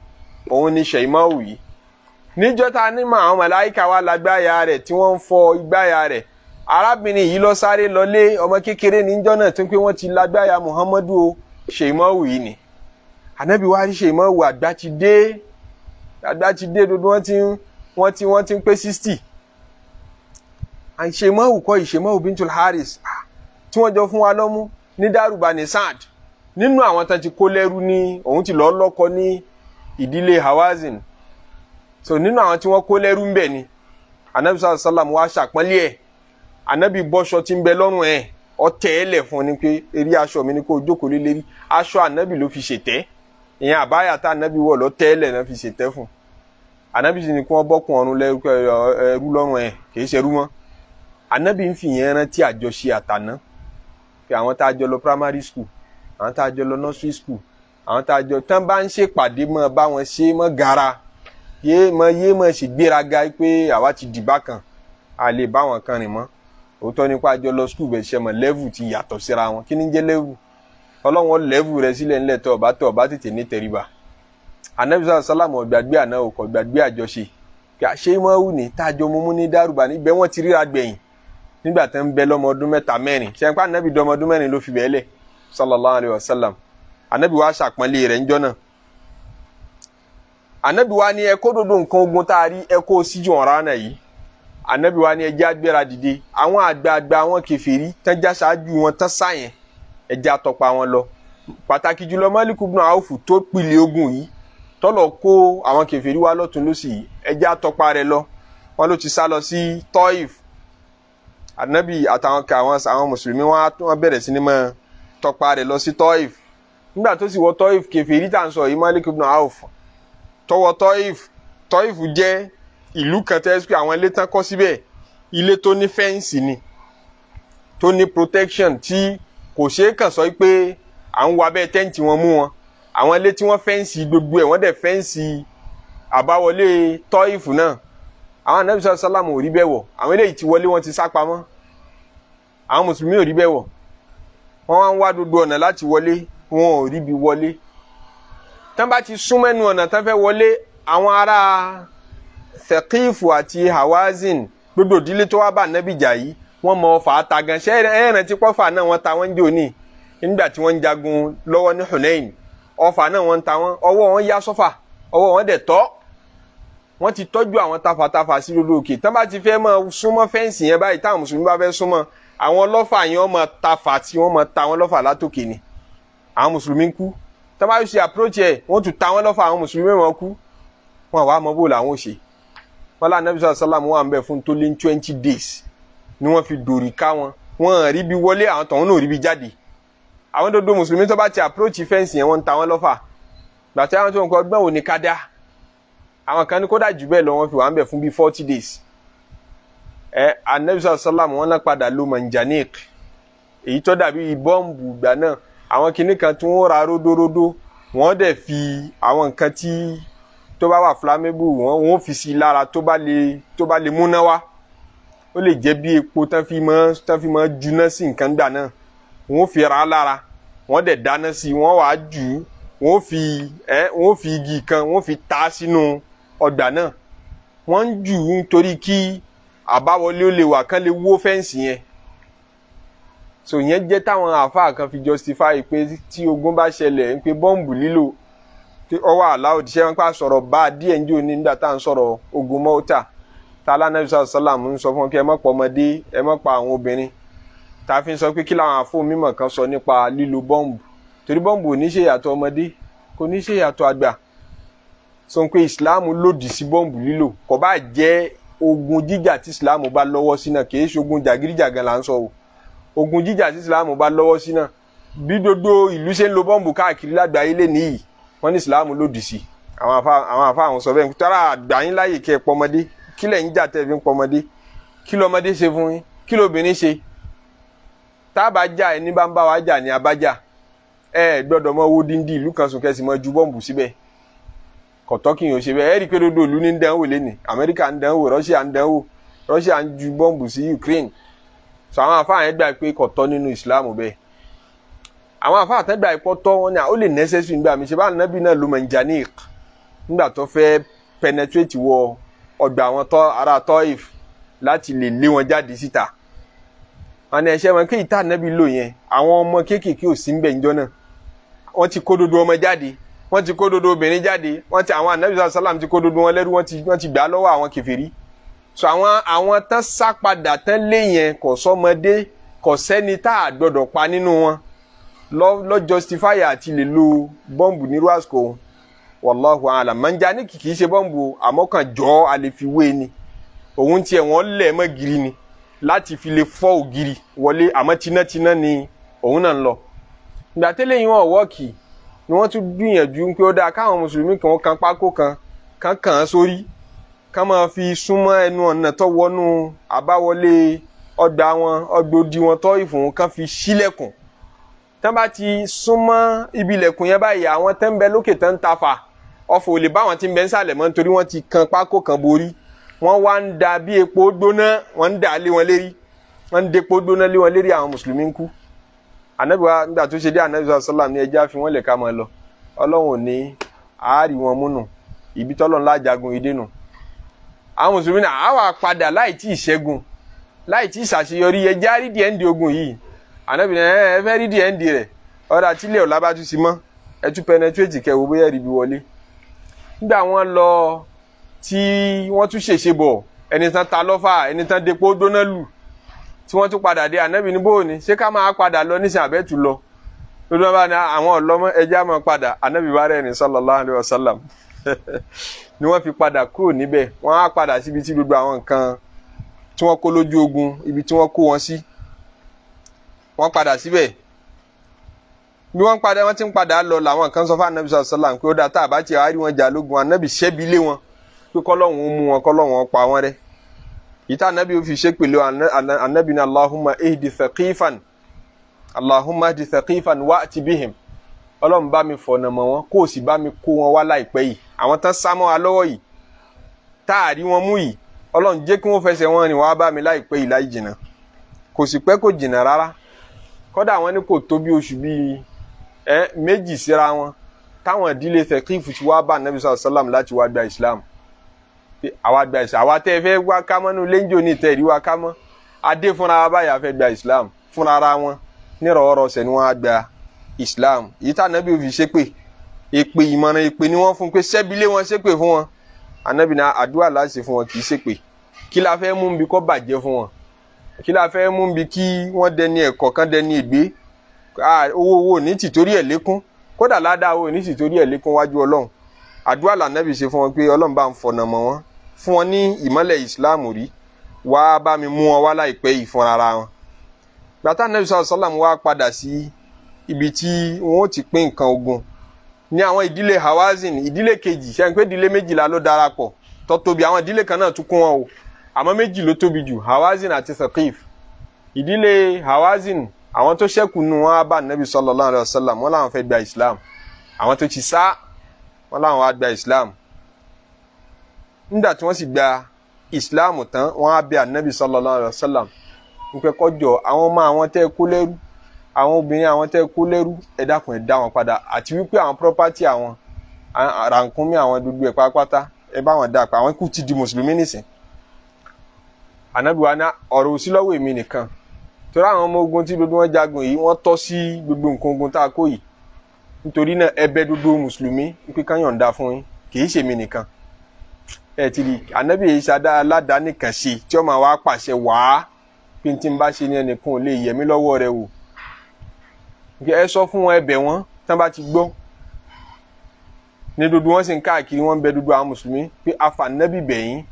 òun ni Ṣèyímáwù yìí. Níjọ́ ta ní mọ àwọn màláíkà wa lágbáyà rẹ̀ tí wọ́n ń fọ igbáyà rẹ̀, arábìnrin yìí lọ sáré lọlé, ọmọ kékeré níjọ́ náà tó pé wọ́n ti lágbáyà Muhammadu o, Ṣèyímáwù yìí ni. Ànábì wa rí Ṣèyímáwù, àgbà ti dé, àgbà ti dé, dodo wọ́n ti ń pé 60. Ṣèyímáwù kọ́ Ṣèyímáwù bintul Haris tí wọ́n jọ fún wa lọ́mú ní Daru Bani Sa'd, nínú àwọn tán ti kó lẹ́rú ní òun ti lọ́ọ́ lọ́kọ ní ìdílé Hawazin. So nínú àwọn tí wọ́n kó lẹ́rú ń bẹ̀ ni Anabi sallallahu alayhi wa sallam wá ṣàpọ́nlé ẹ̀. Anabi bọ́ṣọ tí ń bẹ lọ́rùn ẹ̀, ọtẹ̀ ẹ̀ lẹ̀ fún ni pé eré aṣọ mi ni kó jókòó lé lérí. Aṣọ Anabi ló fi ṣètẹ́, ìyẹn àbáyà tá Anabi wọ̀ lọ tẹ́ ẹ̀ lẹ̀ náà fi ṣètẹ́ fún. Anabi sì ni kí wọ́n bọ́kùn ọ̀run ẹrú lọ́rùn ẹ̀, kì í ṣerú mọ́. Anabi ń fi ìyẹn rántí àjọṣe àtàná, pé àwọn tá a jọ lọ primary school, àwọn tá a jọ lọ nursery school, àwọn tá a jọ tán bá ń ṣèpàdé mọ́ bá wọn ṣe mọ́ gara, yé mọ́ yé mọ́ ṣe gbéraga pé àwa ti dìbà kan, a lè bá wọn kan rìn mọ́. Òótọ́ nípa àjọ lọ school bẹ̀ ṣe mọ̀, level ti yàtọ̀ síra wọn. Kí ni jẹ́ level? Ọlọ́wọ́n level rẹ sílẹ̀ ńlẹ̀ tó ọba tó ọba tètè ní tẹríba. Anabi sàlámù ọ̀gbàgbé àná òkò gbàgbé àjọṣe ṣé mọ́ wù ní tá a jọ mú ní dárúbà níbẹ̀ wọ́n ti ríra gbẹ̀yìn nígbà tó ń bẹ lọ́mọ ọdún 3 4. Ṣe ń pa anabi dọmọ ọdún 4 ló fi bẹ́ẹ̀ lẹ̀ sallallahu alayhi wa sallam. Anabi wa ṣàpọ́nlé rẹ̀ ńjọ́ náà. Anabi wa ní ẹ kó dodo nǹkan ogun tá a rí, ẹ kó síjú ọ̀rá náà yìí. Anabi wa ní ẹ jẹ́ agbéra dìde, àwọn àgbààgbà àwọn kèfèrí tán já ṣáájú wọn tán sáyẹn, ẹ jẹ́ àtọpa wọn lọ. Pàtàkì jùlọ Malik ibn Auf tó pilẹ̀ ogun yìí tọ́lọ̀ kó àwọn kèfèrí wá lọ́tún lọ́sì yìí, ẹ jẹ́ àtọpa rẹ̀ lọ. Wọn ló ti sá lọ sí Taif. Anabi àtàwọn àwọn mùsùlùmí wọn bẹ̀rẹ̀ sí ní máa tọpa rẹ̀ lọ sí Taif. Nígbà tó sì wọ Taif, kèfèrí tá à ń sọ yìí Malik ibn Auf tọwọ Taif. Taif jẹ́ ìlú kan tẹ́ pé àwọn ilé tán kọ́ síbẹ̀, ilé tó ní fẹ́ǹsì ni, tó ní protection tí kò ṣeé kàn sọ pé à ń wọ abẹ́ tẹ́ǹtì wọn mú wọn. Àwọn ilé tí wọ́n fẹ́ǹsì gbogbo ẹ̀, wọ́n dẹ̀ fẹ́ǹsì àbáwọlé Taif náà. Àwọn Ànábì sàlámù ò rí bẹ́ẹ̀ wọ̀, àwọn eléyìí ti wọlé, wọ́n ti sá pamọ́. Àwọn mùsùlùmí ò rí bẹ́ẹ̀ wọ̀, wọ́n wá ń wá gbogbo ọ̀nà láti wọlé, wọn ò ríbi wọlé. Tán bá ti sún mẹ́nu ọ̀nà tán fẹ́ wọlé, àwọn ará Thaqif àti Hawazin, gbogbo ìdílé tó wá bá Ànábì jà yìí, wọ́n mọ ọfà ta gan. Ṣé ẹ̀ràn tí pọ́fà náà wọ́n ta wọ́n jò ní nígbà tí wọ́n ń jagun lọ́wọ́ ní Hunain, ọfà náà wọ́n ń ta wọ́n, ọwọ́ wọn yá sọ́fà, ọwọ́ wọn dẹ̀ tọ́. Wọ́n ti tọ́jú àwọn tafàtafà sí lórí òkè. Tán bá ti fẹ́ máa súnmọ́ fẹ́ǹsì yẹn báyìí, táwọn mùsùlùmí bá fẹ́ súnmọ́, àwọn ọlọ́fà yẹn wọ́n máa tafà tí wọ́n máa ta wọ́n lọ́fà látòkè ni. Àwọn mùsùlùmí ń kú. Tán bá ṣe approach ẹ̀, wọ́n tún ta wọ́n lọ́fà, àwọn mùsùlùmí wọn kú. Wọn wàá mọ bó làwọn ò ṣe. Wọn lá Ànábì sàlámù wà ń bẹ fún tó lé ní 20 days ni wọ́n fi dòrì ká wọn. Wọn rí bí wọlé, àwọn tọ̀hún náà rí bí jáde. Àwọn dodo mùsùlùmí tó bá ti approach fẹ́ǹsì yẹn, wọ́n ń ta wọ́n lọ́fà. Gbàtí àwọn tó ń kọ́ gbọ́n wò ní ká dá àwọn kan ní kódà jù bẹ́ẹ̀ lọ, wọ́n fi wà ń bẹ̀ fún bíi 40 days. Ẹ Ànábì sàlámù wọn náà padà lo manjanik, èyí tó dàbí bọ́ǹbù ìgbà náà, àwọn kinní kan tí wọ́n ra ródóródó Wọ́n dẹ̀ fi àwọn nǹkan tí tó bá wà flammable, wọ́n fi sí i lára, tó bá lè múná wá. Ó lè jẹ́ bí epo tán fi mọ́ juná sí nǹkan gbà náà. Wọ́n fi ra lára, wọ́n dẹ̀ dáná sí i, wọ́n wàá jù ú. Wọ́n fi igi kan, wọ́n fi ta sínú ọgbà náà. Wọ́n ń jù ú nítorí kí àbáwọlé ó lè wà, kán lè wó fence yẹn. So yẹn jẹ́ táwọn àáfàá kan fi justify pé tí ogun bá ṣẹlẹ̀ ń pé bọ́ǹbù lílò tí ọwọ́ aláwọ̀ ṣẹ́ wọn pa sọ̀rọ̀ bá a díẹ̀ ń jò ní nígbà tá à ń sọ̀rọ̀ ogun Mọ́tà, tá alánàbí sàlám ń sọ fún wọn pé ẹ má pa ọmọdé, ẹ má pa àwọn obìnrin, tá a fi ń sọ pé kí làwọn àfọ mímọ̀ kan sọ nípa lílo bọ́ǹbù, torí bọ́ǹbù ò ní ṣe yàtọ̀ ọmọdé, kò ní ṣe yàtọ̀ àgbà. Sọ pé ìsìláàmù lòdì sí bọ́ǹbù lílò, kò bá jẹ́ ogun jíjà tí ìsìláàmù bá lọ́wọ́ sí náà. Kì í ṣe ogun jàgídíjàgan là ń sọ o. Ogun jíjà tí ìsìláàmù bá lọ́wọ́ sí náà, bí gbogbo ìlú ṣe ń lo bọ́ǹbù káàkiri lágbàáyé lé níyì, wọ́n ní ìsìláàmù lòdì sí. Àwọn afa àwọn sọ bẹ́ẹ̀ tọ́ra àgbà yín láàyè kẹ́ ẹ pọmọdé. Kí lẹ̀ ń jà tẹ́ fi ń pọmọdé? Kí lọmọdé ṣe fún yín? Kí lóbìnrin ṣe? Tá a bá jà, ẹni bá ń bá wa jà ní abájà. Ẹ gbọ́dọ̀ mọ owó díndín ìlú kan sùn kẹsì mọ ju bọ́ǹbù síbẹ̀. Kọ̀tọ́ kì í yàn ṣe bẹ́ẹ̀. Ẹ rí i pé dodo ìlú ní ń dánwò lẹ́nìí. Amẹ́ríkà ń dánwò, Russia ń dánwò, Russia ń ju bọ́ǹbù sí Ukraine. So àwọn afáà yẹn gbà pé kọ̀tọ́ nínú Ìsìláàmù bẹ́ẹ̀. Àwọn afáà tẹ́ gbà pé tọ́, wọn ni ó lè necessary nígbà mi ṣe bá nàbí náà lo manjaniq nígbà tó fẹ́ penetrate wọ ọgbà àwọn tọ́ ará Taif láti lè lé wọn jáde síta. Wọn ní ẹṣẹ wọn kí ìta nàbí lò yẹn, àwọn ọmọ kéékèèké ò sí ń bẹ̀ níjọ́ náà. Wọ́n ti kó dodo ọmọ jáde, wọ́n ti kó dodo obìnrin jáde, wọ́n ti àwọn anabi sàlám ti kó dodo wọn lẹ́rú, wọ́n ti gbà lọ́wọ́ àwọn kèfèrí. So àwọn tán sá padà tán lé yẹn, kò sọ́mọdé, kò sẹ́ni tá a gbọ́dọ̀ pa nínú wọn lọ justify àti lè lo bọ́ǹbù nírú àsìkò. Wallahu alam. Manjaniq kì í ṣe bọ́ǹbù, àmọ́ kàn jọ́ a lè fi wé ni. Òun tiẹ̀ wọ́n lẹ̀ mọ́ giri ni láti fi lè fọ́ ògiri wọlé, àmọ́ tinátiná ni òun náà ń lọ. Ìgbà tẹ́lẹ̀ yìí wọ́n wọ́ọ̀kì ni wọ́n tún gbìyànjú pé ó dáa káwọn mùsùlùmí kan kan pákó kan kan kàn án sórí, ká máa fi súnmọ́ ẹnu ọ̀nà tó wọnú àbáwọlé ọgbà wọn, ọgbà odi wọn tọ́ ìfún kan fi sílẹ̀kùn. Tán bá ti súnmọ́ ibi ilẹ̀kùn yẹn báyìí, àwọn tẹ́ ń bẹ lókè tán ń tafà, ọ̀fọ̀ ò lè bá àwọn tí ń bẹ ń sàlẹ̀ mọ́, nítorí wọ́n ti kan pákó kan borí. Wọ́n wá ń da bí epo gbóná, wọ́n ń dà lé wọn lérí, wọ́n ń depo gbóná lé wọn lérí. Àwọn mùsùlùmí ń kú. Anabi wa nígbà tó ṣe dé, anabi sàlám ní ẹja fi wọ́n lè ká máa lọ. Ọlọ́run ò ní àárí wọn múnú ibi tọ́lọ́run lájagun ìdè nù. Àwọn mùsùlùmí náà àwa padà láì tí ì ṣẹ́gun, láì tí ì ṣàṣeyọrí, ẹja rí díẹ̀ ń di ogun yìí. Anabi ní ẹ fẹ́ rí díẹ̀ ń di rẹ̀, ọ̀dà tílé ọ̀la bá tún sí mọ́, ẹ tún penetrate kẹwò bóyá rí bí wọlé. Nígbà wọn lọ tí wọ́n tún ṣèṣe bọ̀, ẹni tán ta lọ́fà, ẹni tán depo gbóná lù, tí wọ́n tún padà dé, anabi ní bóò ni ṣé ká máa padà lọ nísìnyí àbẹ́tù lọ lórí wọn bá ní àwọn ọlọ́mọ ẹja máa padà. Anabi bá rẹ̀ ní sallallahu alaihi wasallam ni wọ́n fi padà kúrò níbẹ̀. Wọ́n á padà síbi tí gbogbo àwọn nǹkan tí wọ́n kó lójú ogun, ibi tí wọ́n kó wọn sí, wọ́n padà síbẹ̀. Bí wọ́n padà, wọ́n ti ń padà lọ làwọn kan sọ fún anabi sallam pé ó dáa, tá a bá tiẹ̀ wá rí wọn jà lógun, anabi ṣẹ́bi lé wọn pé kọ́lọ́hún ó mú wọn, kọ́lọ́hún ó pa wọ́n rẹ́. Ìta anabi ó fi ṣépèlé anabi ní Allahumma ihdi thaqifan, Allahumma ihdi thaqifan wa'ti bihim. Ọlọ́run, bá mi fọ̀nà mọ̀ wọn, kó o sì bá mi kó wọn wá láìpẹ́ yìí. Àwọn tán sá mọ́ wa lọ́wọ́ yìí, tá a rí wọn mú yìí, Ọlọ́run, jẹ́ kí wọ́n fẹsẹ̀ wọn rìn wá bá mi láìpẹ́ yìí, láì jìnnà. Kò sì pẹ́, kò jìnnà rárá. Kódà wọn ní kò tó bí oṣù bíi 2 síra wọn táwọn ìdílé Thaqif ti wá bá anabi sàlám láti wá gba Islam, pé àwa gba Islam. Àwa tẹ́ ẹ fẹ́ wá kámọ́ nínú lẹ́ńjọ́ ní ìtẹ́ ìrí wa kámọ́ adé fúnra wa báyà fẹ́ gba Islam fúnra ara wọn nírọ̀wọ́rọ̀sẹ̀ ni wọ́n á gba Islam. Èyí tá anabi ò fi ṣépè, èpè ìmọ̀ràn, èpè ni wọ́n fún pé sẹ́bílé wọn, ṣépè fún wọn. Anabi náà àdúrà láti fún wọn, kì í ṣépè. Kí la fẹ́ mú bí kò bàjẹ́ fún wọn? Kí la fẹ́ mú bí kí wọ́n dẹni ẹ̀kọ́ kan, dẹni ègbé? Owó ní tìtorí ẹ̀ lékún, kódà ládàá owó ní tìtorí ẹ̀ lékún wájú Ọlọ́run. Àdúrà lànàbì ṣe fún wọn pé Ọlọ́run bá ń fọ̀nà mọ́ wọn, fún wọn ní ìmọ́lẹ̀ Islam rí, wá bá mi mú wọn wá láìpẹ́ yìí fúnra ara wọn. Gbàtà nàbì sàlám wá padà sí ibi tí wọn ó ti pín nǹkan ogun ní àwọn ìdílé Hawazin, ìdílé kejì, ṣe ń pé ìdílé 12 ló darapọ̀ tó tóbi. Àwọn ìdílé kan náà tún kún wọn o, àmọ́ méjì ló tóbi jù, Hawazin àti Thaqif. Ìdílé Hawazin, àwọn tó ṣẹ́kù nù wọn á bá nàbì sallallahu alaihi wasallam, wọn làwọn fẹ́ gba Islam. Àwọn tó ti sá wọn láwọn wá gba Islam. Nígbà tí wọ́n sì gba Islam tán, wọ́n á bẹ̀ Ànábì sallallahu alaihi wasallam nípa kọjọ àwọn ọmọ àwọn tẹ́ kó lẹ́rú, àwọn obìnrin àwọn tẹ́ kó lẹ́rú, ẹ dákun ẹ dá wọn padà, àti wípé àwọn property àwọn rànkúnmí àwọn gbogbo ẹ̀ pátápátá ẹ bá wọn dá pa, àwọn kù ti di mùsùlùmí nìsín. Ànábì wa ní ọ̀rọ̀ òsí lọ́wọ́ èmi nìkan, torí àwọn ọmọ ogun tí gbogbo wọn jagun yìí wọ́n tọ́ sí gbogbo nǹkan ogun tá a kó yìí, nítorí náà ẹ bẹ̀ gbogbo mùsùlùmí wípé kán yọ̀ǹda fún yín, kì í ṣèmi nìkan. Ẹ ti rí Ànábì yìí ṣadá aládàáni kan ṣe tí ó máa wá pàṣẹ wàá pé tí n bá ṣe ní ẹnìkan ò lè yẹ̀ mí lọ́wọ́ rẹ wò. Ẹ sọ fún wọn, ẹ bẹ̀ wọ́n, tán bá ti gbọ́ ní gbogbo wọn sì ń káàkiri, wọn ń bẹ̀ gbogbo àwọn mùsùlùmí pé afa Ànábì bẹ̀yìn.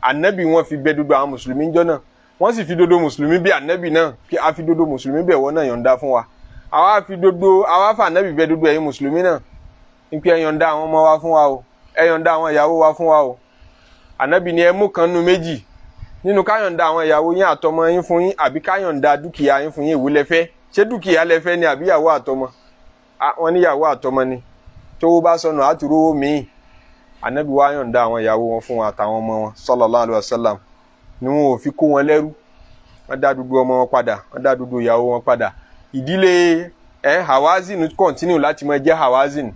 Ànábì wọn fi bẹ̀ gbogbo àwọn mùsùlùmí jọ náà, wọ́n sì fi gbogbo mùsùlùmí bí Ànábì náà pé a fi gbogbo mùsùlùmí bẹ̀ wọ́n náà yọ̀ǹda fún wa. Àwa fi gbogbo àwa fa Ànábì bẹ̀ gbogbo ẹ̀yin mùsùlùmí náà pé ẹ yọ̀ǹda àwọn ọmọ wa fún wa o, ẹ yọ̀ǹda àwọn ìyàwó wa fún wa o. Ànábì ni ẹ mú kan nu méjì nínú ká yọ̀ǹda àwọn ìyàwó yín àtọmọ yín fún yín, àbí ká yọ̀ǹda dúkìá yín fún yín. Èwo lẹ fẹ́? Ṣé dúkìá lẹ fẹ́ ni àbí ìyàwó àtọmọ? Wọ́n ní ìyàwó àtọmọ ni, tówó bá sọnù àtúrówó míì. Ànábì wa yọ̀ǹda àwọn ìyàwó wọn fún wọn àtàwọn ọmọ wọn sallallahu alaihi wasallam, ni wọn ò fi kó wọn lẹ́rú. Wọ́n dá gbogbo ọmọ wọn padà, wọ́n dá gbogbo ìyàwó wọn padà. Ìdílé Hawazin kọ̀ntínú láti máa jẹ́ Hawazin.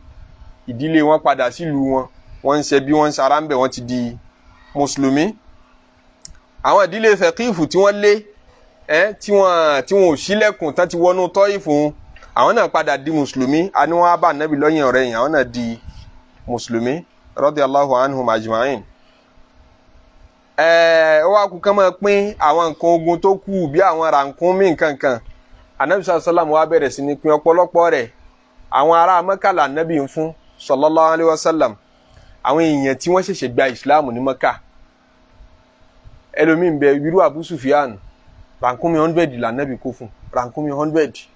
Ìdílé wọn padà sílùú wọn, wọ́n ń ṣe bí wọ́n ń sara ń bẹ̀, wọ́n ti di mùsùlùmí. Àwọn ìdílé Thaqif tí wọ́n lé tí wọ́n ò ṣílẹ̀kùn tán ti wọnú Tọ́ìfù, àwọn náà padà di mùsùlùmí. A ní wọ́n á bá Ànábì lọ́yìn ọ̀rẹ́ yìí, àwọn náà di mùsùlùmí radiyallahu anhum ajma'in. Ó wá kú kán máa pín àwọn nǹkan ogun tó kù bí àwọn rànkúnmí nǹkan kan. Ànábì sallallahu alaihi wasallam wá bẹ̀rẹ̀ sí ní pín ọ̀pọ̀lọpọ̀ rẹ̀. Àwọn ará Mẹ́kà là Ànábì ń fún sallallahu alaihi wasallam, àwọn èèyàn tí wọ́n ṣẹ̀ṣẹ̀ gba ìsìláàmù ní Mẹ́kà. Ẹlòmíín bẹ irú Abu Sufyan, rànkúnmí 100 là Ànábì kó fún, rànkúnmí 100.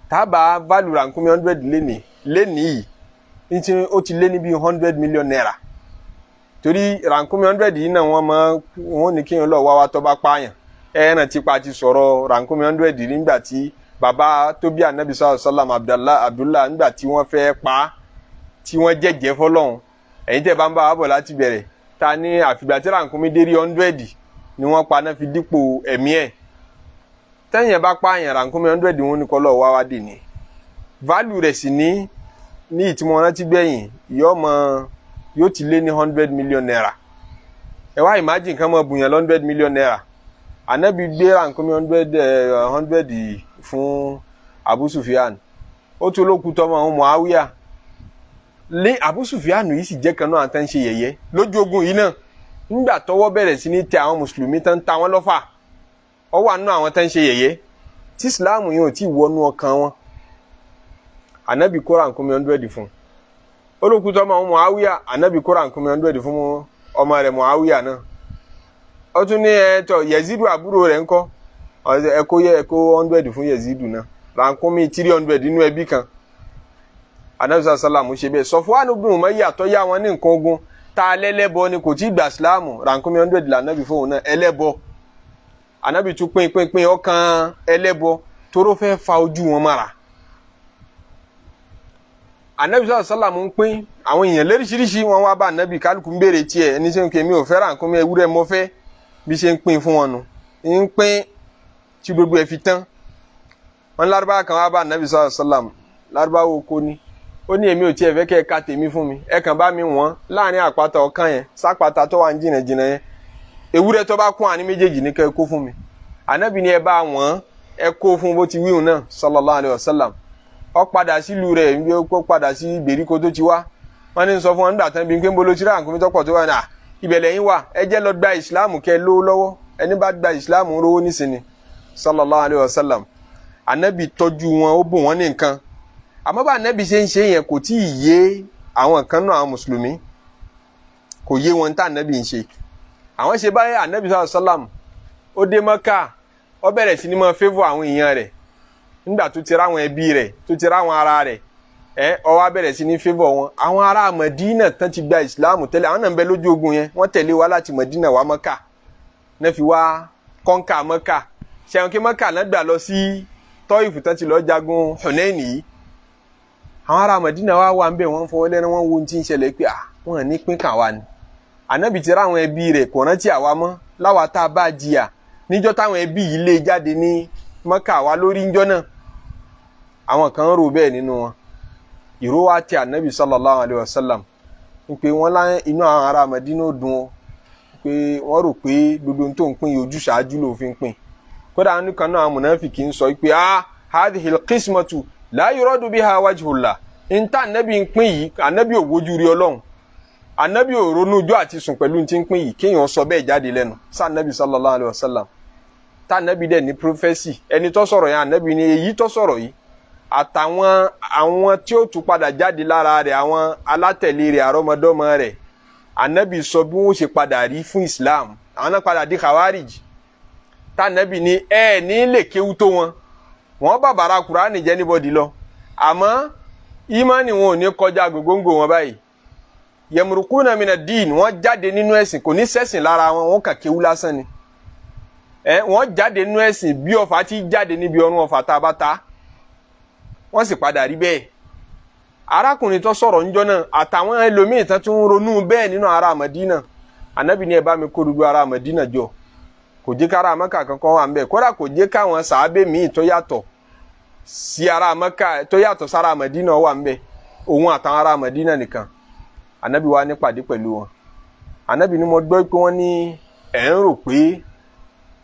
Tábà válù rànkúnmí 100 lénìí yìí ó ti lé ní bíi 100 million naira, torí rànkúnmí 100 yìí náà wọ́n máa wọ́n ní kéèyàn lọ wá wá tó bá pààyàn. Ẹ̀ràn tipa ti sọ̀rọ̀ rànkúnmí 100 nígbà tí bàbá tó bí Ànábì sallallahu alaihi wasallam Abdullah nígbà tí wọ́n fẹ́ pa á, tí wọ́n jẹ́jẹ́ fọlọ́hún. Ẹ̀yin tẹ́ bá ń bá wa bọ̀ láti bẹ̀rẹ̀, ta ní àfìgbà tí rànkúnmí dé rí 100 ni wọ́n pa náà fi dípò ẹ̀mí ẹ̀. Tẹ́yìn bá pààyàn rànkúnmí 100 wọn ní kọ́ lọ́ọ́ wá wá dì ní. Value rẹ̀ sì ní ìtìmọ̀ rántí gbẹ̀yìn yóò ti lé ní 100 million naira. Ẹ wá imagine kan mọ̀ bùyàn 100 million naira. Ànábì gbé rànkúnmí 100 fún Abu Sufyan. Ó tún olókùn tọmọ àwọn Muawiya. Lé Abu Sufyan yìí sì jẹ́ kan náà tán ṣe yẹ̀yẹ́ lójú ogun yìí náà. Nígbà tọ́wọ́ bẹ̀rẹ̀ sí ní tẹ àwọn mùsùlùmí tán ta wọ́n lọ́fà, ó wà nínú àwọn tán ṣe yẹ̀yẹ́ tí Islam yìí ò tí ì wọnú ọkàn wọn. Ànábì kó rànkúnmí 100 fún olókùn tọmọ àwọn Muawiya. Ànábì kó rànkúnmí 100 fún ọmọ rẹ̀ Muawiya náà. Ó tún ní ẹtọ Yezidu àbúrò rẹ̀ ńkọ́, ẹkọ yẹ ẹkọ 100 fún Yezidu náà, rànkúnmí 300 nínú ẹbí kan. Ànábì sàlámù ṣe bẹ́ẹ̀. Sọfwan ibn Umayya tó yá wọn ní nǹkan ogun ta lẹ́lẹ́bọ ni kò tí ì gbà sílámù, rànkúnmí 100 lànàbì fóun náà ẹlẹ́bọ. Ànábì tún pín pín pín ọkàn ẹlẹ́bọ tóró fẹ́ fa ojú wọn mára. Ànábì sàlámù ń pín àwọn èèyàn lóríṣiríṣi, wọn wá bá Ànábì, kálukú ń béèrè tiẹ̀, ẹni ṣe ń pè mí ò fẹ́ rànkúnmí ewúrẹ́ mo fẹ́, bí ṣe ń pín fún wọn nu ń pín tí gbogbo ẹ fi tán. Wọn lárúbáwá kan wá bá Ànábì sàlámù, lárúbáwá oko ni, ó ní èmi ò tiẹ̀ fẹ́ kẹ́ ẹ ka tèmi fún mi, ẹ kàn bá mi wọ́n láàrin àpáta ọ̀kan yẹn sápáta tó wà ń jìnnà jìnnà yẹn, ewúrẹ́ tó bá kún àní méjèèjì ní kẹ́ ẹ kó fún mi. Ànábì ni ẹ bá wọ́n, ẹ kó fún bó ti wíhùn náà sallallahu alaihi wasallam. Ó padà sílùú rẹ̀, bí ó padà sí ìgbèríko tó ti wá. Wọ́n ní sọ fún wọn nígbà tán bí pé ń bolo tíra nǹkan tó pọ̀ tó wà ní à ibẹ̀ lẹ́yìn wà, ẹ jẹ́ lọ gba ìsìláàmù kẹ́ lówó lọ́wọ́, ẹni bá gba ìsìláàmù ń rówó nísìnyí sallallahu alaihi wasallam. Ànábì tọ́jú wọn, ó bùn wọ́n ní nǹkan. Àmọ́ bá Ànábì ṣe ń ṣe yẹn kò tí ì yé àwọn kan náà, àwọn mùsùlùmí kò yé wọn tá Ànábì ń ṣe. Àwọn ṣe báyìí Ànábì sallallahu alaihi wasallam ó dé Mọ́kà, ó bẹ̀rẹ̀ sí ní máa favour àwọn èèyàn rẹ̀. Nígbà tó ti ráwọn ẹbí rẹ̀, tó ti ráwọn ara rẹ̀, ó wá bẹ̀rẹ̀ sí ní favour wọn. Àwọn ará Mọ̀dínà tán ti gba ìsìláàmù tẹ́lẹ̀, àwọn náà ń bẹ lójú ogun yẹn, wọ́n tẹ̀lé wa láti Mọ̀dínà wá Mọ́kà, náà fi wá kọ́ńkà Mọ́kà. Ṣẹ̀wọ̀n kí Mọ́kà náà gbà lọ sí Tọ́ìfù tán ti lọ jagun Hunain yìí. Àwọn ará Mẹdínà wá wà ń bẹ̀, wọ́n fọwọ́ lẹ́nu, wọ́n wo ohun tí ń ṣẹlẹ̀ pé wọ́n ní pín kàn wá ni. Ànábì ti ráwọn ẹbí rẹ̀ kò rántí àwa mọ́, láwa tá a bá jìyà níjọ́ táwọn ẹbí yìí lé jáde ní Mọ́kà wa lórí ńjọ́ náà. Àwọn kan ń rò bẹ́ẹ̀ nínú wọn. Ìró wa ti Ànábì sallallahu alayhi wa sallam pé wọ́n lá inú àwọn ará Mẹdínà dùn ó, pé wọ́n rò pé gbogbo tó ń pín yìí ojú ṣáájú ló fi ń pín. Kódà àwọn kan náà mùnáfìkì ń sọ pé hadhihi al-qismatu la yuradu biha wajhullah, níta Ànábì ń pín yìí, Ànábì ò wojú rí Ọlọ́run, Ànábì ò ronú ojú àti sùn pẹ̀lú ti ń pín yìí. Kéèyàn sọ bẹ́ẹ̀ jáde lẹ́nu sá Ànábì sallallahu alayhi wa sallam, tá Ànábì dẹ̀ ní prophesy. Ẹni tó sọ̀rọ̀ yẹn, Ànábì ní èyí tó sọ̀rọ̀ yìí àtàwọn àwọn tí ó tún padà jáde lára rẹ̀, àwọn alátẹ̀lé rẹ̀, àrọ́mọdọ́mọ rẹ̀, Ànábì sọ bí wọ́n ṣe padà rí fún Islam. Àwọn náà padà di Khawarij. Tá Ànábì ní ẹ ní lè kéwú tó wọn, wọn bàbàrà Kùránì jẹ́ níbọ̀dì lọ, àmọ́ ìmánì wọn ò ní kọjá gògóńgò wọn báyìí. Yamurukuna mina dín, wọ́n jáde nínú ẹ̀sìn, kò ní sẹ́sìn lára wọn, wọ́n kà kéwú lásán ni. Wọ́n jáde nínú ẹ̀sìn bí ọfà ti jáde níbi ọrùn ọfà tá a bá ta. Wọ́n sì padà rí bẹ́ẹ̀. Arákùnrin tó sọ̀rọ̀ ńjọ́ náà àtàwọn ẹlòmíì tó tún ronú bẹ́ẹ̀ nínú ará Mẹdínà, Ànábì ní ẹ bá mi kó gbogbo ará Mẹdínà jọ. Kò jẹ́ kára Mẹ́kà kankan wà ńbẹ̀, kódà kò jẹ́ káwọn sàábé míì tó yàtọ̀ sí ará Mẹ́kà, tó yàtọ̀ sára Mẹdínà wà ńbẹ̀, òun àtàwọn ará Mẹdínà nìkan. Ànábì wá nípàdé pẹ̀lú wọn. Ànábì ní mo gbọ́ pé wọ́n ní ẹ̀ ń rò pé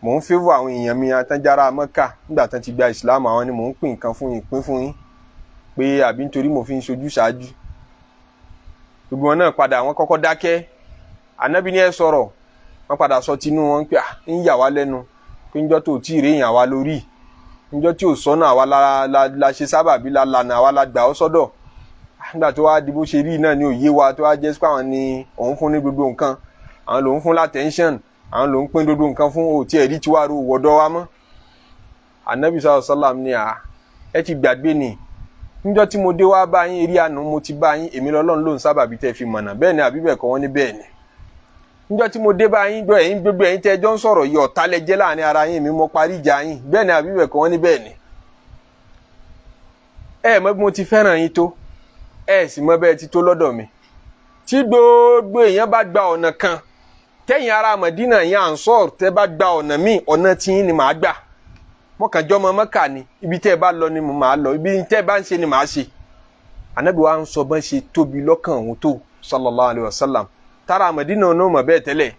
mò ń favour àwọn èèyàn mi àtànjára Mẹ́kà nígbà tán ti gba Ìsìlámù, àwọn ni mò ń pín nǹkan fún yín, pín fún yín, pé àbí nítorí mo fi ń ṣojú ṣáájú. Gbogbo wọn náà padà, wọn kọ́kọ́ dákẹ́. Ànábì ní ẹ sọ̀rọ̀. Wọ́n padà sọ tinú wọn pé ń yà wá lẹ́nu pé ńjọ́ tó tí ì rí èèyàn wa lórí, ńjọ́ tí ò sọ́nà àwa la ṣe sábàbí, la lànà, àwa la gbà ọ́ sọ́dọ̀. Nígbà tó wá di bó ṣe rí náà ni òye wa tó wá jẹ́ pé àwọn ni òun fún ní gbogbo nǹkan, àwọn lòun fún l'attention, àwọn lòun pín gbogbo nǹkan fún, òtí ẹ̀rí tiwa ro wọ̀dọ̀ wa mọ́. Ànábì sallallahu alaihi wasallam ní ẹ ti gbàgbé ni, níjọ́ tí mo dé wá bá yín, eré àánú mo ti bá yín, èmi lọ́lọ́run ló ń sábàbí tẹ́ fi mọ̀nà. Bẹ́ẹ̀ ni àbí bẹ́ẹ̀ kọ́? Wọ́n ní bẹ́ẹ̀ ni. Níjọ́ tí mo dé bá yín gbọ́, ẹ̀yin gbogbo ẹ̀yin tẹ́ ẹjọ́ ń sọ̀rọ̀ yìí, ọ̀tá lẹ jẹ́ láàrin ara yín, èmi mo parí ìjà yín. Bẹ́ẹ̀ ni àbí bẹ́ẹ̀ kọ́? Wọ́n ní bẹ́ẹ̀ ni. Ẹ mọ̀ bí mo ti fẹ́ràn yín tó, ẹ sì mọ̀ bẹ́ẹ̀ ti tó lọ́dọ̀ mi. Tí gbogbo èèyàn bá gba ọ̀nà kan, tẹ́yìn ará Mẹdínà yẹn Ansar tẹ́ bá gba ọ̀nà míì, ọ̀nà tiyín ni màá gbà. Mọ̀kànjọ́ Mọ́kà ni, ibi tẹ́ ẹ bá lọ ni màá lọ, ibi tẹ́ ẹ bá ń ṣe ni màá ṣe. Ànábì wa ń sọ bọ́n ṣe tóbi lọ́kàn òun tó sallallahu alayhi wa sallam. Tára Mẹdínà náà mọ̀ bẹ́ẹ̀ tẹ́lẹ̀.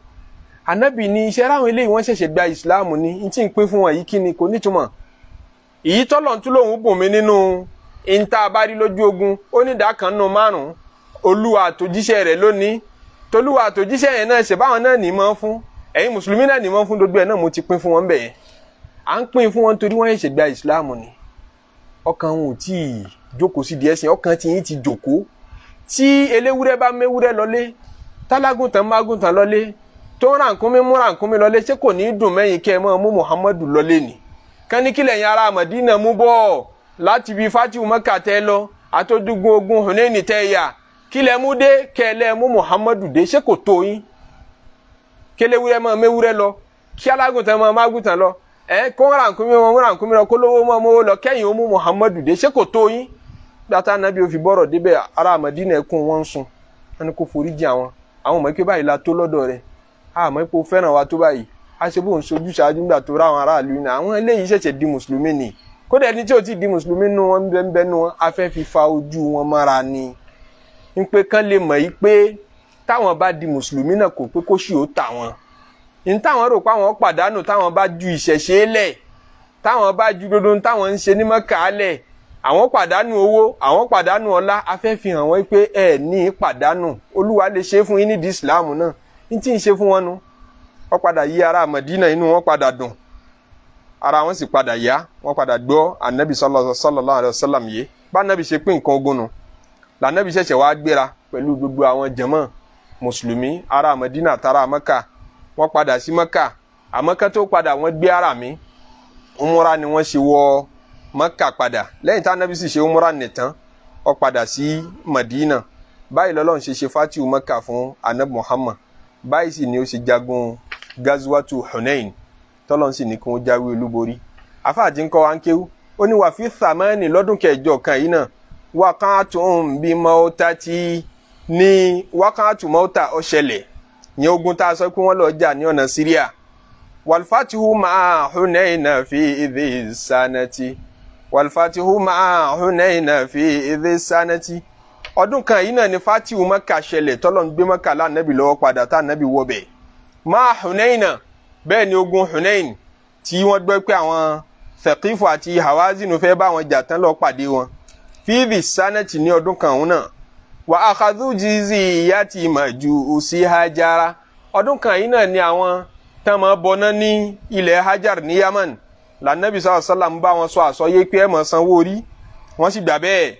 Ànábì ní iṣẹ́ ráwọn eléyìí, wọ́n ṣẹ̀ṣẹ̀ gba Ìsìláàmù ni, n tí ń pín fún wọn yìí kí ni kò nítumọ̀. Èyí tọ́lọ̀ ń tún lòun bùn mí nínú ìta abárí lójú ogun, ó ní ìdá kan nínú márùn-ún, Olúwa àtòjíṣẹ́ rẹ̀ lónìí, tolúwa àtòjíṣẹ́ yẹn náà ṣe báwọn náà ní mọ́ fún ẹ̀yin mùsùlùmí náà ní mọ́ fún gbogbo ẹ̀ náà mo ti pín fún wọn bẹ́ẹ̀. À ń pín fún wọn torí wọ́n ṣẹ̀ṣẹ̀ gba Ìsìláàmù ni, ọkàn wọn ò tí ì jókòó sí díẹ̀ sìn, ọkàn tí yín ti jókòó. Tí eléwúrẹ́ bá méwúrẹ́ lọlé, tálágùntàn mágùntàn lọlé, tó ń rànkúnmí mú rànkúnmí lọlé, ṣé kò ní í dùn mẹ́yìn kẹ́ ẹ mọ́ mú Muhammadu lọlé ni? Kání kílẹ̀ yẹn ará Mádínà mú bọ́ láti bí Fatihu Mẹ́kà tẹ́ lọ àtọ́dúgun ogun Hunaini tẹ́ yà, kílẹ̀ mú dé kẹ́lẹ́ mú Muhammadu dé, ṣé kò tó yín? Kéléwúrẹ́ mọ́ méwúrẹ́ lọ, kí alágùntàn mọ́ mágùntàn lọ, ẹ kó rànkúnmí mọ́ rànkúnmí lọ, kó lówó mọ́ mówó lọ, kẹ́yìn ó mú Muhammadu dé, ṣé kò tó yín? Gbàtà nàbí ó fi bọ́rọ̀ débẹ̀, ará Mádínà ẹkún wọn ń sun, wọn ni kò forí jì àwọn, àwọn ọmọ ike báyìí la tó lọ́dọ̀ rẹ̀, àmọ́ ipò fẹ́ràn wa tó báyìí, a ṣe bóun sojú ṣáájú nígbà tó ráwọn aráàlú ní àwọn eléyìí ṣẹ̀ṣẹ̀ di mùsùlùmí ni, kódà ẹni tí ò tí di mùsùlùmí nù wọn bẹ́ẹ̀ nù wọn, a fẹ́ fi fa ojú wọn mọ́ra ni, ń pé kán lè mọ̀ yìí pé táwọn bá di mùsùlùmí náà kò pé kó ṣì ó tà wọn, ní táwọn rò pé àwọn pàdánù táwọn bá ju ìṣẹ̀ṣe lẹ̀, táwọn bá ju dodo táwọn ń ṣe ní Mẹ́kà lẹ̀, àwọn pàdánù owó, àwọn pàdánù ọlá. A fẹ́ fi hàn wọ́n pé ẹ ní pàdánù, Olúwa lè ṣe fún yín nídìí ìsìláàmù náà, ní tí ń ṣe fún wọn nu. Wọ́n padà yí ará Mẹdínà, inú wọn padà dùn, ara wọn sì padà yá, wọ́n padà gbọ́ anabi sallallahu alaihi wasallam yé. Bá anabi ṣe pín nǹkan ogun nu, lànàbí ṣẹ̀ṣẹ̀ wá gbéra pẹ̀lú gbogbo àwọn jàmá mùsùlùmí ará Mẹdínà àtàrà Mẹ́kà. Wọ́n padà sí Mẹ́kà, àmọ́ kán tó padà wọ́n gbé ara mi umura ni wọ́n ṣe wọ Mẹ́kà padà. Lẹ́yìn tí anabi sì ṣe umura nìtàn, ó padà sí Madina. Báyìí lọ́lọ́run ṣe ṣe fatihu Mẹ́kà fún anabi Muhammad. Báyìí sì ni ó ṣe jagun gazuwatu Hunain, tọ́lọ́n sì ní kí wọ́n jáwé olúborí. Afáàtì ń kọ́ wa ń kéwú, ó ní wà fi thamani lọ́dún kẹjọ kan yìí náà. Waqa'atun bí mọ́tàtì ní waqa'atu mọ́tà ó ṣẹlẹ̀ ní ogun tá a sọ pé wọ́n lọ jà ní ọ̀nà Syria. Wal-fatihu ma'a Hunayna fi idhi sanati, wal-fatihu ma'a Hunayna fi idhi sanati. Ọdún kan yìí náà ni fatihu Maka ṣẹlẹ̀, tọ́lọ́ ń gbé Maka lánàbì lọ́wọ́ padà tá ànábì wọbẹ̀. Ma'a Hunayna, bẹ́ẹ̀ ni ogun Hunayn tí wọ́n gbọ́ pé àwọn Thaqifu àti Hawazinu fẹ́ bá wọn jà tán lọ pàdé wọn. Fi idhi sanati ní ọdún kan òun náà. Wà akhadhu jiziyati majusi Hajara. Ọdún kan yìí náà ni àwọn tán máa bọná ní ilẹ̀ Hajar ní Yaman lànàbì sallallahu alaihi wasallam bá wọn sọ àsọyé pé ẹ máa sanwó orí, wọ́n sì gbà bẹ́ẹ̀.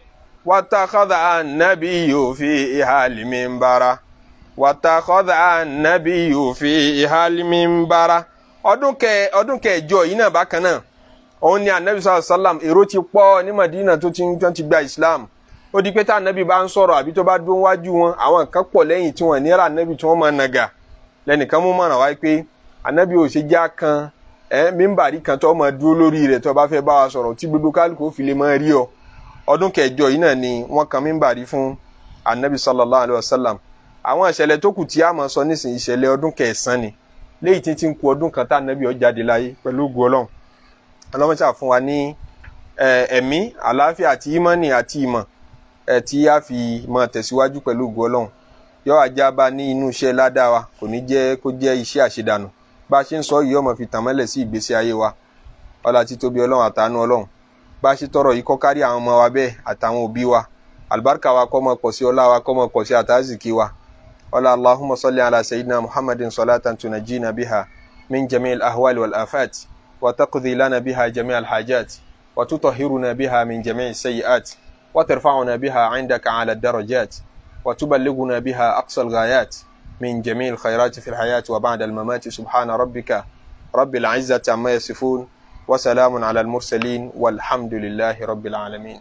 Watakhadha an-nabiyyu fi ihali minbara, watakhadha an-nabiyyu fi ihali minbara. Ọdún kẹjọ yìí náà bákan náà òun ni anabi sallallahu alaihi wasallam, èrò ti pọ̀ ní Madina tó ti gba Islam. Ó di pé tá anabi bá ń sọ̀rọ̀ àbí tó bá dún wájú wọn, àwọn kan pọ̀ lẹ́yìn tí wọ́n níra anabi tí wọ́n máa nàgà. Lẹ́nìkan mú mọ̀ràn wáyé pé anabi ò ṣe já kan mímbàrí kan tó máa dúró lórí rẹ̀ tó bá fẹ́ bá wa sọ̀rọ̀ tí gbogbo kálukú ó fi lè máa rí ọ. Ọdún kẹjọ yìí náà ni wọ́n kan mímbàrí fún anabi sallallahu alayhi wa sallam. Àwọn ìṣẹ̀lẹ̀ tó kù tí a máa sọ nísìnyí, ìṣẹ̀lẹ̀ ọdún kẹsàn-án ni, léyìí tí ń ku ọdún kan tá anabi ó jáde láyé pẹ̀lú ògo Ọlọ́run. Ọlọ́run ṣáà fún wa ní ẹ̀mí àlàáfíà àti ìmánì àti ìmọ̀ tí a fi máa tẹ̀síwájú pẹ̀lú ògo Ọlọ́run. Yóò ajá bá ní inú iṣẹ́ ládàá wa, kò ní jẹ́ kó jẹ́ iṣẹ́ àṣedànù. Bá a ṣe ń sọ yìí, ó máa fi tàn mọ́lẹ̀ sí ìgbésí ayé wa. Ọlá títóbi Ọlọ́run àtàánú Ọlọ́run. Bá a ṣe tọrọ yìí kó kárí àwọn ọmọ wa bẹ́ẹ̀ àtàwọn òbí wa. Àlùbáríkà wa kó máa pọ̀ sí, ọlá wa kó máa pọ̀ sí, àtàzìkí wa. Ọlá Allahumma salli ala sayyidina Muhammadin salatan tunajjina biha min jami'il ahwali wal afat, wa taqdi lana biha jami'al hajat, wa tutahhiruna biha min jami'is sayyi'at, wa tarfa'una biha 'indaka 'ala ad-darajat, wa tuballighuna biha aqsa al-ghayat min jami'il khayrati fil hayati wa ba'da al-mamati. Subhana rabbika rabbil 'izzati amma yasifun, wa salamun 'ala al-mursalin, walhamdulillahi rabbil alamin.